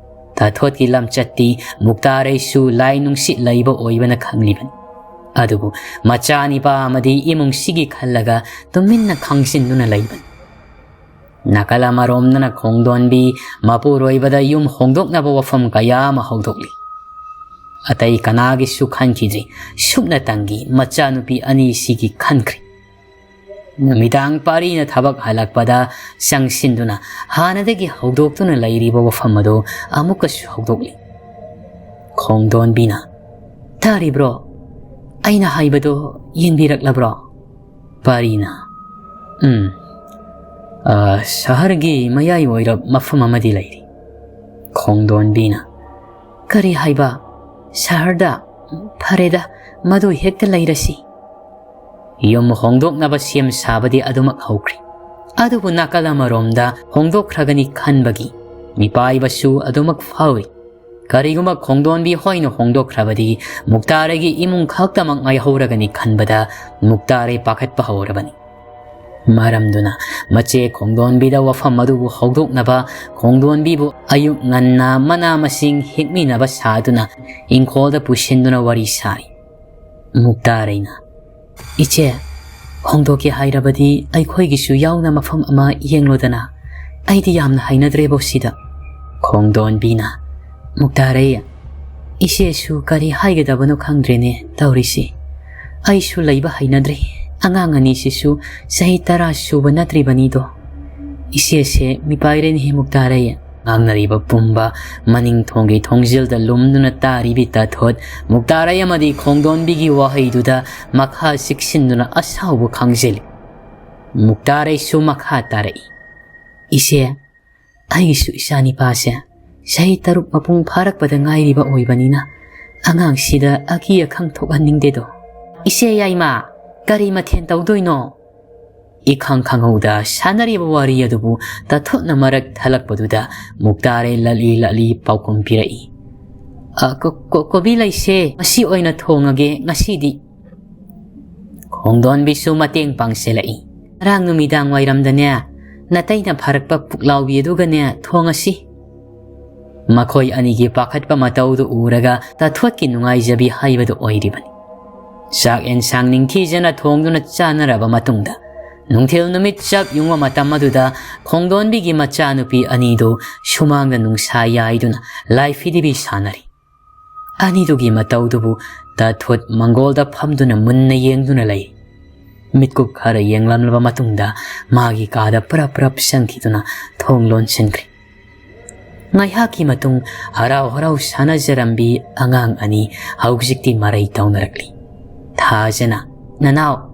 ꯇꯥꯊꯣꯠꯀꯤ ꯂꯝꯆꯠꯇꯤ ꯃꯨꯛꯇꯥꯔꯩꯁꯨ ꯂꯥꯏ ꯅꯨꯡꯁꯤꯠ ꯂꯩꯕ ꯑꯣꯏꯕꯅ ꯈꯪꯂꯤꯕꯅꯤ꯫ ꯑꯗꯨꯕꯨ ꯃꯆꯥ ꯅꯤꯄꯥ ꯑꯃꯗꯤ ꯏꯃꯨꯡꯁꯤꯒꯤ ꯈꯜꯂꯒ ꯇꯨꯃꯤꯟꯅ ꯈꯥꯡꯖꯤꯟꯗꯨꯅ ꯂꯩꯕꯅꯤ꯫ ꯅꯥꯀꯜ ꯑꯃꯔꯣꯝꯗꯅ ꯈꯣꯡꯗꯣꯟꯕꯤ ꯃꯄꯨꯔꯣꯏꯕꯗ ꯌꯨꯝ ꯍꯣꯡꯗꯣꯛꯅꯕ ꯋꯥꯐꯝ ꯀꯌꯥ ꯑꯃ ꯍꯧꯗꯣꯛꯂꯤ꯫ ꯑꯇꯩ ꯀꯅꯥꯒꯤꯁꯨ ꯈꯟꯈꯤꯗ꯭ꯔꯤ, ꯁꯨꯞꯅꯇꯪꯒꯤ ꯃꯆꯥꯅꯨꯄꯤ ꯑꯅꯤꯁꯤꯒꯤ ꯈꯟꯈ꯭ꯔꯤ꯫ ꯅꯨꯃꯤꯗꯥꯡ ꯄꯥꯔꯤꯅ ꯊꯕꯛ ꯍꯜꯂꯛꯄꯗ ꯆꯪꯁꯤꯟꯗꯨꯅ ꯍꯥꯟꯅꯗꯒꯤ ꯍꯧꯗꯣꯛꯇꯨꯅ ꯂꯩꯔꯤꯕ ꯋꯥꯐꯝ ꯑꯗꯨ ꯑꯃꯨꯛꯀꯁꯨ ꯍꯧꯗꯣꯛꯂꯤ꯫ ꯈꯣꯡꯗꯣꯟꯕꯤꯅ, "ꯇꯥꯔꯤꯕ꯭ꯔꯣ? ꯑꯩꯅ ꯍꯥꯏꯕꯗꯣ ꯌꯦꯡꯕꯤꯔꯛꯂꯕ꯭ꯔꯣ?" ꯄꯥꯔꯤꯅ, "ꯎꯝ, ꯑ, ꯁꯍꯔꯒꯤ ꯃꯌꯥꯏ ꯑꯣꯏꯔꯞ ꯃꯐꯝ ꯑꯃꯗꯤ ꯂꯩꯔꯤ꯫" ꯈꯣꯡꯗꯣꯟꯕꯤꯅ, "ꯀꯔꯤ ꯍꯥꯏꯕ? ꯁꯍꯔꯗ? ꯐꯔꯦꯗ, ꯃꯗꯨ ꯍꯦꯛꯇ ꯂꯩꯔꯁꯤ꯫" ꯌꯨꯝ ꯍꯣꯡꯗꯣꯛꯅꯕ ꯁꯦꯝ ꯁꯥꯕꯗꯤ ꯑꯗꯨꯃꯛ ꯍꯧꯈ꯭ꯔꯤ꯫ ꯑꯗꯨꯕꯨ ꯅꯥꯀꯜ ꯑꯃꯔꯣꯝꯗ ꯍꯣꯡꯗꯣꯛꯈ꯭ꯔꯒꯅꯤ ꯈꯟꯕꯒꯤ ꯃꯤꯄꯥꯏꯕꯁꯨ ꯑꯗꯨꯃꯛ ꯐꯥꯎꯔꯤ꯫ ꯀꯔꯤꯒꯨꯝꯕ ꯈꯣꯡꯗꯣꯟꯕꯤ ꯍꯣꯏꯅ ꯍꯣꯡꯗꯣꯛꯈ꯭ꯔꯕꯗꯤ ꯃꯨꯛꯇꯥꯔꯩꯒꯤ ꯏꯃꯨꯡ ꯈꯛꯇꯃꯛ ꯉꯥꯏꯍꯧꯔꯒꯅꯤ ꯈꯟꯕꯗ ꯃꯨꯛꯇꯥꯔꯩ ꯄꯥꯈꯠꯄ ꯍꯧꯔꯕꯅꯤ꯫ ꯃꯔꯝꯗꯨꯅ ꯃꯆꯦ ꯈꯣꯡꯗꯣꯟꯕꯤꯗ ꯋꯥꯐꯝ ꯑꯗꯨꯕꯨ ꯍꯧꯗꯣꯛꯅꯕ ꯈꯣꯡꯗꯣꯟꯕꯤꯕꯨ ꯑꯌꯨꯛ ꯉꯟꯅ ꯃꯅꯥ ꯃꯁꯤꯡ ꯍꯦꯛꯃꯤꯟꯅꯕ ꯁꯥꯗꯨꯅ ꯏꯪꯈꯣꯜꯗ ꯄꯨꯁꯤꯟꯗꯨꯅ ꯋꯥꯔꯤ ꯁꯥꯔꯤ꯫ ꯃꯨꯛꯇꯥꯔꯩꯅ, "ꯏꯆꯦ, ꯍꯣꯡꯗꯣꯛꯀꯦ ꯍꯥꯏꯔꯕꯗꯤ ꯑꯩꯈꯣꯏꯒꯤꯁꯨ ꯌꯥꯎꯅ ꯃꯐꯝ ꯑꯃ ꯌꯦꯡꯂꯣꯗꯅ꯫ ꯑꯩꯗꯤ ꯌꯥꯝꯅ ꯍꯩꯅꯗ꯭ꯔꯦꯕꯣ ꯁꯤꯗ꯫" ꯈꯣꯡꯗꯣꯟꯕꯤꯅ, "ꯃꯨꯛꯇꯥꯔꯩ, ꯏꯆꯦꯁꯨ ꯀꯔꯤ ꯍꯥꯏꯒꯗꯕꯅꯣ ꯈꯪꯗ꯭ꯔꯦꯅꯦ ꯇꯧꯔꯤꯁꯤ꯫ ꯑꯩꯁꯨ ꯂꯩꯕ ꯍꯩꯅꯗ꯭ꯔꯦ꯫ ꯑꯉꯥꯡ ꯑꯅꯤꯁꯤꯁꯨ ꯆꯍꯤ ꯇꯔꯥ ꯁꯨꯕ ꯅꯠꯇ꯭ꯔꯤꯕꯅꯤꯗꯣ꯫ ꯏꯆꯦꯁꯦ ꯃꯤꯄꯥꯏꯔꯦꯅꯦꯍꯦ ꯃꯨꯛꯇꯥꯔꯩ꯫" ꯉꯥꯡꯅꯔꯤꯕ ꯄꯨꯝꯕ ꯃꯅꯤꯡ ꯊꯣꯡꯒꯤ ꯊꯣꯡꯖꯤꯜꯗ ꯂꯨꯝꯗꯨꯅ ꯇꯥꯔꯤꯕꯤ ꯇꯥꯊꯣꯠ ꯃꯨꯛꯇꯥꯔꯩ ꯑꯃꯗꯤ ꯈꯣꯡꯗꯣꯟꯕꯤꯒꯤ ꯋꯥꯍꯩꯗꯨꯗ ꯃꯈꯥ ꯆꯤꯛꯁꯤꯟꯗꯨꯅ ꯑꯁꯥꯎꯕ ꯈꯥꯡꯖꯤꯜꯂꯤ꯫ ꯃꯨꯛꯇꯥꯔꯩꯁꯨ ꯃꯈꯥ ꯇꯥꯔꯛꯏ, "ꯏꯆꯦ, ꯑꯩꯒꯤꯁꯨ ꯏꯆꯥ ꯅꯤꯄꯥꯁꯦ ꯆꯍꯤ ꯇꯔꯨꯛ ꯃꯄꯨꯡ ꯐꯥꯔꯛꯄꯗ ꯉꯥꯏꯔꯤꯕ ꯑꯣꯏꯕꯅꯤꯅ ꯑꯉꯥꯡꯁꯤꯗ ꯑꯀꯤ ꯑꯈꯪ ꯊꯣꯛꯍꯟꯅꯤꯡꯗꯦꯗꯣ꯫" "ꯏꯆꯦ ꯌꯥꯏꯃ, ꯀꯔꯤ ꯃꯊꯦꯜ ꯇꯧꯗꯣꯏꯅꯣ?" ꯏꯈꯪ ꯈꯪꯍꯧꯗ ꯁꯥꯟꯅꯔꯤꯕ ꯋꯥꯔꯤ ꯑꯗꯨꯕꯨ ꯇꯥꯊꯣꯠꯅ ꯃꯔꯛ ꯊꯠꯂꯛꯄꯗꯨꯗ ꯃꯨꯛꯇꯥꯔꯩ ꯂꯠꯂꯤ ꯂꯠꯂꯤ ꯄꯥꯎꯈꯨꯝ ꯄꯤꯔꯛꯏ꯫ "ꯑ, ꯀꯣ-, ꯀꯣ-, ꯀꯣꯕꯤ ꯂꯩꯁꯦ, ꯃꯁꯤ ꯑꯣꯏꯅ ꯊꯣꯡꯉꯒꯦ ꯉꯁꯤꯗꯤ"꯫ ꯈꯣꯡꯗꯣꯟꯕꯤꯁꯨ ꯃꯇꯦꯡ ꯄꯥꯡꯁꯤꯜꯂꯛꯏ꯫ "ꯉꯔꯥꯡ ꯅꯨꯃꯤꯗꯥꯡ ꯋꯥꯏꯔꯝꯗꯅꯦ, ꯅꯇꯩꯅ ꯐꯥꯔꯛꯄ ꯄꯨꯛꯂꯥꯎꯕꯤ ꯑꯗꯨꯒꯅꯦ ꯊꯣꯡꯉꯁꯤ"꯫ ꯃꯈꯣꯏ ꯑꯅꯤꯒꯤ ꯄꯥꯈꯠꯄ ꯃꯇꯧꯗꯨ ꯎꯔꯒ ꯇꯥꯊꯣꯠꯀꯤ ꯅꯨꯡꯉꯥꯏꯖꯕꯤ ꯍꯥꯏꯕꯗꯨ ꯑꯣꯏꯔꯤꯕꯅꯤ꯫ ꯆꯥꯛ ꯑꯦꯟꯁꯥꯡ ꯅꯤꯡꯊꯤꯖꯅ ꯊꯣꯡꯗꯨꯅ ꯆꯥꯅꯔꯕ ꯃꯇꯨꯡꯗ, ꯅꯨꯡꯊꯤꯜ ꯅꯨꯃꯤꯠ ꯆꯞ ꯌꯨꯡꯕ ꯃꯇꯝ ꯑꯗꯨꯗ ꯈꯣꯡꯗꯣꯟꯕꯤꯒꯤ ꯃꯆꯥꯅꯨꯄꯤ ꯑꯅꯤꯗꯨ ꯁꯨꯃꯥꯡꯗ ꯅꯨꯡꯁꯥ ꯌꯥꯏꯗꯨꯅ ꯂꯥꯏ ꯐꯤꯗꯤꯕꯤ ꯁꯥꯟꯅꯔꯤ꯫ ꯑꯅꯤꯗꯨꯒꯤ ꯃꯇꯧꯗꯨꯕꯨ ꯇꯥꯊꯣꯠ ꯃꯪꯒꯣꯜꯗ ꯐꯝꯗꯨꯅ ꯃꯨꯟꯅ ꯌꯦꯡꯗꯨꯅ ꯂꯩ꯫ ꯃꯤꯠꯀꯨꯞ ꯈꯔ ꯌꯦꯡꯂꯝꯂꯕ ꯃꯇꯨꯡꯗ ꯃꯥꯒꯤ ꯀꯥꯗ ꯄ꯭ꯔꯞ ꯄ꯭ꯔꯞ ꯆꯪꯈꯤꯗꯨꯅ ꯊꯣꯡ ꯂꯣꯟꯁꯤꯟꯈ꯭ꯔꯦ꯫ ꯉꯥꯏꯍꯥꯛꯀꯤ ꯃꯇꯨꯡ ꯍꯔꯥꯎ ꯍꯔꯥꯎ ꯁꯥꯟꯅꯖꯔꯝꯕꯤ ꯑꯉꯥꯡ ꯑꯅꯤ ꯍꯧꯖꯤꯛꯇꯤ ꯃꯔꯩ ꯇꯧꯅꯔꯛꯂꯤ꯫ ꯊꯥꯖꯅ, "ꯅꯅꯥꯎ,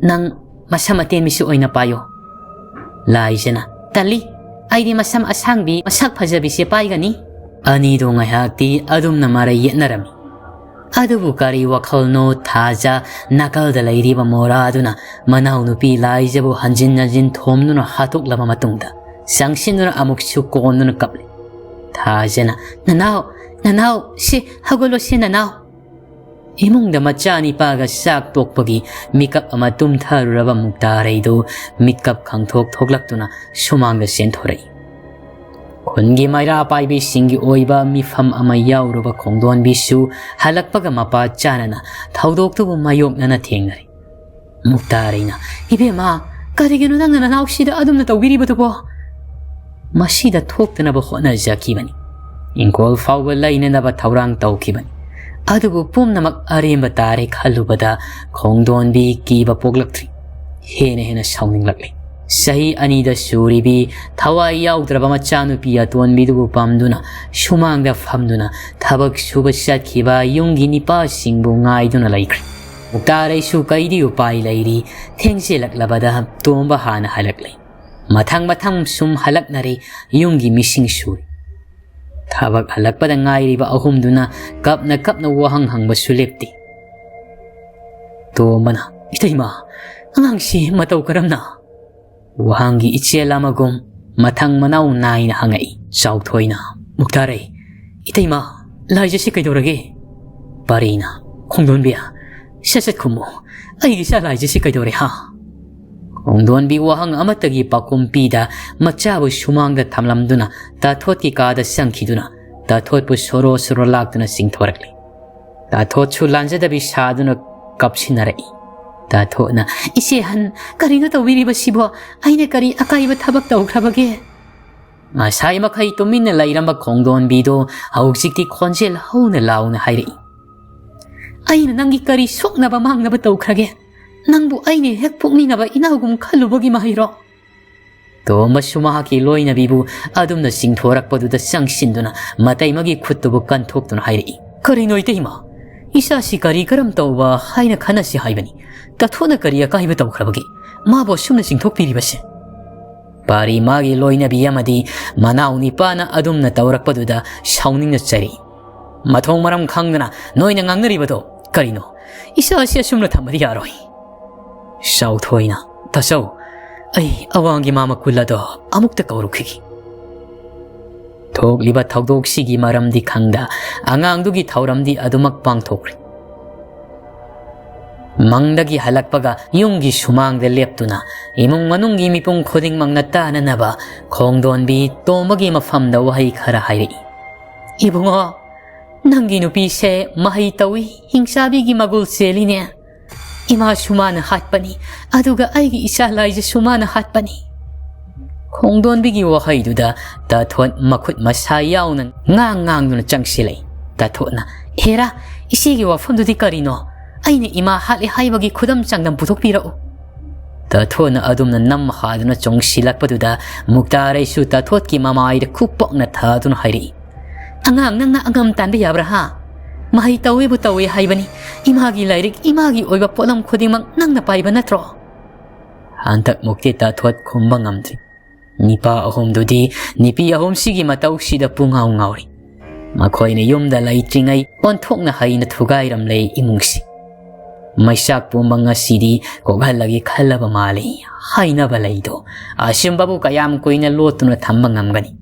ꯅꯪ ꯃꯁꯝ ꯑꯇꯦꯟꯕꯤꯁꯤ ꯑꯣꯏꯅ ꯄꯥꯏꯌꯣ"꯫ ꯂꯥꯏꯖꯅ, "ꯇꯜꯂꯤ, ꯑꯩꯗꯤ ꯃꯁꯝ ꯑꯁꯥꯡꯕꯤ ꯃꯁꯛ ꯐꯖꯕꯤꯁꯦ ꯄꯥꯏꯒꯅꯤ"꯫ ꯑꯅꯤꯗꯣ ꯉꯥꯏꯍꯥꯛꯇꯤ ꯑꯗꯨꯝꯅ ꯃꯔꯩ ꯌꯦꯠꯅꯔꯝꯃꯤ꯫ ꯑꯗꯨꯕꯨ ꯀꯔꯤ ꯋꯥꯈꯜꯅꯣ ꯊꯥꯖ ꯅꯥꯀꯜꯗ ꯂꯩꯔꯤꯕ ꯃꯣꯔꯥꯗꯨꯅ ꯃꯅꯥꯎꯅꯨꯄꯤ ꯂꯥꯏꯖꯕꯨ ꯍꯟꯖꯤꯟ ꯍꯟꯖꯤꯟ ꯊꯣꯝꯗꯨꯅ ꯍꯥꯠꯇꯣꯛꯂꯕ ꯃꯇꯨꯡꯗ ꯆꯪꯁꯤꯟꯗꯨꯅ ꯑꯃꯨꯛꯁꯨ ꯀꯣꯟꯗꯨꯅ ꯀꯞꯂꯤ꯫ ꯊꯥꯖꯅ, "ꯅꯅꯥꯎ, ꯅꯅꯥꯎ, ꯁꯤ ꯍꯧꯒꯠꯂꯣ ꯁꯤ ꯅꯅꯥꯎ"꯫ ꯏꯃꯨꯡꯗ ꯃꯆꯥ ꯅꯤꯄꯥꯒ ꯆꯥꯛ ꯇꯣꯛꯄꯒꯤ ꯃꯤꯀꯞ ꯑꯃ ꯇꯨꯝꯊꯔꯨꯔꯕ ꯃꯨꯛꯇꯥꯔꯩꯗꯨ ꯃꯤꯠꯀꯞ ꯈꯪꯊꯣꯛ ꯊꯣꯛꯂꯛꯇꯨꯅ ꯁꯨꯃꯥꯡꯗ ꯆꯦꯟꯊꯣꯔꯛꯏ꯫ ꯈꯨꯟꯒꯤ ꯃꯩꯔꯥ ꯄꯥꯏꯕꯤꯁꯤꯡꯒꯤ ꯑꯣꯏꯕ ꯃꯤꯐꯝ ꯑꯃ ꯌꯥꯎꯔꯨꯕ ꯈꯣꯡꯗꯣꯟꯕꯤꯁꯨ ꯍꯜꯂꯛꯄꯒ ꯃꯄꯥ ꯆꯥꯅꯅ ꯊꯧꯗꯣꯛꯇꯨꯕꯨ ꯃꯥꯌꯣꯛꯅꯅ ꯊꯦꯡꯅꯔꯦ꯫ ꯃꯨꯛꯇꯥꯔꯩꯅ, "ꯏꯕꯦꯝꯃ, ꯀꯔꯤꯒꯤꯅꯣ ꯅꯪꯅ ꯅꯅꯥꯎꯁꯤꯗ ꯑꯗꯨꯝꯅ ꯇꯧꯕꯤꯔꯤꯕꯗꯨꯕꯣ?" ꯃꯁꯤꯗ ꯊꯣꯛꯇꯅꯕ ꯍꯣꯠꯅꯖꯈꯤꯕꯅꯤ꯫ ꯏꯪꯈꯣꯜ ꯐꯥꯎꯕ ꯂꯩꯅꯅꯕ ꯊꯧꯔꯥꯡ ꯇꯧꯈꯤꯕꯅꯤ꯫ ꯑꯗꯨꯕꯨ ꯄꯨꯝꯅꯃꯛ ꯑꯔꯦꯝꯕ ꯇꯥꯔꯦ ꯈꯜꯂꯨꯕꯗ ꯈꯣꯡꯗꯣꯟꯕꯤ ꯀꯤꯕ ꯄꯣꯛꯂꯛꯇ꯭ꯔꯤ꯫ ꯍꯦꯟꯅ ꯍꯦꯟꯅ ꯁꯥꯎꯅꯤꯡꯂꯛꯂꯤ꯫ ꯆꯍꯤ ꯑꯅꯤꯗ ꯁꯨꯔꯤꯕꯤ ꯊꯋꯥꯏ ꯌꯥꯎꯗ꯭ꯔꯕ ꯃꯆꯥꯅꯨꯄꯤ ꯑꯇꯣꯟꯕꯤꯗꯨꯕꯨ ꯄꯥꯝꯗꯨꯅ ꯁꯨꯃꯥꯡꯗ ꯐꯝꯗꯨꯅ ꯊꯕꯛ ꯁꯨꯕ ꯆꯠꯈꯤꯕ ꯌꯨꯝꯒꯤ ꯅꯤꯄꯥꯁꯤꯡꯕꯨ ꯉꯥꯏꯗꯨꯅ ꯂꯩꯈ꯭ꯔꯦ꯫ ꯃꯨꯛꯇꯥꯔꯩꯁꯨ ꯀꯩꯗꯤ ꯎꯄꯥꯏ ꯂꯩꯔꯤ, ꯊꯦꯡꯖꯤꯜꯂꯛꯂꯕꯗ ꯇꯣꯝꯕ ꯍꯥꯟꯅ ꯍꯜꯂꯛꯂꯦ꯫ ꯃꯊꯪ ꯃꯊꯪ ꯁꯨꯝ ꯍꯜꯂꯛꯅꯔꯦ꯫ ꯌꯨꯝꯒꯤ ꯃꯤꯁꯤꯡ ꯁꯨꯔꯦ꯫ ꯊꯕꯛ ꯍꯜꯂꯛꯄꯗ ꯉꯥꯏꯔꯤꯕ ꯑꯍꯨꯝꯗꯨꯅ ꯀꯞꯅ ꯀꯞꯅ ꯋꯥꯍꯪ ꯍꯪꯕꯁꯨ ꯂꯦꯞꯇꯦ꯫ ꯇꯣꯝꯕꯅ, "ꯏꯇꯩꯃ, "ꯑꯉꯥꯡꯁꯤ ꯃꯇꯧ ꯀꯔꯝꯅ?" ꯋꯥꯍꯪꯒꯤ ꯏꯆꯦꯜ ꯑꯃꯒꯨꯝ ꯃꯊꯪ ꯃꯅꯥꯎ ꯅꯥꯏꯅ ꯍꯪꯉꯛꯏ ꯆꯥꯎꯊꯣꯏꯅ꯫ "ꯃꯨꯛꯇꯥꯔꯩ, ꯏꯇꯩꯃ, ꯂꯥꯏꯖꯁꯤ ꯀꯩꯗꯧꯔꯒꯦ?" ꯄꯥꯔꯤꯅ꯫ "ꯈꯣꯡꯗꯣꯟꯕꯤ, ꯁꯠ ꯁꯠ ꯈꯨꯝꯃꯨ, ꯑꯩꯒꯤ ꯏꯆꯥ ꯂꯥꯏꯖꯁꯤ ꯀꯩꯗꯧꯔꯦ ꯍꯥ?" ꯈꯣꯡꯗꯣꯟꯕꯤ ꯋꯥꯍꯪ ꯑꯃꯠꯇꯒꯤ ꯄꯥꯎꯈꯨꯝ ꯄꯤꯗ ꯃꯆꯥꯕꯨ ꯁꯨꯃꯥꯡꯗ ꯊꯝꯂꯝꯗꯨꯅ ꯇꯥꯊꯣꯠꯀꯤ ꯀꯥꯗ ꯆꯪꯈꯤꯗꯨꯅ ꯇꯥꯊꯣꯠꯄꯨ ꯁꯣꯔꯣ ꯁꯣꯔꯣ ꯂꯥꯛꯇꯨꯅ ꯆꯤꯡꯊꯣꯔꯛꯂꯤ꯫ ꯇꯥꯊꯣꯠꯁꯨ ꯂꯥꯟꯖꯗꯕꯤ ꯁꯥꯗꯨꯅ ꯀꯞꯁꯤꯟꯅꯔꯛꯏ꯫ ꯇꯥꯊꯣꯠꯅ, "ꯏꯆꯦ ꯑꯍꯟ, ꯀꯔꯤꯅꯣ ꯇꯧꯕꯤꯔꯤꯕꯁꯤꯕꯣ? ꯑꯩꯅ ꯀꯔꯤ ꯑꯀꯥꯏꯕ ꯊꯕꯛ ꯇꯧꯈ꯭ꯔꯕꯒꯦ?" ꯉꯁꯥꯏ ꯃꯈꯩ ꯇꯨꯃꯤꯟꯅ ꯂꯩꯔꯝꯕ ꯈꯣꯡꯗꯣꯟꯕꯤꯗꯣ ꯍꯧꯖꯤꯛꯇꯤ ꯈꯣꯟꯖꯦꯜ ꯍꯧꯅ ꯂꯥꯎꯅ ꯍꯥꯏꯔꯛꯏ꯫ "ꯑꯩꯅ ꯅꯪꯒꯤ ꯀꯔꯤ ꯁꯣꯛꯅꯕ ꯃꯥꯡꯅꯕ ꯇꯧꯈ꯭ꯔꯒꯦ? ꯅꯪꯕꯨ ꯑꯩꯅ ꯍꯦꯛ ꯄꯣꯛꯃꯤꯟꯅꯕ ꯏꯅꯥꯎꯒꯨꯝ ꯈꯜꯂꯨꯕꯒꯤ ꯃꯍꯩꯔꯣ?" ꯇꯣꯝꯕꯁꯨ ꯃꯍꯥꯛꯀꯤ ꯂꯣꯏꯅꯕꯤꯕꯨ ꯑꯗꯨꯝꯅ ꯆꯤꯡꯊꯣꯔꯛꯄꯗꯨꯗ ꯆꯪꯁꯤꯟꯗꯨꯅ ꯃꯇꯩꯃꯒꯤ ꯈꯨꯠꯇꯨꯕꯨ ꯀꯟꯊꯣꯛꯇꯨꯅ ꯍꯥꯏꯔꯛꯏ꯫ "ꯀꯔꯤꯅꯣ ꯏꯇꯩꯃ? ꯏꯆꯥꯁꯤ ꯀꯔꯤ ꯀꯔꯝ ꯇꯧꯕ ꯍꯥꯏꯅ ꯈꯟꯅꯁꯤ ꯍꯥꯏꯕꯅꯤ꯫ ꯇꯥꯊꯣꯠꯅ ꯀꯔꯤ ꯑꯀꯥꯏꯕ ꯇꯧꯈ꯭ꯔꯕꯒꯦ ꯃꯥꯕꯨ ꯑꯁꯨꯝꯅ ꯆꯤꯡꯊꯣꯛꯄꯤꯔꯤꯕꯁꯦ?" ꯄꯥꯔꯤ ꯃꯥꯒꯤ ꯂꯣꯏꯅꯕꯤ ꯑꯃꯗꯤ ꯃꯅꯥꯎ ꯅꯤꯄꯥꯅ ꯑꯗꯨꯝꯅ ꯇꯧꯔꯛꯄꯗꯨꯗ ꯁꯥꯎꯅꯤꯡꯅ ꯆꯩꯔꯛꯏ꯫ "ꯃꯊꯣꯡ ꯃꯔꯝ ꯈꯪꯗꯅ ꯅꯣꯏꯅ ꯉꯥꯡꯅꯔꯤꯕꯗꯣ ꯀꯔꯤꯅꯣ? ꯏꯆꯥ ꯑꯁꯤ ꯑꯁꯨꯝꯅ ꯊꯝꯕꯗꯤ ꯌꯥꯔꯣꯏ꯫" ꯆꯥꯎꯊꯣꯏꯅ, "ꯇꯥꯆꯧ, ꯑꯩ ꯑꯋꯥꯡꯒꯤ ꯃꯥꯃ ꯀꯨꯜ ꯑꯗꯣ ꯑꯃꯨꯛꯇ ꯀꯧꯔꯨꯈꯤꯒꯦ꯫" ꯊꯣꯛꯂꯤꯕ ꯊꯧꯗꯣꯛꯁꯤꯒꯤ ꯃꯔꯝꯗꯤ ꯈꯪꯗ ꯑꯉꯥꯡꯗꯨꯒꯤ ꯊꯧꯔꯝꯗꯤ ꯑꯗꯨꯃꯛ ꯄꯥꯡꯊꯣꯛꯈ꯭ꯔꯦ꯫ ꯃꯪꯗꯒꯤ ꯍꯜꯂꯛꯄꯒ ꯌꯨꯝꯒꯤ ꯁꯨꯃꯥꯡꯗ ꯂꯦꯞꯇꯨꯅ ꯏꯃꯨꯡ ꯃꯅꯨꯡꯒꯤ ꯃꯤꯄꯨꯝ ꯈꯨꯗꯤꯡꯃꯛꯅ ꯇꯥꯅꯅꯕ ꯈꯣꯡꯗꯣꯟꯕꯤ ꯇꯣꯝꯕꯒꯤ ꯃꯐꯝꯗ ꯋꯥꯍꯩ ꯈꯔ ꯍꯥꯏꯔꯛꯏ꯫ "ꯏꯕꯨꯡꯉꯣ, ꯅꯪꯒꯤ ꯅꯨꯄꯤꯁꯦ ꯃꯍꯩ ꯇꯧꯏ, ꯍꯤꯡꯆꯥꯕꯤꯒꯤ ꯃꯒꯨꯜ ꯆꯦꯜꯂꯤꯅꯦ꯫ ꯏꯃꯥꯁꯨ ꯃꯥꯅ ꯍꯥꯠꯄꯅꯤ, ꯑꯗꯨꯒ ꯑꯩꯒꯤ ꯏꯆꯥ ꯂꯥꯏꯖꯁꯨ ꯃꯥꯅ ꯍꯥꯠꯄꯅꯤ꯫" ꯈꯣꯡꯗꯣꯟꯕꯤꯒꯤ ꯋꯥꯍꯩꯗꯨꯗ ꯇꯥꯊꯣꯠ ꯃꯈꯨꯠ ꯃꯁꯥ ꯌꯥꯎꯅ ꯉꯥꯡ ꯉꯥꯡꯗꯨꯅ ꯆꯪꯁꯤꯜꯂꯛꯏ꯫ ꯇꯥꯊꯣꯠꯅ, "ꯍꯦꯔꯥ, ꯏꯆꯦꯒꯤ ꯋꯥꯐꯝꯗꯨꯗꯤ ꯀꯔꯤꯅꯣ? ꯑꯩꯅ ꯏꯃꯥ ꯍꯥꯠꯂꯦ ꯍꯥꯏꯕꯒꯤ ꯈꯨꯗꯝ ꯆꯥꯡꯗꯝ ꯄꯨꯊꯣꯛꯄꯤꯔꯛꯎ꯫" ꯇꯥꯊꯣꯠꯅ ꯑꯗꯨꯝꯅ ꯅꯝ ꯍꯥꯗꯨꯅ ꯆꯣꯡꯁꯤꯜꯂꯛꯄꯗꯨꯗ ꯃꯨꯛꯇꯥꯔꯩꯁꯨ ꯇꯥꯊꯣꯠꯀꯤ ꯃꯃꯥꯏꯗ ꯈꯨꯄꯣꯛꯅ ꯊꯥꯗꯨꯅ ꯍꯥꯏꯔꯛꯏ꯫ "ꯑꯉꯥꯡ, ꯅꯪꯅ ꯑꯉꯝ ꯇꯥꯟꯕ ꯌꯥꯕ꯭ꯔꯥ ꯍꯥ? ꯃꯍꯩ ꯇꯧꯋꯦꯕꯨ ꯇꯧꯋꯦ ꯍꯥꯏꯕꯅꯤ꯫ ꯏꯃꯥꯒꯤ ꯂꯥꯏꯔꯤꯛ, ꯏꯃꯥꯒꯤ ꯑꯣꯏꯕ ꯄꯣꯠꯂꯝ ꯈꯨꯗꯤꯡꯃꯛ ꯅꯪꯅ ꯄꯥꯏꯕ ꯅꯠꯇ꯭ꯔꯣ?" ꯍꯟꯗꯛ ꯃꯨꯛꯇꯤ ꯇꯥꯊꯣꯠ ꯈꯨꯝꯕ ꯉꯝꯗ꯭ꯔꯤ꯫ ꯅꯤꯄꯥ ꯑꯍꯨꯝꯗꯨꯗꯤ ꯅꯨꯄꯤ ꯑꯍꯨꯝꯁꯤꯒꯤ ꯃꯇꯧꯁꯤꯗ ꯄꯨꯡꯉꯥꯎ ꯉꯥꯎꯔꯤ꯫ ꯃꯈꯣꯏꯅ ꯌꯨꯝꯗ ꯂꯩꯇ꯭ꯔꯤꯉꯩ ꯑꯣꯟꯊꯣꯛꯅ ꯍꯩꯅ ꯊꯨꯒꯥꯏꯔꯝꯂꯦ ꯏꯃꯨꯡꯁꯤ꯫ ꯃꯩꯆꯥꯛ ꯄꯨꯝꯕ ꯉꯁꯤꯗꯤ ꯀꯣꯛꯍꯜꯂꯒꯦ ꯈꯜꯂꯕ ꯃꯥꯜꯂꯤ꯫ ꯍꯥꯏꯅꯕ ꯂꯩꯗꯣ ꯑꯆꯨꯝꯕꯕꯨ ꯀꯌꯥꯝ ꯀꯨꯏꯅ ꯂꯣꯠꯇꯨꯅ ꯊꯝꯕ ꯉꯝꯒꯅꯤ?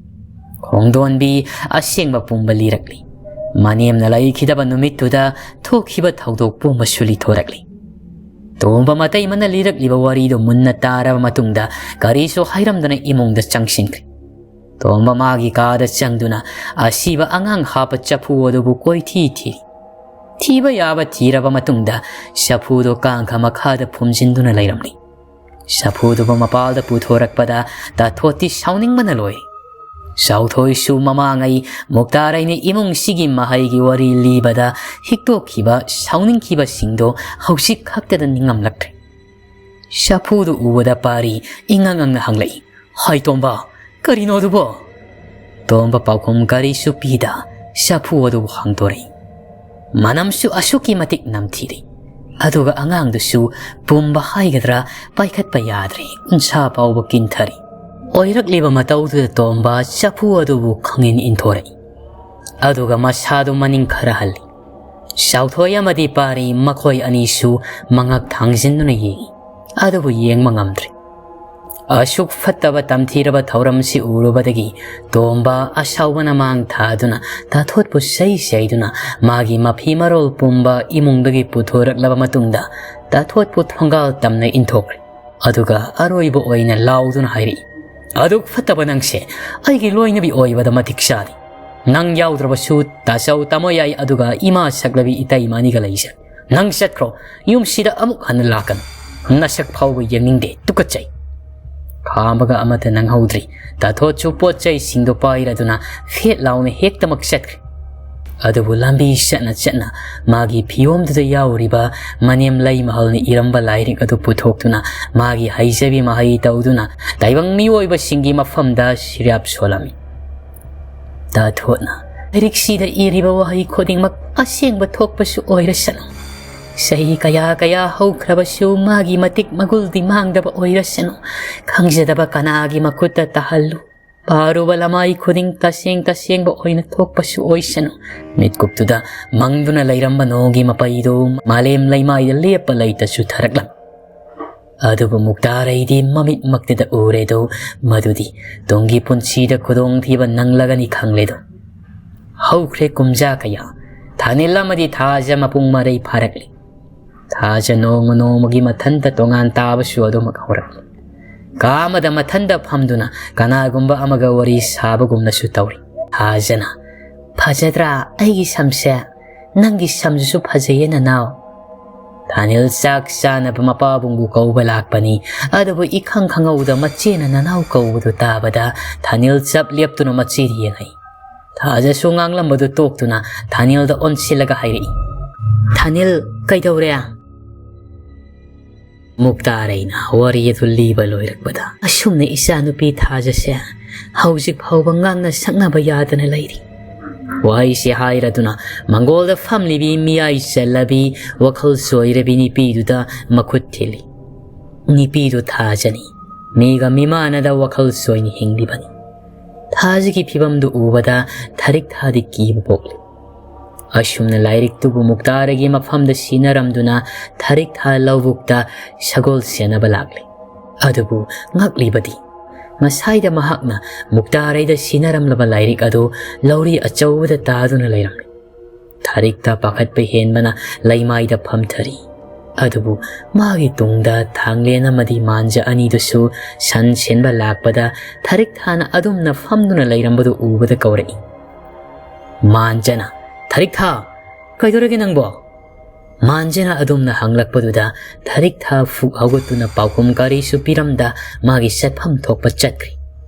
ꯈꯣꯡꯗꯣꯟꯕꯤ ꯑꯁꯦꯡꯕ ꯄꯨꯝꯕ ꯂꯤꯔꯛꯂꯤ꯫ ꯃꯅꯦꯝꯅ ꯂꯩꯈꯤꯗꯕ ꯅꯨꯃꯤꯠꯇꯨꯗ ꯊꯣꯛꯈꯤꯕ ꯊꯧꯗꯣꯛ ꯄꯨꯝꯕꯁꯨ ꯂꯤꯊꯣꯔꯛꯂꯤ꯫ ꯇꯣꯝꯕ ꯃꯇꯩꯃꯅ ꯂꯤꯔꯛꯂꯤꯕ ꯋꯥꯔꯤꯗꯨ ꯃꯨꯟꯅ ꯇꯥꯔꯕ ꯃꯇꯨꯡꯗ ꯀꯔꯤꯁꯨ ꯍꯥꯏꯔꯝꯗꯅ ꯏꯃꯨꯡꯗ ꯆꯪꯁꯤꯟꯈ꯭ꯔꯦ꯫ ꯇꯣꯝꯕ ꯃꯥꯒꯤ ꯀꯥꯗ ꯆꯪꯗꯨꯅ ꯑꯁꯤꯕ ꯑꯉꯥꯡ ꯍꯥꯞꯄ ꯆꯐꯨ ꯑꯗꯨꯕꯨ ꯀꯣꯏꯊꯤ ꯊꯤꯔꯤ꯫ ꯊꯤꯕ ꯌꯥꯕ ꯊꯤꯔꯕ ꯃꯇꯨꯡꯗ ꯆꯐꯨꯗꯨ ꯀꯥꯡꯈ ꯃꯈꯥꯗ ꯐꯨꯝꯖꯤꯟꯗꯨꯅ ꯂꯩꯔꯝꯂꯤ꯫ ꯆꯐꯨꯗꯨꯕꯨ ꯃꯄꯥꯜꯗ ꯄꯨꯊꯣꯔꯛꯄꯗ ꯇꯥꯊꯣꯠꯇꯤ ꯁꯥꯎꯅꯤꯡꯕꯅ ꯂꯣꯏꯔꯤ꯫ ꯆꯥꯎꯊꯣꯏꯁꯨ ꯃꯃꯥꯡꯉꯩ ꯃꯨꯛꯇꯥꯔꯩꯅ ꯏꯃꯨꯡꯁꯤꯒꯤ ꯃꯍꯩꯒꯤ ꯋꯥꯔꯤ ꯂꯤꯕꯗ ꯍꯤꯛꯇꯣꯛꯈꯤꯕ ꯁꯥꯎꯅꯤꯡꯈꯤꯕꯁꯤꯡꯗꯣ ꯍꯧꯖꯤꯛ ꯈꯛꯇꯗ ꯅꯤꯡꯉꯝꯂꯛꯇ꯭ꯔꯦ꯫ ꯆꯐꯨꯗꯨ ꯎꯕꯗ ꯄꯥꯔꯤ ꯏꯉꯛ ꯉꯛꯅ ꯍꯪꯂꯛꯏ, "ꯍꯥꯏ ꯇꯣꯝꯕ, ꯀꯔꯤꯅꯣ ꯑꯗꯨꯕꯣ?" ꯇꯣꯝꯕ ꯄꯥꯎꯈꯨꯝ ꯀꯔꯤꯁꯨ ꯄꯤꯗ ꯆꯐꯨ ꯑꯗꯨꯕꯨ ꯍꯥꯡꯗꯣꯔꯛꯏ꯫ ꯃꯅꯝꯁꯨ ꯑꯁꯨꯛꯀꯤ ꯃꯇꯤꯛ ꯅꯝꯊꯤꯔꯤ꯫ ꯑꯗꯨꯒ ꯑꯉꯥꯡꯗꯨꯁꯨ ꯄꯨꯝꯕ ꯍꯥꯏꯒꯗ꯭ꯔꯥ, ꯄꯥꯏꯈꯠꯄ ꯌꯥꯗ꯭ꯔꯦ, ꯎꯟꯁꯥ ꯐꯥꯎꯕ ꯀꯤꯟꯊꯔꯤ꯫ ꯑꯣꯏꯔꯛꯂꯤꯕ ꯃꯇꯧꯗꯨꯗ ꯇꯣꯝꯕ ꯆꯐꯨ ꯑꯗꯨꯕꯨ ꯈꯪꯏꯟ ꯏꯟꯊꯣꯔꯛꯏ꯫ ꯑꯗꯨꯒ ꯃꯁꯥꯗꯨ ꯃꯅꯤꯡ ꯈꯔ ꯍꯜꯂꯤ꯫ ꯆꯥꯎꯊꯣꯏ ꯑꯃꯗꯤ ꯄꯥꯔꯤ ꯃꯈꯣꯏ ꯑꯅꯤꯁꯨ ꯃꯉꯛ ꯊꯥꯡꯖꯤꯟꯗꯨꯅ ꯌꯦꯡꯏ, ꯑꯗꯨꯕꯨ ꯌꯦꯡꯕ ꯉꯝꯗ꯭ꯔꯦ꯫ ꯑꯁꯨꯛ ꯐꯠꯇꯕ ꯇꯝꯊꯤꯔꯕ ꯊꯧꯔꯝꯁꯤ ꯎꯔꯨꯕꯗꯒꯤ ꯇꯣꯝꯕ ꯑꯁꯥꯎꯕꯅ ꯃꯥꯡ ꯊꯥꯗꯨꯅ ꯇꯥꯊꯣꯠꯄꯨ ꯆꯩ ꯆꯩꯗꯨꯅ ꯃꯥꯒꯤ ꯃꯐꯤ ꯃꯔꯣꯜ ꯄꯨꯝꯕ ꯏꯃꯨꯡꯗꯒꯤ ꯄꯨꯊꯣꯔꯛꯂꯕ ꯃꯇꯨꯡꯗ ꯇꯥꯊꯣꯠꯄꯨ ꯊꯣꯡꯒꯥꯜ ꯇꯝꯅ ꯏꯟꯊꯣꯛꯈ꯭ꯔꯦ꯫ ꯑꯗꯨꯒ ꯑꯔꯣꯏꯕ ꯑꯣꯏꯅ ꯂꯥꯎꯗꯨꯅ ꯍꯥꯏꯔꯛꯏ, "ꯑꯗꯨꯛ ꯐꯠꯇꯕ ꯅꯪꯁꯦ ꯑꯩꯒꯤ ꯂꯣꯏꯅꯕꯤ ꯑꯣꯏꯕꯗ ꯃꯇꯤꯛ ꯆꯥꯗꯦ꯫ ꯅꯪ ꯌꯥꯎꯗ꯭ꯔꯕꯁꯨ ꯇꯥꯆꯧ ꯇꯥꯃꯣ ꯌꯥꯏ, ꯑꯗꯨꯒ ꯏꯃꯥ ꯁꯛꯂꯕꯤ ꯏꯇꯩꯃ ꯑꯅꯤꯒ ꯂꯩꯖꯩ꯫ ꯅꯪ ꯆꯠꯈ꯭ꯔꯣ, ꯌꯨꯝꯁꯤꯗ ꯑꯃꯨꯛ ꯍꯟꯅ ꯂꯥꯛꯀꯅꯨ꯫ ꯅꯁꯛ ꯐꯥꯎꯕ ꯌꯦꯡꯅꯤꯡꯗꯦ, ꯇꯨꯀꯠꯆꯩ"꯫ ꯈꯥꯝꯕꯒ ꯑꯃꯠꯇ ꯅꯪꯍꯧꯗ꯭ꯔꯤ꯫ ꯇꯥꯊꯣꯠꯁꯨ ꯄꯣꯠ ꯆꯩꯁꯤꯡꯗꯣ ꯄꯥꯏꯔꯗꯨꯅ ꯐꯦꯠ ꯂꯥꯎꯅ ꯍꯦꯛꯇꯃꯛ ꯆꯠꯈ꯭ꯔꯦ꯫ ꯑꯗꯨꯕꯨ ꯂꯝꯕꯤ ꯆꯠꯅ ꯆꯠꯅ ꯃꯥꯒꯤ ꯐꯤꯌꯣꯝꯗꯨꯗ ꯌꯥꯎꯔꯤꯕ ꯃꯅꯦꯝ ꯂꯩꯃꯍꯜꯅ ꯏꯔꯝꯕ ꯂꯥꯏꯔꯤꯛ ꯑꯗꯨ ꯄꯨꯊꯣꯛꯇꯨꯅ ꯃꯥꯒꯤ ꯍꯩꯖꯕꯤ ꯃꯍꯩ ꯇꯧꯗꯨꯅ ꯇꯥꯏꯕꯪ ꯃꯤꯑꯣꯏꯕꯁꯤꯡꯒꯤ ꯃꯐꯝꯗ ꯁꯤꯔꯥꯞ ꯁꯣꯜꯂꯝꯃꯤ꯫ ꯇꯥꯊꯣꯠꯅ, "ꯂꯥꯏꯔꯤꯛꯁꯤꯗ ꯏꯔꯤꯕ ꯋꯥꯍꯩ ꯈꯨꯗꯤꯡꯃꯛ ꯑꯁꯦꯡꯕ ꯊꯣꯛꯄꯁꯨ ꯑꯣꯏꯔꯁꯅꯨ꯫ ꯆꯍꯤ ꯀꯌꯥ ꯀꯌꯥ ꯍꯧꯈ꯭ꯔꯕꯁꯨ ꯃꯥꯒꯤ ꯃꯇꯤꯛ ꯃꯒꯨꯜꯗꯤ ꯃꯥꯡꯗꯕ ꯑꯣꯏꯔꯁꯅꯨ꯫ ꯈꯪꯖꯗꯕ ꯀꯅꯥꯒꯤ ꯃꯈꯨꯠꯇ ꯇꯥꯍꯜꯂꯨ"꯫ ꯄꯥꯔꯨꯕ ꯂꯃꯥꯏ ꯈꯨꯗꯤꯡ ꯇꯁꯦꯡ ꯇꯁꯦꯡꯕ ꯑꯣꯏꯅ ꯊꯣꯛꯄꯁꯨ ꯑꯣꯏꯁꯅꯨ꯫ ꯃꯤꯠꯀꯨꯞꯇꯨꯗ ꯃꯪꯗꯨꯅ ꯂꯩꯔꯝꯕ ꯅꯣꯡꯒꯤ ꯃꯄꯩꯗꯨ ꯃꯥꯂꯦꯝ ꯂꯩꯃꯥꯏꯗ ꯂꯦꯞꯄ ꯂꯩꯇ ꯆꯨꯊꯔꯛꯂꯝꯃꯤ꯫ ꯑꯗꯨꯕꯨ ꯃꯨꯛꯇꯥꯔꯩꯗꯤ ꯃꯃꯤꯠꯃꯛꯇꯗ ꯎꯔꯦꯗꯣ, ꯃꯗꯨꯗꯤ ꯇꯨꯡꯒꯤ ꯄꯨꯟꯁꯤꯗ ꯈꯨꯗꯣꯡꯊꯤꯕ ꯅꯪꯂꯒꯅꯤ ꯈꯪꯂꯦꯗꯣ꯫ ꯍꯧꯈ꯭ꯔꯦ ꯀꯨꯝꯖꯥ ꯀꯌꯥ, ꯊꯥꯅꯤꯜ ꯑꯃꯗꯤ ꯊꯥꯖ ꯃꯄꯨꯡ ꯃꯔꯩ ꯐꯥꯔꯛꯂꯤ꯫ ꯊꯥꯖ ꯅꯣꯡꯃ ꯅꯣꯡꯃꯒꯤ ꯃꯊꯟꯇ ꯇꯣꯉꯥꯟ ꯇꯥꯕꯁꯨ ꯑꯗꯨꯃꯛ ꯍꯧꯔꯛꯂꯤ꯫ ꯀꯥ ꯑꯃꯗ ꯃꯊꯟꯇ ꯐꯝꯗꯨꯅ ꯀꯅꯥꯒꯨꯝꯕ ꯑꯃꯒ ꯋꯥꯔꯤ ꯁꯥꯕꯒꯨꯝꯅꯁꯨ ꯇꯧꯔꯤ꯫ ꯊꯥꯖꯅ, "ꯐꯖꯗ꯭ꯔꯥ ꯑꯩꯒꯤ ꯁꯝꯁꯦ? ꯅꯪꯒꯤ ꯁꯝꯁꯤꯁꯨ ꯐꯖꯩꯌꯦ ꯅꯅꯥꯎ꯫" ꯊꯥꯅꯤꯜ ꯆꯥꯛ ꯆꯥꯅꯕ ꯃꯄꯥꯕꯨꯡꯕꯨ ꯀꯧꯕ ꯂꯥꯛꯄꯅꯤ꯫ ꯑꯗꯨꯕꯨ ꯏꯈꯪ ꯈꯪꯍꯧꯗ ꯃꯆꯦꯅ ꯅꯅꯥꯎ ꯀꯧꯕꯗꯨ ꯇꯥꯕꯗ ꯊꯥꯅꯤꯜ ꯆꯞ ꯂꯦꯞꯇꯨꯅ ꯃꯆꯦꯗ ꯌꯦꯡꯉꯛꯏ꯫ ꯊꯥꯖꯁꯨ ꯉꯥꯡꯂꯝꯕꯗꯨ ꯇꯣꯛꯇꯨꯅ ꯊꯥꯅꯤꯜꯗ ꯑꯣꯟꯁꯤꯜꯂꯒ ꯍꯥꯏꯔꯛꯏ, "ꯊꯥꯅꯤꯜ, ꯀꯩꯗꯧꯔꯦ?" ꯃꯨꯛꯇꯥꯔꯩꯅ ꯋꯥꯔꯤ ꯑꯗꯨ ꯂꯤꯕ ꯂꯣꯏꯔꯛꯄꯗ, ꯑꯁꯨꯝꯅ ꯏꯆꯥꯅꯨꯄꯤ ꯊꯥꯖꯁꯦ ꯍꯧꯖꯤꯛ ꯐꯥꯎꯕ ꯉꯥꯡꯅ ꯁꯛꯅꯕ ꯌꯥꯗꯅ ꯂꯩꯔꯤ꯫ ꯋꯥꯍꯩꯁꯤ ꯍꯥꯏꯔꯗꯨꯅ ꯃꯪꯒꯣꯜꯗ ꯐꯝꯂꯤꯕꯤ ꯃꯤꯌꯥꯏ ꯆꯜꯂꯕꯤ ꯋꯥꯈꯜ ꯆꯣꯏꯔꯕꯤ ꯅꯨꯄꯤꯗꯨꯗ ꯃꯈꯨꯠ ꯊꯤꯜꯂꯤ꯫ ꯅꯨꯄꯤꯗꯨ ꯊꯥꯖꯅꯤ꯫ ꯃꯤꯒ ꯃꯤꯃꯥꯟꯅꯗ ꯋꯥꯈꯜ ꯆꯣꯏꯅ ꯍꯤꯡꯂꯤꯕꯅꯤ꯫ ꯊꯥꯖꯒꯤ ꯐꯤꯕꯝꯗꯨ ꯎꯕꯗ ꯊꯥꯔꯤꯛ ꯊꯥꯗꯤ ꯀꯤꯕ ꯄꯣꯛꯂꯤ꯫ ꯑꯁꯨꯝꯅ ꯂꯥꯏꯔꯤꯛꯇꯨꯕꯨ ꯃꯨꯛꯇꯥꯔꯒꯤ ꯃꯐꯝꯗ ꯁꯤꯟꯅꯔꯝꯗꯨꯅ ꯊꯥꯔꯤꯛ ꯊꯥ ꯂꯧꯕꯨꯛꯇ ꯁꯒꯣꯜ ꯁꯦꯟꯅꯕ ꯂꯥꯛꯂꯤ꯫ ꯑꯗꯨꯕꯨ ꯉꯛꯂꯤꯕꯗꯤ, ꯉꯁꯥꯏꯗ ꯃꯍꯥꯛꯅ ꯃꯨꯛꯇꯥꯔꯩꯗ ꯁꯤꯟꯅꯔꯝꯂꯕ ꯂꯥꯏꯔꯤꯛ ꯑꯗꯨ ꯂꯧꯔꯤ ꯑꯆꯧꯕꯗ ꯇꯥꯗꯨꯅ ꯂꯩꯔꯝꯂꯤ꯫ ꯊꯥꯔꯤꯛ ꯊꯥ ꯄꯥꯈꯠꯄ ꯍꯦꯟꯕꯅ ꯂꯩꯃꯥꯏꯗ ꯐꯝꯊꯔꯤ꯫ ꯑꯗꯨꯕꯨ ꯃꯥꯒꯤ ꯇꯨꯡꯗ ꯊꯥꯡꯂꯦꯟ ꯑꯃꯗꯤ ꯃꯥꯟꯖ ꯑꯅꯤꯗꯨꯁꯨ ꯁꯟ ꯁꯦꯟꯕ ꯂꯥꯛꯄꯗ ꯊꯥꯔꯤꯛ ꯊꯥꯅ ꯑꯗꯨꯝꯅ ꯐꯝꯗꯨꯅ ꯂꯩꯔꯝꯕꯗꯨ ꯎꯕꯗ ꯀꯧꯔꯛꯏ꯫ ꯃꯥꯟꯖꯅ, "ꯊꯥꯔꯤꯛ ꯊꯥ, ꯀꯩꯗꯧꯔꯒꯦ ꯅꯪꯕꯣ?" ꯃꯥꯟꯖꯅ ꯑꯗꯨꯝꯅ ꯍꯪꯂꯛꯄꯗꯨꯗ ꯊꯥꯔꯤꯛ ꯊꯥ ꯐꯨꯛ ꯍꯧꯒꯠꯇꯨꯅ ꯄꯥꯎꯈꯨꯝ ꯀꯔꯤꯁꯨ ꯄꯤꯔꯝꯗ ꯃꯥꯒꯤ ꯆꯠꯐꯝ ꯊꯣꯛꯄ ꯆꯠꯈ꯭ꯔꯤ꯫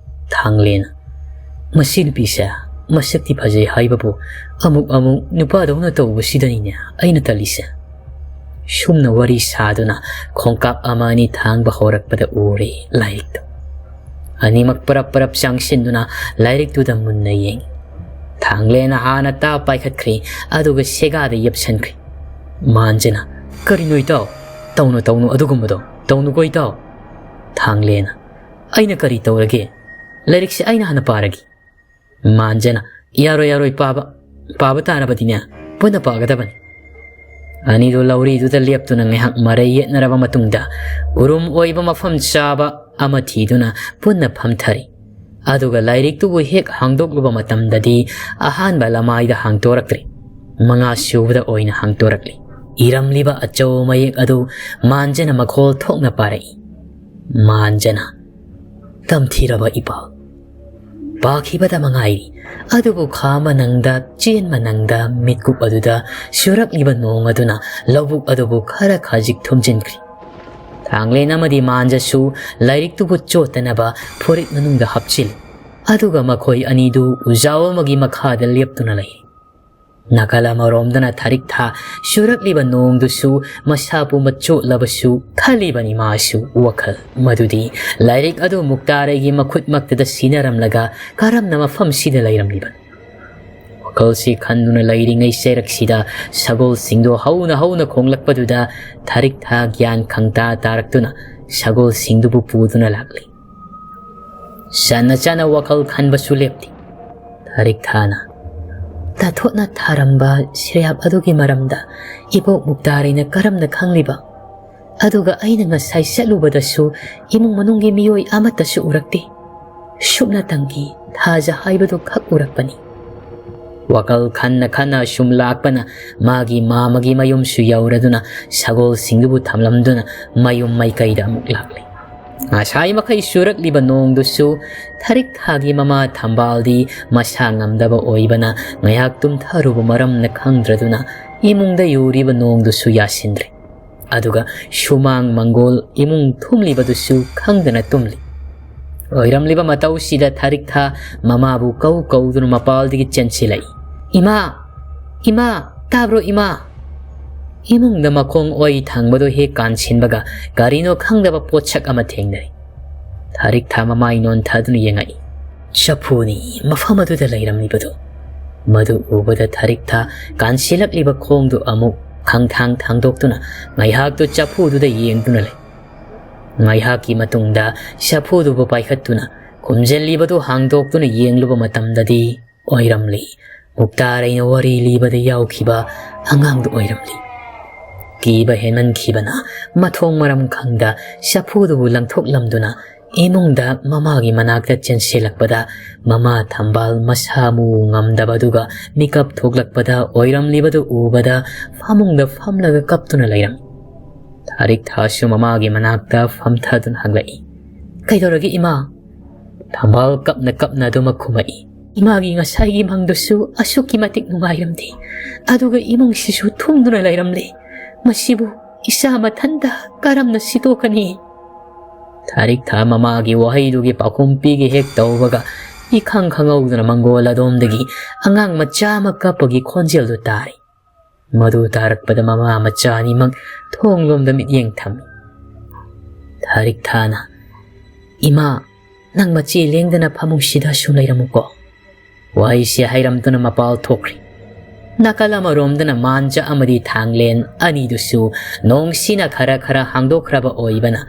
ꯊꯥꯡꯂꯦꯟ, "ꯃꯁꯤ ꯅꯨꯄꯤꯁꯦ ꯃꯁꯛꯇꯤ ꯐꯖꯩ ꯍꯥꯏꯕꯕꯨ ꯑꯃꯨꯛ ꯑꯃꯨꯛ ꯅꯨꯄꯥꯗꯧꯅ ꯇꯧꯕꯁꯤꯗꯅꯤꯅꯦ ꯑꯩꯅ ꯇꯜꯂꯤꯁꯦ꯫" ꯁꯨꯝꯅ ꯋꯥꯔꯤ ꯁꯥꯗꯨꯅ ꯈꯣꯡꯀꯥꯞ ꯑꯃ ꯑꯅꯤ ꯊꯥꯡꯕ ꯍꯧꯔꯛꯄꯗ ꯎꯔꯦ ꯂꯥꯏꯔꯤꯛꯇꯨ꯫ ꯑꯅꯤꯃꯛ ꯄꯔꯞ ꯄꯔꯞ ꯆꯪꯁꯤꯟꯗꯨꯅ ꯂꯥꯏꯔꯤꯛꯇꯨꯗ ꯃꯨꯟꯅ ꯌꯦꯡꯉꯤ꯫ ꯊꯥꯡꯂꯦꯟꯅ ꯍꯥꯟꯅ ꯇꯥ ꯄꯥꯏꯈꯠꯈ꯭ꯔꯤ, ꯑꯗꯨꯒ ꯁꯦꯒꯥꯗ ꯌꯦꯞꯁꯟꯈ꯭ꯔꯤ꯫ ꯃꯥꯟꯖꯅ, "ꯀꯔꯤꯅꯣ ꯏꯇꯥꯎ? ꯇꯧꯅꯨ, ꯇꯧꯅꯨ ꯑꯗꯨꯒꯨꯝꯕꯗꯣ꯫ ꯇꯧꯅꯨꯀꯣ ꯏꯇꯥꯎ꯫" ꯊꯥꯡꯂꯦꯟꯅ, "ꯑꯩꯅ ꯀꯔꯤ ꯇꯧꯔꯒꯦ? "ꯂꯥꯏꯔꯤꯛꯁꯦ ꯑꯩꯅ ꯍꯥꯟꯅ ꯄꯥꯔꯒꯦ꯫" ꯃꯥꯟꯖꯅ, "ꯌꯥꯔꯣꯏ, ꯌꯥꯔꯣꯏ, ꯄꯥꯕ, ꯄꯥꯕ ꯇꯥꯔꯕꯗꯤꯅꯦ, ꯄꯨꯟꯅ ꯄꯥꯒꯗꯕꯅꯤ꯫" ꯑꯅꯤꯗꯨ ꯂꯧꯔꯤꯗꯨꯗ ꯂꯦꯞꯇꯨꯅ ꯉꯥꯏꯍꯥꯛ ꯃꯔꯩ ꯌꯦꯠꯅꯔꯕ ꯃꯇꯨꯡꯗ, ꯎꯔꯨꯝ ꯑꯣꯏꯕ ꯃꯐꯝ ꯆꯥꯕ ꯑꯃ ꯊꯤꯗꯨꯅ ꯄꯨꯟꯅ ꯐꯝꯊꯔꯦ꯫ ꯑꯗꯨꯒ ꯂꯥꯏꯔꯤꯛꯇꯨꯕꯨ ꯍꯦꯛ ꯍꯥꯡꯗꯣꯛꯂꯨꯕ ꯃꯇꯝꯗꯗꯤ, ꯑꯍꯥꯟꯕ ꯂꯃꯥꯏꯗ ꯍꯥꯡꯗꯣꯔꯛꯇ꯭ꯔꯦ, ꯃꯉꯥ ꯁꯨꯕꯗ ꯑꯣꯏꯅ ꯍꯥꯡꯗꯣꯔꯛꯂꯤ꯫ ꯏꯔꯝꯂꯤꯕ ꯑꯆꯧ ꯃꯌꯦꯛ ꯑꯗꯨ ꯃꯥꯟꯖꯅ ꯃꯈꯣꯜ ꯊꯣꯛꯅ ꯄꯥꯔꯛꯏ꯫ ꯃꯥꯟꯖꯅ, "ꯇꯝꯊꯤꯔꯕ ꯏꯄꯥ꯫" ꯄꯥꯈꯤꯕꯗ ꯃꯉꯥꯏꯔꯤ, ꯑꯗꯨꯕꯨ ꯈꯥ ꯃꯅꯪꯗ, ꯆꯦꯟ ꯃꯅꯪꯗ ꯃꯤꯠꯀꯨꯞ ꯑꯗꯨꯗ ꯆꯨꯔꯛꯂꯤꯕ ꯅꯣꯡ ꯑꯗꯨꯅ ꯂꯧꯕꯨꯛ ꯑꯗꯨꯕꯨ ꯈꯔ ꯈꯖꯤꯛ ꯊꯨꯝꯖꯤꯟꯈ꯭ꯔꯤ꯫ ꯊꯥꯡꯂꯦꯟ ꯑꯃꯗꯤ ꯃꯥꯟꯖꯁꯨ ꯂꯥꯏꯔꯤꯛꯇꯨꯕꯨ ꯆꯣꯠꯇꯅꯕ ꯐꯨꯔꯤꯠ ꯃꯅꯨꯡꯗ ꯍꯥꯞꯆꯤꯜꯂꯤ꯫ ꯑꯗꯨꯒ ꯃꯈꯣꯏ ꯑꯅꯤꯗꯨ ꯎꯖꯥꯎ ꯑꯃꯒꯤ ꯃꯈꯥꯗ ꯂꯦꯞꯇꯨꯅ ꯂꯩꯔꯤ꯫ ꯅꯥꯀꯜ ꯑꯃꯔꯣꯝꯗꯅ ꯊꯥꯔꯤꯛ ꯊꯥ ꯆꯨꯔꯛꯂꯤꯕ ꯅꯣꯡꯗꯨꯁꯨ ꯃꯁꯥ ꯄꯨꯝꯕ ꯆꯣꯠꯂꯕꯁꯨ, ꯈꯜꯂꯤꯕꯅꯤ ꯃꯥꯁꯨ ꯋꯥꯈꯜ ꯃꯗꯨꯗꯤ ꯂꯥꯏꯔꯤꯛ ꯑꯗꯨ ꯃꯨꯛꯇꯥꯔꯩꯒꯤ ꯃꯈꯨꯠꯃꯛꯇꯗ ꯁꯤꯟꯅꯔꯝꯂꯒ ꯀꯔꯝꯅ ꯃꯐꯝꯁꯤꯗ ꯂꯩꯔꯝꯂꯤꯕꯅꯣ? ꯋꯥꯈꯜꯁꯤ ꯈꯟꯗꯨꯅ ꯂꯩꯔꯤꯉꯩ ꯆꯩꯔꯛꯁꯤꯗ ꯁꯒꯣꯜꯁꯤꯡꯗꯣ ꯍꯧꯅ ꯍꯧꯅ ꯈꯣꯡꯂꯛꯄꯗꯨꯗ ꯊꯥꯔꯤꯛ ꯊꯥ ꯒ꯭ꯌꯥꯟ ꯈꯪꯇꯥ ꯇꯥꯔꯛꯇꯨꯅ ꯁꯒꯣꯜꯁꯤꯡꯗꯨꯕꯨ ꯄꯨꯗꯨꯅ ꯂꯥꯛꯂꯤ꯫ ꯆꯥꯅ ꯆꯥꯅ ꯋꯥꯈꯜ ꯈꯟꯕꯁꯨ ꯂꯦꯞꯇꯦ꯫ ꯊꯥꯔꯤꯛ ꯊꯥꯅ, "ꯇꯥꯊꯣꯠꯅ ꯊꯥꯔꯝꯕ ꯁꯤꯔꯌꯥꯞ ꯑꯗꯨꯒꯤ ꯃꯔꯝꯗ ꯏꯕꯣꯛ ꯃꯨꯛꯇꯥꯔꯩꯅ ꯀꯔꯝꯅ ꯈꯪꯂꯤꯕ? ꯑꯗꯨꯒ ꯑꯩꯅ ꯉꯁꯥꯏ ꯆꯠꯂꯨꯕꯗꯁꯨ ꯏꯃꯨꯡ ꯃꯅꯨꯡꯒꯤ ꯃꯤꯑꯣꯏ ꯑꯃꯠꯇꯁꯨ ꯎꯔꯛꯇꯦ꯫ ꯁꯨꯞꯅꯇꯪꯒꯤ ꯊꯥꯖ ꯍꯥꯏꯕꯗꯨ ꯈꯛ ꯎꯔꯛꯄꯅꯤ꯫" ꯋꯥꯈꯜ ꯈꯟꯅ ꯈꯟꯅ ꯁꯨꯝ ꯂꯥꯛꯄꯅ ꯃꯥꯒꯤ ꯃꯥꯃꯒꯤ ꯃꯌꯨꯝꯁꯨ ꯌꯧꯔꯗꯨꯅ ꯁꯒꯣꯜꯁꯤꯡꯗꯨꯕꯨ ꯊꯝꯂꯝꯗꯨꯅ ꯃꯌꯨꯝ ꯃꯥꯏꯀꯩꯗ ꯑꯃꯨꯛ ꯂꯥꯛꯂꯤ꯫ ꯉꯁꯥꯏ ꯃꯈꯩ ꯆꯨꯔꯛꯂꯤꯕ ꯅꯣꯡꯗꯨꯁꯨ ꯊꯥꯔꯤꯛ ꯊꯥꯒꯤ ꯃꯃꯥ ꯊꯝꯕꯥꯜꯗꯤ ꯃꯁꯥ ꯉꯝꯗꯕ ꯑꯣꯏꯕꯅ ꯉꯥꯏꯍꯥꯛ ꯇꯨꯝꯊꯔꯨꯕ ꯃꯔꯝꯅ ꯈꯪꯗ꯭ꯔꯗꯨꯅ ꯏꯃꯨꯡꯗ ꯌꯨꯔꯤꯕ ꯅꯣꯡꯗꯨꯁꯨ ꯌꯥꯁꯤꯟꯗ꯭ꯔꯦ꯫ ꯑꯗꯨꯒ ꯁꯨꯃꯥꯡ ꯃꯪꯒꯣꯜ ꯏꯃꯨꯡ ꯊꯨꯝꯂꯤꯕꯗꯨꯁꯨ ꯈꯪꯗꯅ ꯇꯨꯝꯂꯤ꯫ ꯑꯣꯏꯔꯝꯂꯤꯕ ꯃꯇꯧꯁꯤꯗ ꯊꯥꯔꯤꯛ ꯊꯥ ꯃꯃꯥꯕꯨ ꯀꯧ ꯀꯧꯗꯨꯅ ꯃꯄꯥꯜꯗꯒꯤ ꯆꯦꯟꯁꯤꯜꯂꯛꯏ꯫ "ꯏꯃꯥ! ꯏꯃꯥ! ꯇꯥꯕ꯭ꯔꯣ ꯏꯃꯥ?" ꯏꯃꯨꯡꯗ ꯃꯈꯣꯡ ꯑꯣꯏ ꯊꯪꯕꯗꯨ ꯍꯦꯛ ꯀꯥꯟꯁꯤꯟꯕꯒ ꯀꯔꯤꯅꯣ ꯈꯪꯗꯕ ꯄꯣꯠꯁꯛ ꯑꯃ ꯊꯦꯡꯅꯔꯤ꯫ ꯊꯥꯔꯤꯛ ꯊꯥ ꯃꯃꯥꯏ ꯅꯣꯟꯊꯗꯨꯅ ꯌꯦꯡꯉꯛꯏ꯫ ꯆꯐꯨꯅꯤ ꯃꯐꯝ ꯑꯗꯨꯗ ꯂꯩꯔꯝꯂꯤꯕꯗꯨ꯫ ꯃꯗꯨ ꯎꯕꯗ ꯊꯥꯔꯤꯛ ꯊꯥ ꯀꯥꯟꯁꯤꯜꯂꯛꯂꯤꯕ ꯈꯣꯡꯗꯨ ꯑꯃꯨꯛ ꯈꯪꯊꯥꯡ ꯊꯥꯡꯗꯣꯛꯇꯨꯅ ꯉꯥꯏꯍꯥꯛꯇꯨ ꯆꯐꯨꯗꯨꯗ ꯌꯦꯡꯗꯨꯅ ꯂꯩ꯫ ꯉꯥꯏꯍꯥꯛꯀꯤ ꯃꯇꯨꯡꯗ ꯆꯐꯨꯗꯨꯕꯨ ꯄꯥꯏꯈꯠꯇꯨꯅ ꯈꯨꯝꯖꯤꯜꯂꯤꯕꯗꯨ ꯍꯥꯡꯗꯣꯛꯇꯨꯅ ꯌꯦꯡꯂꯨꯕ ꯃꯇꯝꯗꯗꯤ ꯑꯣꯏꯔꯝꯂꯤ, ꯃꯨꯛꯇꯥꯔꯩꯅ ꯋꯥꯔꯤ ꯂꯤꯕꯗ ꯌꯥꯎꯈꯤꯕ ꯑꯉꯥꯡꯗꯨ ꯑꯣꯏꯔꯝꯂꯤ꯫ ꯀꯤꯕ ꯍꯦꯟꯃꯟꯈꯤꯕꯅ ꯃꯊꯣꯡ ꯃꯔꯝ ꯈꯪꯗ ꯆꯐꯨꯗꯨꯕꯨ ꯂꯪꯊꯣꯛꯂꯝꯗꯨꯅ ꯏꯃꯨꯡꯗ ꯃꯃꯥꯒꯤ ꯃꯅꯥꯛꯇ ꯆꯦꯟꯁꯤꯜꯂꯛꯄꯗ, ꯃꯃꯥ ꯊꯝꯕꯥꯜ ꯃꯁꯥ ꯃꯎ ꯉꯝꯗꯕꯗꯨꯒ ꯃꯤꯀꯞ ꯊꯣꯛꯂꯛꯄꯗ ꯑꯣꯏꯔꯝꯂꯤꯕꯗꯨ ꯎꯕꯗ ꯐꯃꯨꯡꯗ ꯐꯝꯂꯒ ꯀꯞꯇꯨꯅ ꯂꯩꯔꯝꯃꯤ꯫ ꯊꯥꯔꯤꯛ ꯊꯥꯁꯨ ꯃꯃꯥꯒꯤ ꯃꯅꯥꯛꯇ ꯐꯝꯊꯗꯨꯅ ꯍꯪꯂꯛꯏ, "ꯀꯩꯗꯧꯔꯒꯦ ꯏꯃꯥ?" ꯊꯝꯕꯥꯜ ꯀꯞꯅ ꯀꯞꯅ ꯑꯗꯨꯃꯛ ꯈꯨꯝꯃꯛꯏ, "ꯏꯃꯥꯒꯤ ꯉꯁꯥꯏꯒꯤ ꯃꯪꯗꯨꯁꯨ ꯑꯁꯨꯛꯀꯤ ꯃꯇꯤꯛ ꯅꯨꯡꯉꯥꯏꯔꯝꯗꯦ꯫ ꯑꯗꯨꯒ ꯏꯃꯨꯡꯁꯤꯁꯨ ꯊꯨꯝꯗꯨꯅ ꯂꯩꯔꯝꯂꯦ꯫ ꯃꯁꯤꯕꯨ ꯏꯆꯥ ꯃꯊꯟꯇ ꯀꯔꯝꯅ ꯁꯤꯠꯇꯣꯛꯀꯅꯤ?" ꯊꯥꯔꯤꯛ ꯊꯥ ꯃꯃꯥꯒꯤ ꯋꯥꯍꯩꯗꯨꯒꯤ ꯄꯥꯎꯈꯨꯝ ꯄꯤꯒꯦ ꯍꯦꯛ ꯇꯧꯕꯒ, ꯏꯈꯪ ꯈꯪꯍꯧꯗꯅ ꯃꯪꯒꯣꯜ ꯑꯗꯣꯝꯗꯒꯤ ꯑꯉꯥꯡ ꯃꯆꯥ ꯑꯃ ꯀꯞꯄꯒꯤ ꯈꯣꯟꯖꯦꯜꯗꯨ ꯇꯥꯔꯤ꯫ ꯃꯗꯨ ꯇꯥꯔꯛꯄꯗ ꯃꯃꯥ ꯃꯆꯥ ꯑꯅꯤꯃꯛ ꯊꯣꯡꯂꯣꯝꯗ ꯃꯤꯠꯌꯦꯡ ꯊꯝꯃꯤ꯫ ꯊꯥꯔꯤꯛ ꯊꯥꯅ, "ꯏꯃꯥ, ꯅꯪ ꯃꯆꯦ ꯂꯦꯡꯗꯅ ꯐꯃꯨꯡꯁꯤꯗ ꯁꯨꯝ ꯂꯩꯔꯝꯃꯨꯀꯣ꯫" ꯋꯥꯍꯩꯁꯤ ꯍꯥꯏꯔꯝꯗꯨꯅ ꯃꯄꯥꯜ ꯊꯣꯛꯈ꯭ꯔꯤ꯫ ꯅꯥꯀꯜ ꯑꯃꯔꯣꯝꯗꯅ ꯃꯥꯟꯖ ꯑꯃꯗꯤ ꯊꯥꯡꯂꯦꯟ ꯑꯅꯤꯗꯨꯁꯨ ꯅꯣꯡꯁꯤꯅ ꯈꯔ ꯈꯔ ꯍꯥꯡꯗꯣꯛꯈ꯭ꯔꯕ ꯑꯣꯏꯕꯅ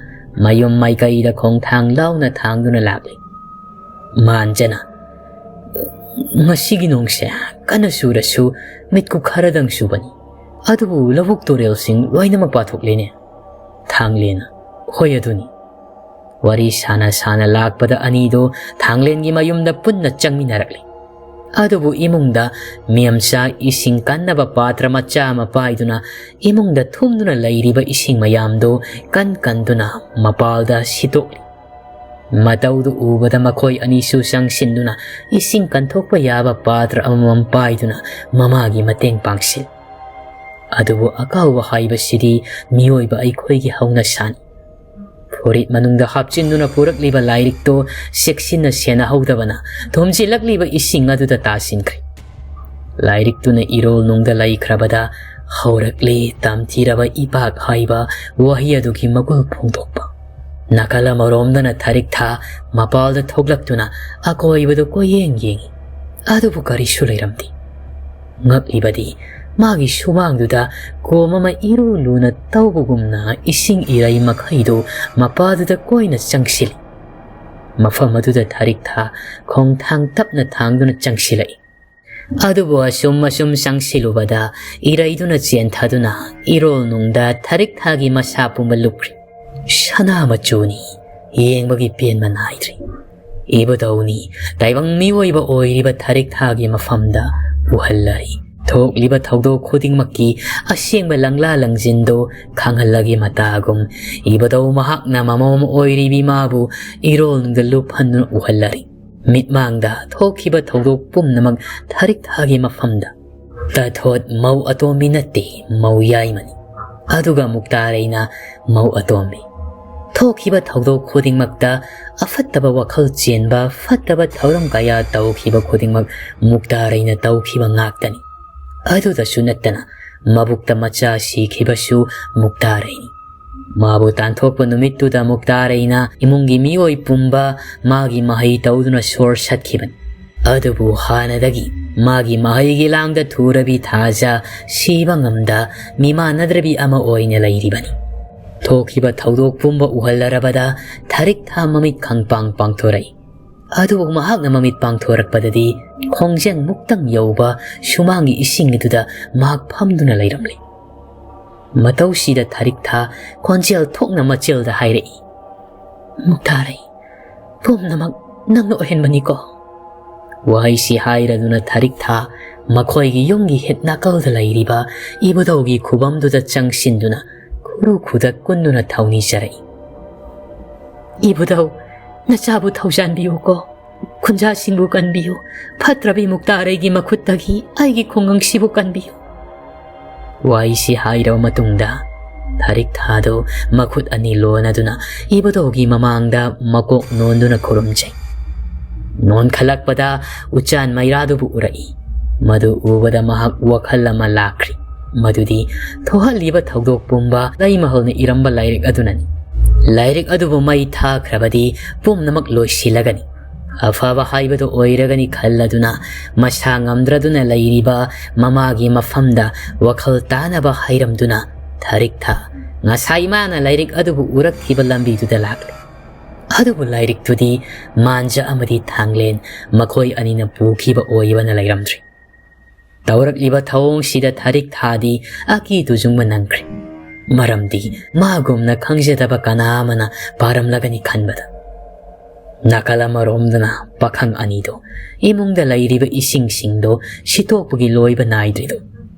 ꯃꯌꯨꯝ ꯃꯥꯏꯀꯩꯗ ꯈꯣꯡꯊꯥꯡ ꯂꯥꯎꯅ ꯊꯥꯡꯗꯨꯅ ꯂꯥꯛꯂꯤ꯫ ꯃꯥꯟꯖꯅ, "ꯉꯁꯤꯒꯤ ꯅꯣꯡꯁꯦ ꯀꯟꯅ ꯆꯨꯔꯁꯨ ꯃꯤꯠꯀꯨꯞ ꯈꯔꯗꯪ ꯆꯨꯕꯅꯤ, ꯑꯗꯨꯕꯨ ꯂꯧꯕꯨꯛ ꯇꯨꯔꯦꯜꯁꯤꯡ ꯂꯣꯏꯅꯃꯛ ꯄꯥꯊꯣꯛꯂꯦꯅꯦ꯫" ꯊꯥꯡꯂꯦꯟꯅ, "ꯍꯣꯏ ꯑꯗꯨꯅꯤ꯫" ꯋꯥꯔꯤ ꯁꯥꯅ ꯁꯥꯅ ꯂꯥꯛꯄꯗ ꯑꯅꯤꯗꯨ ꯊꯥꯡꯂꯦꯟꯒꯤ ꯃꯌꯨꯝꯗ ꯄꯨꯟꯅ ꯆꯪꯃꯤꯟꯅꯔꯛꯂꯤ꯫ ꯑꯗꯨꯕꯨ ꯏꯃꯨꯡꯗ ꯃꯦꯝꯆꯥ ꯏꯁꯤꯡ ꯀꯟꯅꯕ ꯄꯥꯇ꯭ꯔ ꯃꯆꯥ ꯑꯃ ꯄꯥꯏꯗꯨꯅ ꯏꯃꯨꯡꯗ ꯊꯨꯝꯗꯨꯅ ꯂꯩꯔꯤꯕ ꯏꯁꯤꯡ ꯃꯌꯥꯝꯗꯨ ꯀꯟ ꯀꯟꯗꯨꯅ ꯃꯄꯥꯜꯗ ꯁꯤꯠꯇꯣꯛꯂꯤ꯫ ꯃꯇꯧꯗꯨ ꯎꯕꯗ ꯃꯈꯣꯏ ꯑꯅꯤꯁꯨ ꯆꯪꯁꯤꯟꯗꯨꯅ ꯏꯁꯤꯡ ꯀꯟꯊꯣꯛꯄ ꯌꯥꯕ ꯄꯥꯇ꯭ꯔ ꯑꯃꯃꯝ ꯄꯥꯏꯗꯨꯅ ꯃꯃꯥꯒꯤ ꯃꯇꯦꯡ ꯄꯥꯡꯁꯤꯜ꯫ ꯑꯗꯨꯕꯨ ꯑꯀꯥꯎꯕ ꯍꯥꯏꯕꯁꯤꯗꯤ ꯃꯤꯑꯣꯏꯕ ꯑꯩꯈꯣꯏꯒꯤ ꯍꯧꯅꯁꯥꯅꯤ꯫ ꯐꯨꯔꯤꯠ ꯃꯅꯨꯡꯗ ꯍꯥꯞꯆꯤꯟꯗꯨꯅ ꯄꯨꯔꯛꯂꯤꯕ ꯂꯥꯏꯔꯤꯛꯇꯨ ꯆꯦꯛꯁꯤꯟꯅ ꯁꯦꯟꯅꯍꯧꯗꯕꯅ ꯊꯨꯝꯖꯤꯜꯂꯛꯂꯤꯕ ꯏꯁꯤꯡ ꯑꯗꯨꯗ ꯇꯥꯁꯤꯟꯈ꯭ꯔꯦ꯫ ꯂꯥꯏꯔꯤꯛꯇꯨꯅ ꯏꯔꯣꯜꯅꯨꯡꯗ ꯂꯩꯈ꯭ꯔꯕꯗ ꯍꯧꯔꯛꯂꯤ ꯇꯝꯊꯤꯔꯕ ꯏꯄꯥꯛ ꯍꯥꯏꯕ ꯋꯥꯍꯩ ꯑꯗꯨꯒꯤ ꯃꯒꯨꯜ ꯐꯣꯡꯗꯣꯛꯄ꯫ ꯅꯥꯀꯜ ꯑꯃꯔꯣꯝꯗꯅ ꯊꯥꯔꯤꯛ ꯊꯥ ꯃꯄꯥꯜꯗ ꯊꯣꯛꯂꯛꯇꯨꯅ ꯑꯀꯣꯏꯕꯗꯨ ꯀꯣꯏꯌꯦꯡ ꯌꯦꯡꯏ꯫ ꯑꯗꯨꯕꯨ ꯀꯔꯤꯁꯨ ꯂꯩꯔꯝꯗꯦ꯫ ꯉꯛꯂꯤꯕꯗꯤ ꯃꯥꯒꯤ ꯁꯨꯃꯥꯡꯗꯨꯗ ꯀꯣꯝ ꯑꯃ ꯏꯔꯨ ꯂꯨꯅ ꯇꯧꯕꯒꯨꯝꯅ ꯏꯁꯤꯡ ꯏꯔꯩ ꯃꯈꯩꯗꯨ ꯃꯄꯥꯗꯨꯗ ꯀꯣꯏꯅ ꯆꯪꯁꯤꯜꯂꯤ꯫ ꯃꯐꯝ ꯑꯗꯨꯗ ꯊꯔꯤꯛꯊꯥ ꯈꯣꯡꯊꯥꯡ ꯇꯞꯅ ꯊꯥꯡꯗꯨꯅ ꯆꯪꯁꯤꯜꯂꯛꯏ꯫ ꯑꯗꯨꯕꯨ ꯑꯁꯨꯝ ꯑꯁꯨꯝ ꯆꯪꯁꯤꯜꯂꯨꯕꯗ ꯏꯔꯩꯗꯨꯅ ꯆꯦꯟꯊꯗꯨꯅ ꯏꯔꯣꯜ ꯅꯨꯡꯗ ꯊꯔꯤꯛꯊꯥꯒꯤ ꯃꯁꯥ ꯄꯨꯝꯕ ꯂꯨꯞꯈ꯭ꯔꯤ꯫ ꯁꯅꯥ ꯃꯆꯨꯅꯤ, ꯌꯦꯡꯕꯒꯤ ꯄꯦꯟꯕ ꯅꯥꯏꯗ꯭ꯔꯤ꯫ ꯏꯕꯨꯙꯧꯅꯤ, ꯇꯥꯏꯕꯪ ꯃꯤꯑꯣꯏꯕ ꯑꯣꯏꯔꯤꯕ ꯊꯔꯤꯛꯊꯥꯒꯤ ꯃꯐꯝꯗ ꯎꯍꯜꯂꯔꯤ꯫ ꯊꯣꯛꯂꯤꯕ ꯊꯧꯗꯣꯛ ꯈꯨꯗꯤꯡꯃꯛꯀꯤ ꯑꯁꯦꯡꯕ ꯂꯪꯂꯥ ꯂꯪꯖꯤꯟꯗꯨ ꯈꯪꯍꯜꯂꯒꯤ ꯃꯇꯥꯒꯨꯝ, ꯏꯕꯨꯙꯧ ꯃꯍꯥꯛꯅ ꯃꯃꯣꯝ ꯑꯣꯏꯔꯤꯕꯤ ꯃꯥꯕꯨ ꯏꯔꯣꯜꯅꯨꯡꯗ ꯂꯨꯞꯍꯟꯗꯨꯅ ꯎꯍꯜꯂꯔꯤ꯫ ꯃꯤꯠꯃꯥꯡꯗ ꯊꯣꯛꯈꯤꯕ ꯊꯧꯗꯣꯛ ꯄꯨꯝꯅꯃꯛ ꯊꯔꯤꯛꯊꯥꯒꯤ ꯃꯐꯝꯗ꯫ ꯇꯥꯊꯣꯠ ꯃꯧ ꯑꯇꯣꯝꯕꯤ ꯅꯠꯇꯦ, ꯃꯧ ꯌꯥꯏꯃꯅꯤ꯫ ꯑꯗꯨꯒ ꯃꯨꯛꯇꯥꯔꯩꯅ ꯃꯧ ꯑꯇꯣꯝꯕꯤ꯫ ꯊꯣꯛꯈꯤꯕ ꯊꯧꯗꯣꯛ ꯈꯨꯗꯤꯡꯃꯛꯇ ꯑꯐꯠꯇꯕ ꯋꯥꯈꯜ ꯆꯦꯟꯕ, ꯐꯠꯇꯕ ꯊꯧꯔꯝ ꯀꯌꯥ ꯇꯧꯈꯤꯕ ꯈꯨꯗꯤꯡꯃꯛ ꯃꯨꯛꯇꯥꯔꯩꯅ ꯇꯧꯈꯤꯕ ꯉꯥꯛꯇꯅꯤ꯫ ꯑꯗꯨꯗꯁꯨ ꯅꯠꯇꯅ ꯃꯕꯨꯛꯇ ꯃꯆꯥ ꯁꯤꯈꯤꯕꯁꯨ ꯃꯨꯛꯇꯥꯔꯩꯅꯤ꯫ ꯃꯥꯕꯨ ꯇꯥꯟꯊꯣꯛꯄ ꯅꯨꯃꯤꯠꯇꯨꯗ ꯃꯨꯛꯇꯥꯔꯩꯅ ꯏꯃꯨꯡꯒꯤ ꯃꯤꯑꯣꯏ ꯄꯨꯝꯕ ꯃꯥꯒꯤ ꯃꯍꯩ ꯇꯧꯗꯨꯅ ꯁꯣꯔ ꯁꯠꯈꯤꯕꯅꯤ꯫ ꯑꯗꯨꯕꯨ ꯍꯥꯟꯅꯗꯒꯤ ꯃꯥꯒꯤ ꯃꯍꯩꯒꯤ ꯂꯥꯡꯗ ꯊꯨꯔꯕꯤ ꯊꯥꯖ ꯁꯤꯕ ꯉꯝꯗ ꯃꯤꯃꯥꯟꯅꯗ꯭ꯔꯕꯤ ꯑꯃ ꯑꯣꯏꯅ ꯂꯩꯔꯤꯕꯅꯤ꯫ ꯊꯣꯛꯈꯤꯕ ꯊꯧꯗꯣꯛ ꯄꯨꯝꯕ ꯎꯍꯜꯂꯔꯕꯗ ꯊꯔꯤꯛꯊꯥ ꯃꯃꯤꯠ ꯈꯪꯄꯥꯡ ꯄꯥꯡꯊꯣꯔꯛꯏ꯫ ꯑꯗꯨꯕꯨ ꯃꯍꯥꯛꯅ ꯃꯃꯤꯠ ꯄꯥꯡꯊꯣꯔꯛꯄꯗꯗꯤ ꯈꯣꯡꯖꯦꯜ ꯃꯨꯛꯇꯪ ꯌꯧꯕ ꯁꯨꯃꯥꯡꯒꯤ ꯏꯁꯤꯡ ꯑꯗꯨꯗ ꯃꯍꯥꯛ ꯐꯝꯗꯨꯅ ꯂꯩꯔꯝꯂꯦ꯫ ꯃꯇꯧꯁꯤꯗ ꯊꯔꯤꯛꯊꯥ ꯈꯣꯟꯖꯦꯜ ꯊꯣꯛꯅ ꯃꯆꯦꯜꯗ ꯍꯥꯏꯔꯛꯏ, "ꯃꯨꯛꯇꯥꯔꯩ, ꯄꯨꯝꯅꯃꯛ ꯅꯪꯅ ꯑꯣꯏꯍꯟꯕꯅꯤꯀꯣ?" ꯋꯥꯍꯩꯁꯤ ꯍꯥꯏꯔꯗꯨꯅ ꯊꯔꯤꯛꯊꯥ ꯃꯈꯣꯏꯒꯤ ꯌꯨꯝꯒꯤ ꯍꯦꯠ ꯅꯥꯀꯜꯗ ꯂꯩꯔꯤꯕ ꯏꯕꯨꯙꯧꯒꯤ ꯈꯨꯕꯝꯗꯨꯗ ꯆꯪꯁꯤꯟꯗꯨꯅ ꯈꯨꯔꯨ ꯈꯨꯗꯛ ꯀꯨꯟꯗꯨꯅ ꯊꯧꯅꯤꯖꯔꯛꯏ꯫ "ꯏꯕꯨꯙꯧ, ꯅꯆꯥꯕꯨ ꯊꯧꯖꯥꯟꯕꯤꯌꯨꯀꯣ, ꯈꯨꯟꯖꯥꯁꯤꯡꯕꯨ ꯀꯟꯕꯤꯌꯨ, ꯐꯠꯇ꯭ꯔꯕꯤ ꯃꯨꯛꯇꯥꯔꯩꯒꯤ ꯃꯈꯨꯠꯇꯒꯤ ꯑꯩꯒꯤ ꯈꯨꯡꯒꯪꯁꯤꯕꯨ ꯀꯟꯕꯤꯌꯨ"꯫ ꯋꯥꯍꯩꯁꯤ ꯍꯥꯏꯔꯕ ꯃꯇꯨꯡꯗ ꯊꯔꯤꯛꯊꯥꯗꯨ ꯃꯈꯨꯠ ꯑꯅꯤ ꯂꯣꯟꯅꯗꯨꯅ ꯏꯕꯨꯙꯧꯒꯤ ꯃꯃꯥꯡꯗ ꯃꯀꯣꯛ ꯅꯣꯟꯗꯨꯅ ꯈꯨꯔꯨꯝꯖꯩ꯫ ꯅꯣꯟꯈꯠꯂꯛꯄꯗ ꯎꯆꯥꯟ ꯃꯩꯔꯥꯗꯨꯕꯨ ꯎꯔꯛꯏ꯫ ꯃꯗꯨ ꯎꯕꯗ ꯃꯍꯥꯛ ꯋꯥꯈꯜ ꯑꯃ ꯂꯥꯛꯈ꯭ꯔꯤ꯫ ꯃꯗꯨꯗꯤ ꯊꯣꯛꯍꯜꯂꯤꯕ ꯊꯧꯗꯣꯛ ꯄꯨꯝꯕ ꯂꯩꯃꯍꯜꯅ ꯏꯔꯝꯕ ꯂꯥꯏꯔꯤꯛ ꯑꯗꯨꯅꯅꯤ꯫ ꯂꯥꯏꯔꯤꯛ ꯑꯗꯨꯕꯨ ꯃꯩ ꯊꯥꯈ꯭ꯔꯕꯗꯤ ꯄꯨꯝꯅꯃꯛ ꯂꯣꯏꯁꯤꯜꯂꯒꯅꯤ꯫ ꯑꯐꯕ ꯍꯥꯏꯕꯗꯨ ꯑꯣꯏꯔꯒꯅꯤ ꯈꯜꯂꯗꯨꯅ ꯃꯁꯥ ꯉꯝꯗ꯭ꯔꯗꯨꯅ ꯂꯩꯔꯤꯕ ꯃꯃꯥꯒꯤ ꯃꯐꯝꯗ ꯋꯥꯈꯜ ꯇꯥꯅꯕ ꯍꯥꯏꯔꯝꯗꯨꯅ ꯊꯔꯤꯛꯊꯥ ꯉꯁꯥꯏ ꯃꯥꯅ ꯂꯥꯏꯔꯤꯛ ꯑꯗꯨꯕꯨ ꯎꯔꯛꯈꯤꯕ ꯂꯝꯕꯤꯗꯨꯗ ꯂꯥꯛꯂꯦ꯫ ꯑꯗꯨꯕꯨ ꯂꯥꯏꯔꯤꯛꯇꯨꯗꯤ ꯃꯥꯟꯖ ꯑꯃꯗꯤ ꯊꯥꯡꯂꯦꯟ ꯃꯈꯣꯏ ꯑꯅꯤꯅ ꯄꯨꯈꯤꯕ ꯑꯣꯏꯕꯅ ꯂꯩꯔꯝꯗ꯭ꯔꯦ꯫ ꯇꯧꯔꯛꯂꯤꯕ ꯊꯧꯑꯣꯡꯁꯤꯗ ꯊꯥꯔꯤꯛ ꯊꯥꯗꯤ ꯑꯀꯤ ꯇꯨꯖꯨꯡꯕ ꯅꯪꯈ꯭ꯔꯦ꯫ ꯃꯔꯝꯗꯤ ꯃꯥꯒꯨꯝꯅ ꯈꯪꯖꯗꯕ ꯀꯅꯥ ꯑꯃꯅ ꯄꯥꯔꯝꯂꯒꯅꯤ ꯈꯟꯕꯗ꯫ ꯅꯥꯀꯜ ꯑꯃꯔꯣꯝꯗꯅ ꯄꯥꯈꯪ ꯑꯅꯤꯗꯣ ꯏꯃꯨꯡꯗ ꯂꯩꯔꯤꯕ ꯏꯁꯤꯡꯁꯤꯡꯗꯣ ꯁꯤꯠꯇꯣꯛꯄꯒꯤ ꯂꯣꯏꯕ ꯅꯥꯏꯗ꯭ꯔꯤꯗꯣ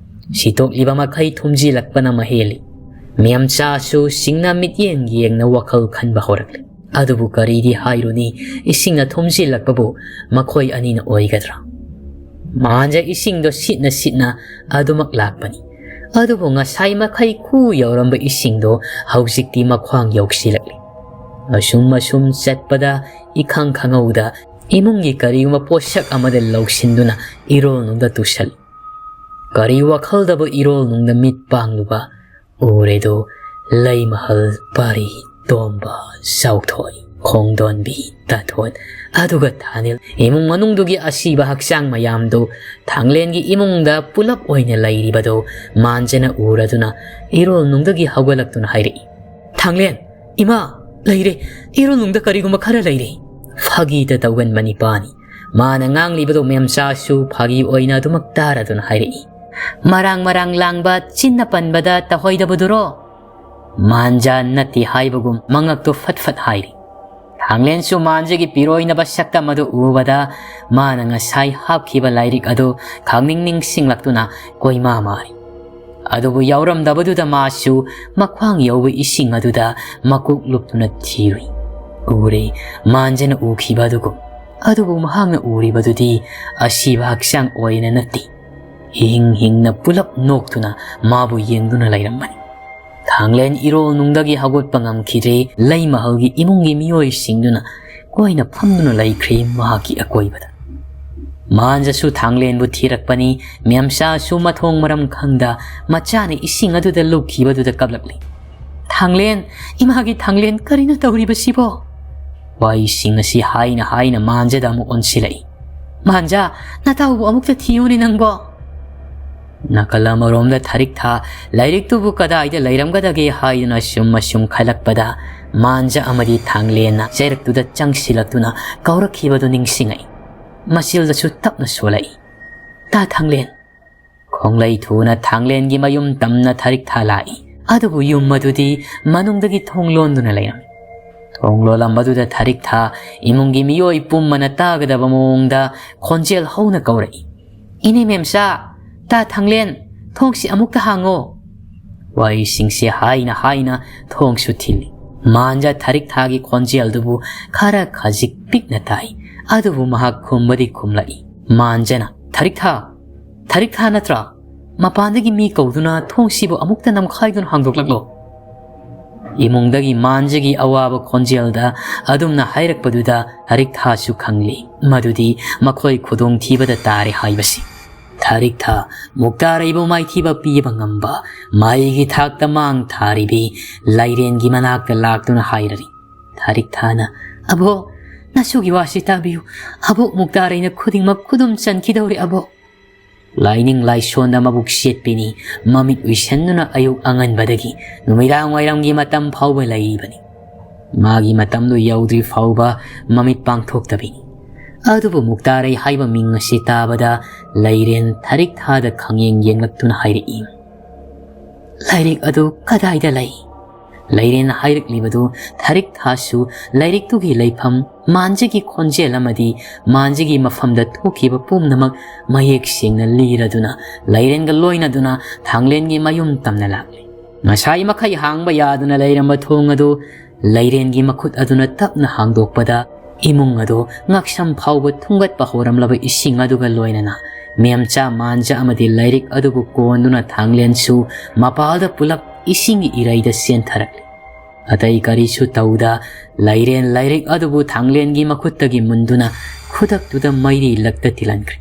ꯁꯤꯠꯇꯣꯛꯂꯤꯕ ꯃꯈꯩ ꯊꯨꯝꯖꯤꯜꯂꯛꯄꯅ ꯃꯍꯦꯜꯂꯤ꯫ ꯃꯦꯝꯆꯥꯁꯨ ꯁꯤꯡꯅ ꯃꯤꯠꯌꯦꯡ ꯌꯦꯡꯅ ꯋꯥꯈꯜ ꯈꯟꯕ ꯍꯧꯔꯛꯂꯤ꯫ ꯑꯗꯨꯕꯨ ꯀꯔꯤꯗꯤ ꯍꯥꯏꯔꯨꯅꯤ, ꯏꯁꯤꯡꯅ ꯊꯨꯝꯖꯤꯜꯂꯛꯄꯕꯨ ꯃꯈꯣꯏ ꯑꯅꯤꯅ ꯑꯣꯏꯒꯗ꯭ꯔꯥ? ꯃꯥꯟꯖ ꯏꯁꯤꯡꯗꯣ ꯁꯤꯠꯅ ꯁꯤꯠꯅ ꯑꯗꯨꯃꯛ ꯂꯥꯛꯄꯅꯤ꯫ ꯑꯗꯨꯕꯨ ꯉꯁꯥꯏ ꯃꯈꯩ ꯈꯨ ꯌꯧꯔꯝꯕ ꯏꯁꯤꯡꯗꯣ ꯍꯧꯖꯤꯛꯇꯤ ꯃꯈ꯭ꯋꯥꯡ ꯌꯧꯁꯤꯜꯂꯛꯂꯤ꯫ ꯑꯁꯨꯝ ꯑꯁꯨꯝ ꯆꯠꯄꯗ ꯏꯈꯪ ꯈꯪꯍꯧꯗ ꯏꯃꯨꯡꯒꯤ ꯀꯔꯤꯒꯨꯝꯕ ꯄꯣꯠꯁꯛ ꯑꯃꯗ ꯂꯧꯁꯤꯟꯗꯨꯅ ꯏꯔꯣꯜꯅꯨꯡꯗ ꯇꯨꯁꯜꯂꯤ꯫ ꯀꯔꯤ ꯋꯥꯈꯜꯗꯕꯨ ꯏꯔꯣꯜꯅꯨꯡꯗ ꯃꯤꯠ ꯄꯥꯡꯂꯨꯕ ꯎꯔꯦꯗꯣ, ꯂꯩꯃꯍꯜ ꯄꯥꯔꯤ ꯇꯣꯝꯕ ꯆꯥꯎꯊꯣꯏ, ꯈꯣꯡꯗꯣꯟꯕꯤ ꯇꯥꯊꯣꯟ, ꯑꯗꯨꯒ ꯊꯥꯅꯤꯜ ꯏꯃꯨꯡ ꯃꯅꯨꯡꯗꯨꯒꯤ ꯑꯁꯤꯕ ꯍꯛꯆꯥꯡ ꯃꯌꯥꯝꯗꯨ ꯊꯥꯡꯂꯦꯟꯒꯤ ꯏꯃꯨꯡꯗ ꯄꯨꯂꯞ ꯑꯣꯏꯅ ꯂꯩꯔꯤꯕꯗꯨ ꯃꯥꯟꯖꯅ ꯎꯔꯗꯨꯅ ꯏꯔꯣꯜꯅꯨꯡꯗꯒꯤ ꯍꯧꯒꯠꯂꯛꯇꯨꯅ ꯍꯥꯏꯔꯛꯏ, "ꯊꯥꯡꯂꯦꯟ, ꯏꯃꯥ, ꯂꯩꯔꯦ, ꯏꯔꯣꯜꯅꯨꯡꯗ ꯀꯔꯤꯒꯨꯝꯕ ꯈꯔ ꯂꯩꯔꯦ꯫" ꯐꯥꯒꯤꯗ ꯇꯧꯒꯟꯕ ꯅꯤꯄꯥꯅꯤ꯫ ꯃꯥꯅ ꯉꯥꯡꯂꯤꯕꯗꯨ ꯃꯦꯝꯆꯥꯁꯨ ꯐꯥꯒꯤ ꯑꯣꯏꯅ ꯑꯗꯨꯃꯛ ꯇꯥꯔꯗꯨꯅ ꯍꯥꯏꯔꯛꯏ, "ꯃꯔꯥꯡ ꯃꯔꯥꯡ ꯂꯥꯡꯕ ꯆꯤꯟꯅ ꯄꯟꯕꯗ ꯇꯧꯍꯩꯗꯕꯗꯨꯔꯣ?" ꯃꯥꯟꯖꯥ ꯅꯠꯇꯦ ꯍꯥꯏꯕꯒꯨꯝ ꯃꯉꯛꯇꯨ ꯐꯠ ꯐꯠ ꯍꯥꯏꯔꯤ꯫ ꯊꯥꯡꯂꯦꯟꯁꯨ ꯃꯥꯟꯖꯒꯤ ꯄꯤꯔꯣꯏꯅꯕ ꯁꯛꯇꯝ ꯑꯗꯨ ꯎꯕꯗ ꯃꯥꯅ ꯉꯁꯥꯏ ꯍꯥꯞꯈꯤꯕ ꯂꯥꯏꯔꯤꯛ ꯑꯗꯨ ꯈꯪꯅꯤꯡ ꯅꯤꯡꯁꯤꯡꯂꯛꯇꯨꯅ ꯀꯣꯏꯃꯥ ꯃꯥꯔꯤ꯫ ꯑꯗꯨꯕꯨ ꯌꯥꯎꯔꯝꯗꯕꯗꯨꯗ ꯃꯥꯁꯨ ꯃꯈ꯭ꯋꯥꯡ ꯌꯧꯕ ꯏꯁꯤꯡ ꯑꯗꯨꯗ ꯃꯀꯣꯛ ꯂꯨꯞꯇꯨꯅ ꯊꯤꯔꯨꯏ꯫ ꯎꯔꯦ, ꯃꯥꯟꯖꯅ ꯎꯈꯤꯕ ꯑꯗꯨꯒꯨꯝ꯫ ꯑꯗꯨꯕꯨ ꯃꯍꯥꯛꯅ ꯎꯔꯤꯕꯗꯨꯗꯤ ꯑꯁꯤꯕ ꯍꯛꯆꯥꯡ ꯑꯣꯏꯅ ꯅꯠꯇꯦ꯫ ꯍꯤꯡ ꯍꯤꯡꯅ ꯄꯨꯂꯞ ꯅꯣꯛꯇꯨꯅ ꯃꯥꯕꯨ ꯌꯦꯡꯗꯨꯅ ꯂꯩꯔꯝꯕꯅꯤ꯫ ꯊꯥꯡꯂꯦꯟ ꯏꯔꯣꯜꯅꯨꯡꯗꯒꯤ ꯍꯧꯒꯠꯄ ꯉꯝꯈꯤꯗ꯭ꯔꯦ꯫ ꯂꯩꯃꯍꯜꯒꯤ ꯏꯃꯨꯡꯒꯤ ꯃꯤꯑꯣꯏꯁꯤꯡꯗꯨꯅ ꯀꯣꯏꯅ ꯐꯝꯗꯨꯅ ꯂꯩꯈ꯭ꯔꯦ ꯃꯍꯥꯛꯀꯤ ꯑꯀꯣꯏꯕꯗ꯫ ꯃꯥꯟꯖꯁꯨ ꯊꯥꯡꯂꯦꯟꯕꯨ ꯊꯤꯔꯛꯄꯅꯤ꯫ ꯃꯦꯝꯆꯥꯁꯨ ꯃꯊꯣꯡ ꯃꯔꯝ ꯈꯪꯗ ꯃꯆꯥꯅ ꯏꯁꯤꯡ ꯑꯗꯨꯗ ꯂꯨꯞꯈꯤꯕꯗꯨꯗ ꯀꯞꯂꯛꯂꯤ꯫ "ꯊꯥꯡꯂꯦꯟ, ꯏꯃꯥꯒꯤ ꯊꯥꯡꯂꯦꯟ, ꯀꯔꯤꯅꯣ ꯇꯧꯔꯤꯕꯁꯤꯕꯣ?" ꯋꯥꯍꯩꯁꯤꯡ ꯑꯁꯤ ꯍꯥꯏꯅ ꯍꯥꯏꯅ ꯃꯥꯟꯖꯗ ꯑꯃꯨꯛ ꯑꯣꯟꯁꯤꯜꯂꯛꯏ꯫ "ꯃꯥꯟꯖ, ꯅꯇꯥꯎꯕꯨ ꯑꯃꯨꯛꯇ ꯊꯤꯌꯨꯅꯦ ꯅꯪꯕꯣ꯫" ꯅꯥꯀꯜ ꯑꯃꯔꯣꯝꯗ ꯊꯔꯤꯛꯊꯥ ꯂꯥꯏꯔꯤꯛꯇꯨꯕꯨ ꯀꯗꯥꯏꯗ ꯂꯩꯔꯝꯒꯗꯒꯦ ꯍꯥꯏꯗꯨꯅ ꯁꯨꯝ ꯑꯁꯨꯝ ꯈꯜꯂꯛꯄꯗ, ꯃꯥꯟꯖ ꯑꯃꯗꯤ ꯊꯥꯡꯂꯦꯟꯅ ꯆꯩꯔꯛꯇꯨꯗ ꯆꯪꯁꯤꯜꯂꯛꯇꯨꯅ ꯀꯧꯔꯛꯈꯤꯕꯗꯨ ꯅꯤꯡꯁꯤꯡꯉꯛꯏ꯫ ꯃꯆꯤꯜꯗꯁꯨ ꯇꯞꯅ ꯁꯣꯜꯂꯛꯏ, "ꯇꯥ ꯊꯥꯡꯂꯦꯟ!" ꯈꯣꯡꯂꯩ ꯊꯨꯅ ꯊꯥꯡꯂꯦꯟꯒꯤ ꯃꯌꯨꯝ ꯇꯝꯅ ꯊꯔꯤꯛꯊꯥ ꯂꯥꯛꯏ꯫ ꯑꯗꯨꯕꯨ ꯌꯨꯝ ꯑꯗꯨꯗꯤ ꯃꯅꯨꯡꯗꯒꯤ ꯊꯣꯡ ꯂꯣꯟꯗꯨꯅ ꯂꯩꯔꯝꯃꯤ꯫ ꯊꯣꯡ ꯂꯣꯜꯂꯝꯕꯗꯨꯗ ꯊꯔꯤꯛꯊꯥ ꯏꯃꯨꯡꯒꯤ ꯃꯤꯑꯣꯏ ꯄꯨꯝꯕꯅ ꯇꯥꯒꯗꯕ ꯃꯑꯣꯡꯗ ꯈꯣꯟꯖꯦꯜ ꯍꯧꯅ ꯀꯧꯔꯛꯏ, "ꯏꯅꯦ ꯃꯦꯝꯆꯥ, ꯇꯥ ꯊꯥꯡꯂꯦꯟ, ꯊꯣꯡꯁꯤ ꯑꯃꯨꯛꯇ ꯍꯥꯡꯉꯣ!" ꯋꯥꯔꯤꯁꯤꯡꯁꯦ ꯍꯥꯏꯅ ꯍꯥꯏꯅ ꯊꯣꯡꯁꯨ ꯊꯤꯜꯂꯤ꯫ ꯃꯥꯟꯖ ꯊꯔꯤꯛꯊꯥꯒꯤ ꯈꯣꯟꯖꯦꯜꯗꯨꯕꯨ ꯈꯔ ꯈꯖꯤꯛ ꯄꯤꯛꯅ ꯇꯥꯏ, ꯑꯗꯨꯕꯨ ꯃꯍꯥꯛ ꯈꯨꯝꯕꯗꯤ ꯈꯨꯝꯂꯛꯏ꯫ ꯃꯥꯟꯖꯅ, "ꯊꯔꯤꯛꯊꯥ, ꯊꯔꯤꯛꯊꯥ ꯅꯠꯇ꯭ꯔꯥ? ꯃꯄꯥꯟꯗꯒꯤ ꯃꯤ ꯀꯧꯗꯨꯅ ꯊꯣꯡꯁꯤꯕꯨ ꯑꯃꯨꯛꯇ ꯅꯝꯈꯥꯏꯗꯨꯅ ꯍꯥꯡꯗꯣꯛꯂꯛꯂꯣ!" ꯏꯃꯨꯡꯗꯒꯤ ꯃꯥꯟꯖꯒꯤ ꯑꯋꯥꯕ ꯈꯣꯟꯖꯦꯜꯗ ꯑꯗꯨꯝꯅ ꯍꯥꯏꯔꯛꯄꯗꯨꯗ ꯊꯔꯤꯛꯊꯥꯁꯨ ꯈꯪꯂꯤ ꯃꯗꯨꯗꯤ ꯃꯈꯣꯏ ꯈꯨꯗꯣꯡꯊꯤꯕꯗ ꯇꯥꯔꯦ ꯍꯥꯏꯕꯁꯤ꯫ ꯊꯔꯤꯛꯊꯥ ꯃꯨꯛꯇꯥꯔꯩꯕꯨ ꯃꯥꯏꯊꯤꯕ ꯄꯤꯕ ꯉꯝꯕ, ꯃꯍꯩꯒꯤ ꯊꯥꯛꯇ ꯃꯥꯡ ꯊꯥꯔꯤꯕꯤ ꯂꯥꯏꯔꯦꯟꯒꯤ ꯃꯅꯥꯛꯇ ꯂꯥꯛꯇꯨꯅ ꯍꯥꯏꯔꯔꯤ꯫ ꯊꯔꯤꯛꯊꯥꯅ, "ꯑꯕꯣꯛ, ꯅꯁꯨꯒꯤ ꯋꯥꯁꯤ ꯇꯥꯕꯤꯌꯨ꯫ ꯑꯕꯣꯛ ꯃꯨꯛꯇꯥꯔꯩꯅ ꯈꯨꯗꯤꯡꯃꯛ ꯈꯨꯗꯨꯝ ꯆꯟꯈꯤꯗꯧꯔꯦ ꯑꯕꯣꯛ꯫" ꯂꯥꯏꯅꯤꯡ ꯂꯥꯏꯁꯣꯟꯗ ꯃꯕꯨꯛ ꯁꯦꯠꯄꯤꯅꯤ꯫ ꯃꯃꯤꯠ ꯎꯏꯁꯟꯗꯨꯅ ꯑꯌꯨꯛ ꯑꯉꯟꯕꯗꯒꯤ ꯅꯨꯃꯤꯗꯥꯡ ꯋꯥꯏꯔꯝꯒꯤ ꯃꯇꯝ ꯐꯥꯎꯕ ꯂꯩꯔꯤꯕꯅꯤ꯫ ꯃꯥꯒꯤ ꯃꯇꯝꯗꯨ ꯌꯧꯗ꯭ꯔꯤ ꯐꯥꯎꯕ ꯃꯃꯤꯠ ꯄꯥꯡꯊꯣꯛꯇꯕꯤꯅꯤ꯫ ꯑꯗꯨꯕꯨ ꯃꯨꯛꯇꯥꯔꯩ ꯍꯥꯏꯕ ꯃꯤꯡ ꯑꯁꯤ ꯇꯥꯕꯗ ꯂꯩꯔꯦꯟ ꯊꯔꯤꯛꯊꯥꯗ ꯈꯪꯌꯦꯡ ꯌꯦꯡꯂꯛꯇꯨꯅ ꯍꯥꯏꯔꯛꯏ, "ꯂꯥꯏꯔꯤꯛ ꯑꯗꯨ ꯀꯗꯥꯏꯗ ꯂꯩ?" ꯂꯩꯔꯦꯟ ꯍꯥꯏꯔꯛꯂꯤꯕꯗꯨ ꯊꯔꯤꯛꯊꯥꯁꯨ ꯂꯥꯏꯔꯤꯛꯇꯨꯒꯤ ꯂꯩꯐꯝ, ꯃꯥꯟꯖꯒꯤ ꯈꯣꯟꯖꯦꯜ ꯑꯃꯗꯤ ꯃꯥꯟꯖꯒꯤ ꯃꯐꯝꯗ ꯊꯣꯛꯈꯤꯕ ꯄꯨꯝꯅꯃꯛ ꯃꯌꯦꯛ ꯁꯦꯡꯅ ꯂꯤꯔꯗꯨꯅ ꯂꯩꯔꯦꯟꯒ ꯂꯣꯏꯅꯗꯨꯅ ꯊꯥꯡꯂꯦꯟꯒꯤ ꯃꯌꯨꯝ ꯇꯝꯅ ꯂꯥꯛꯂꯤ꯫ ꯉꯁꯥꯏ ꯃꯈꯩ ꯍꯥꯡꯕ ꯌꯥꯗꯨꯅ ꯂꯩꯔꯝꯕ ꯊꯣꯡ ꯑꯗꯨ ꯂꯩꯔꯦꯟꯒꯤ ꯃꯈꯨꯠ ꯑꯗꯨꯅ ꯇꯞꯅ ꯍꯥꯡꯗꯣꯛꯄꯗ, ꯏꯃꯨꯡ ꯑꯗꯨ ꯉꯛꯁꯝ ꯐꯥꯎꯕ ꯊꯨꯝꯒꯠꯄ ꯍꯧꯔꯝꯂꯕ ꯏꯁꯤꯡ ꯑꯗꯨꯒ ꯂꯣꯏꯅꯅ ꯃꯦꯝꯆꯥ, ꯃꯥꯟꯖ ꯑꯃꯗꯤ ꯂꯥꯏꯔꯤꯛ ꯑꯗꯨꯕꯨ ꯀꯣꯟꯗꯨꯅ ꯊꯥꯡꯂꯦꯟꯁꯨ ꯃꯄꯥꯜꯗ ꯄꯨꯂꯞ ꯏꯁꯤꯡꯒꯤ ꯏꯔꯩꯗ ꯆꯦꯟꯊꯔꯛꯂꯤ꯫ ꯑꯇꯩ ꯀꯔꯤꯁꯨ ꯇꯧꯗ ꯂꯩꯔꯦꯟ ꯂꯥꯏꯔꯤꯛ ꯑꯗꯨꯕꯨ ꯊꯥꯡꯂꯦꯟꯒꯤ ꯃꯈꯨꯠꯇꯒꯤ ꯃꯨꯟꯗꯨꯅ ꯈꯨꯗꯛꯇꯨꯗ ꯃꯩꯔꯤ ꯂꯛꯇ ꯇꯤꯜꯍꯟꯈ꯭ꯔꯦ꯫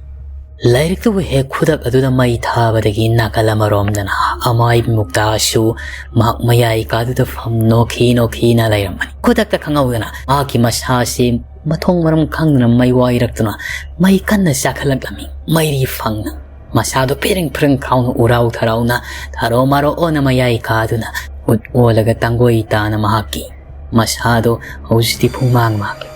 ꯂꯥꯏꯔꯤꯛꯇꯨꯕꯨ ꯍꯦꯛ ꯈꯨꯗꯛ ꯑꯗꯨꯗ ꯃꯩ ꯊꯥꯕꯗꯒꯤ ꯅꯥꯀꯜ ꯑꯃꯔꯣꯝꯗꯅ ꯑꯃꯥꯏꯕꯤ ꯃꯨꯛꯇꯥꯁꯨ ꯃꯍꯥꯛ ꯃꯌꯥꯏ ꯀꯥꯗꯨꯗ ꯐꯝ ꯅꯣꯛꯈꯤ ꯅꯣꯛꯈꯤꯅ ꯂꯩꯔꯝꯕꯅꯤ꯫ ꯈꯨꯗꯛꯇ ꯈꯪꯍꯧꯗꯅ ꯃꯍꯥꯛꯀꯤ ꯃꯁꯥꯁꯤ ꯃꯊꯣꯡ ꯃꯔꯝ ꯈꯪꯗꯅ ꯃꯩ ꯋꯥꯏꯔꯛꯇꯨꯅ ꯃꯩ ꯀꯟꯅ ꯆꯥꯛꯈꯠꯂꯛꯂꯝꯃꯤ꯫ ꯃꯩꯔꯤ ꯐꯪꯅ ꯃꯁꯥꯗꯣ ꯐꯤꯔꯤꯡ ꯐꯤꯔꯤꯡ ꯈꯥꯎꯅ ꯎꯔꯥꯎ ꯊꯔꯥꯎꯅ ꯊꯔꯣ ꯃꯥꯔꯣ ꯑꯣꯟꯅ ꯃꯌꯥꯏ ꯀꯥꯗꯨꯅ ꯎꯠ ꯑꯣꯜꯂꯒ ꯇꯥꯡꯒꯣꯏ ꯇꯥꯅ ꯃꯍꯥꯛꯀꯤ ꯃꯁꯥꯗꯣ ꯍꯧꯖꯤꯛꯇꯤ ꯄꯨꯡꯃꯥꯡ ꯃꯥꯡꯂꯦ꯫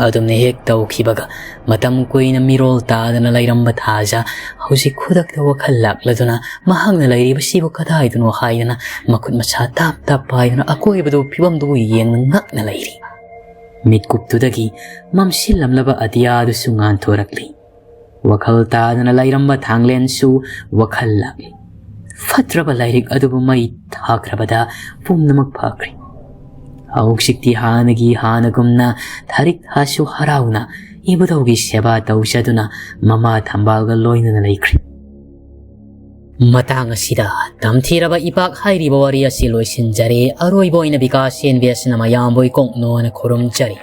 ꯑꯗꯨꯝꯅ ꯍꯦꯛ ꯇꯧꯈꯤꯕꯒ ꯃꯇꯝ ꯀꯨꯏꯅ ꯃꯤꯔꯣꯜ ꯇꯥꯗꯅ ꯂꯩꯔꯝꯕ ꯊꯥꯖ ꯍꯧꯖꯤꯛ ꯈꯨꯗꯛꯇ ꯋꯥꯈꯜ ꯂꯥꯛꯂꯗꯨꯅ ꯃꯍꯥꯛꯅ ꯂꯩꯔꯤꯕꯁꯤꯕꯨ ꯀꯗꯥꯏꯗꯅꯣ ꯍꯥꯏꯗꯅ ꯃꯈꯨꯠ ꯃꯁꯥ ꯇꯥꯞ ꯇꯥꯞ ꯄꯥꯏꯗꯨꯅ ꯑꯀꯣꯏꯕꯗꯨ ꯐꯤꯕꯝꯗꯨꯕꯨ ꯌꯦꯡꯅ ꯉꯛꯅ ꯂꯩꯔꯤ꯫ ꯃꯤꯠꯀꯨꯞꯇꯨꯗꯒꯤ ꯃꯝꯁꯤꯜꯂꯝꯂꯕ ꯑꯇꯤꯌꯥꯗꯨꯁꯨ ꯉꯥꯟꯊꯣꯔꯛꯂꯤ꯫ ꯋꯥꯈꯜ ꯇꯥꯗꯅ ꯂꯩꯔꯝꯕ ꯊꯥꯡꯂꯦꯟꯁꯨ ꯋꯥꯈꯜ ꯂꯥꯛꯂꯤ꯫ ꯐꯠꯇ꯭ꯔꯕ ꯂꯥꯏꯔꯤꯛ ꯑꯗꯨꯕꯨ ꯃꯩ ꯊꯥꯈ꯭ꯔꯕꯗ ꯄꯨꯝꯅꯃꯛ ꯐꯈ꯭ꯔꯦ꯫ ꯍꯧꯖꯤꯛꯇꯤ ꯍꯥꯟꯅꯒꯤ ꯍꯥꯟꯅꯒꯨꯝꯅ ꯊꯥꯔꯤꯛ ꯊꯥꯁꯨ ꯍꯔꯥꯎꯅ ꯏꯕꯨꯙꯧꯒꯤ ꯁꯦꯕꯥ ꯇꯧꯖꯗꯨꯅ ꯃꯃꯥ ꯊꯝꯕꯥꯜꯒ ꯂꯣꯏꯅꯅ ꯂꯩꯈ꯭ꯔꯦ꯫ ꯃꯇꯥꯡ ꯑꯁꯤꯗ ꯇꯝꯊꯤꯔꯕ ꯏꯄꯥꯛ ꯍꯥꯏꯔꯤꯕ ꯋꯥꯔꯤ ꯑꯁꯤ ꯂꯣꯏꯁꯤꯟꯖꯔꯦ꯫ ꯑꯔꯣꯏꯕ ꯑꯣꯏꯅ ꯕꯤꯀꯥꯁ ꯑꯦꯟ ꯕꯤ ꯑꯦꯁꯅ ꯃꯌꯥꯝꯕꯨ ꯏꯀꯣꯛꯅꯣꯅ ꯈꯨꯔꯨꯝꯖꯔꯤ꯫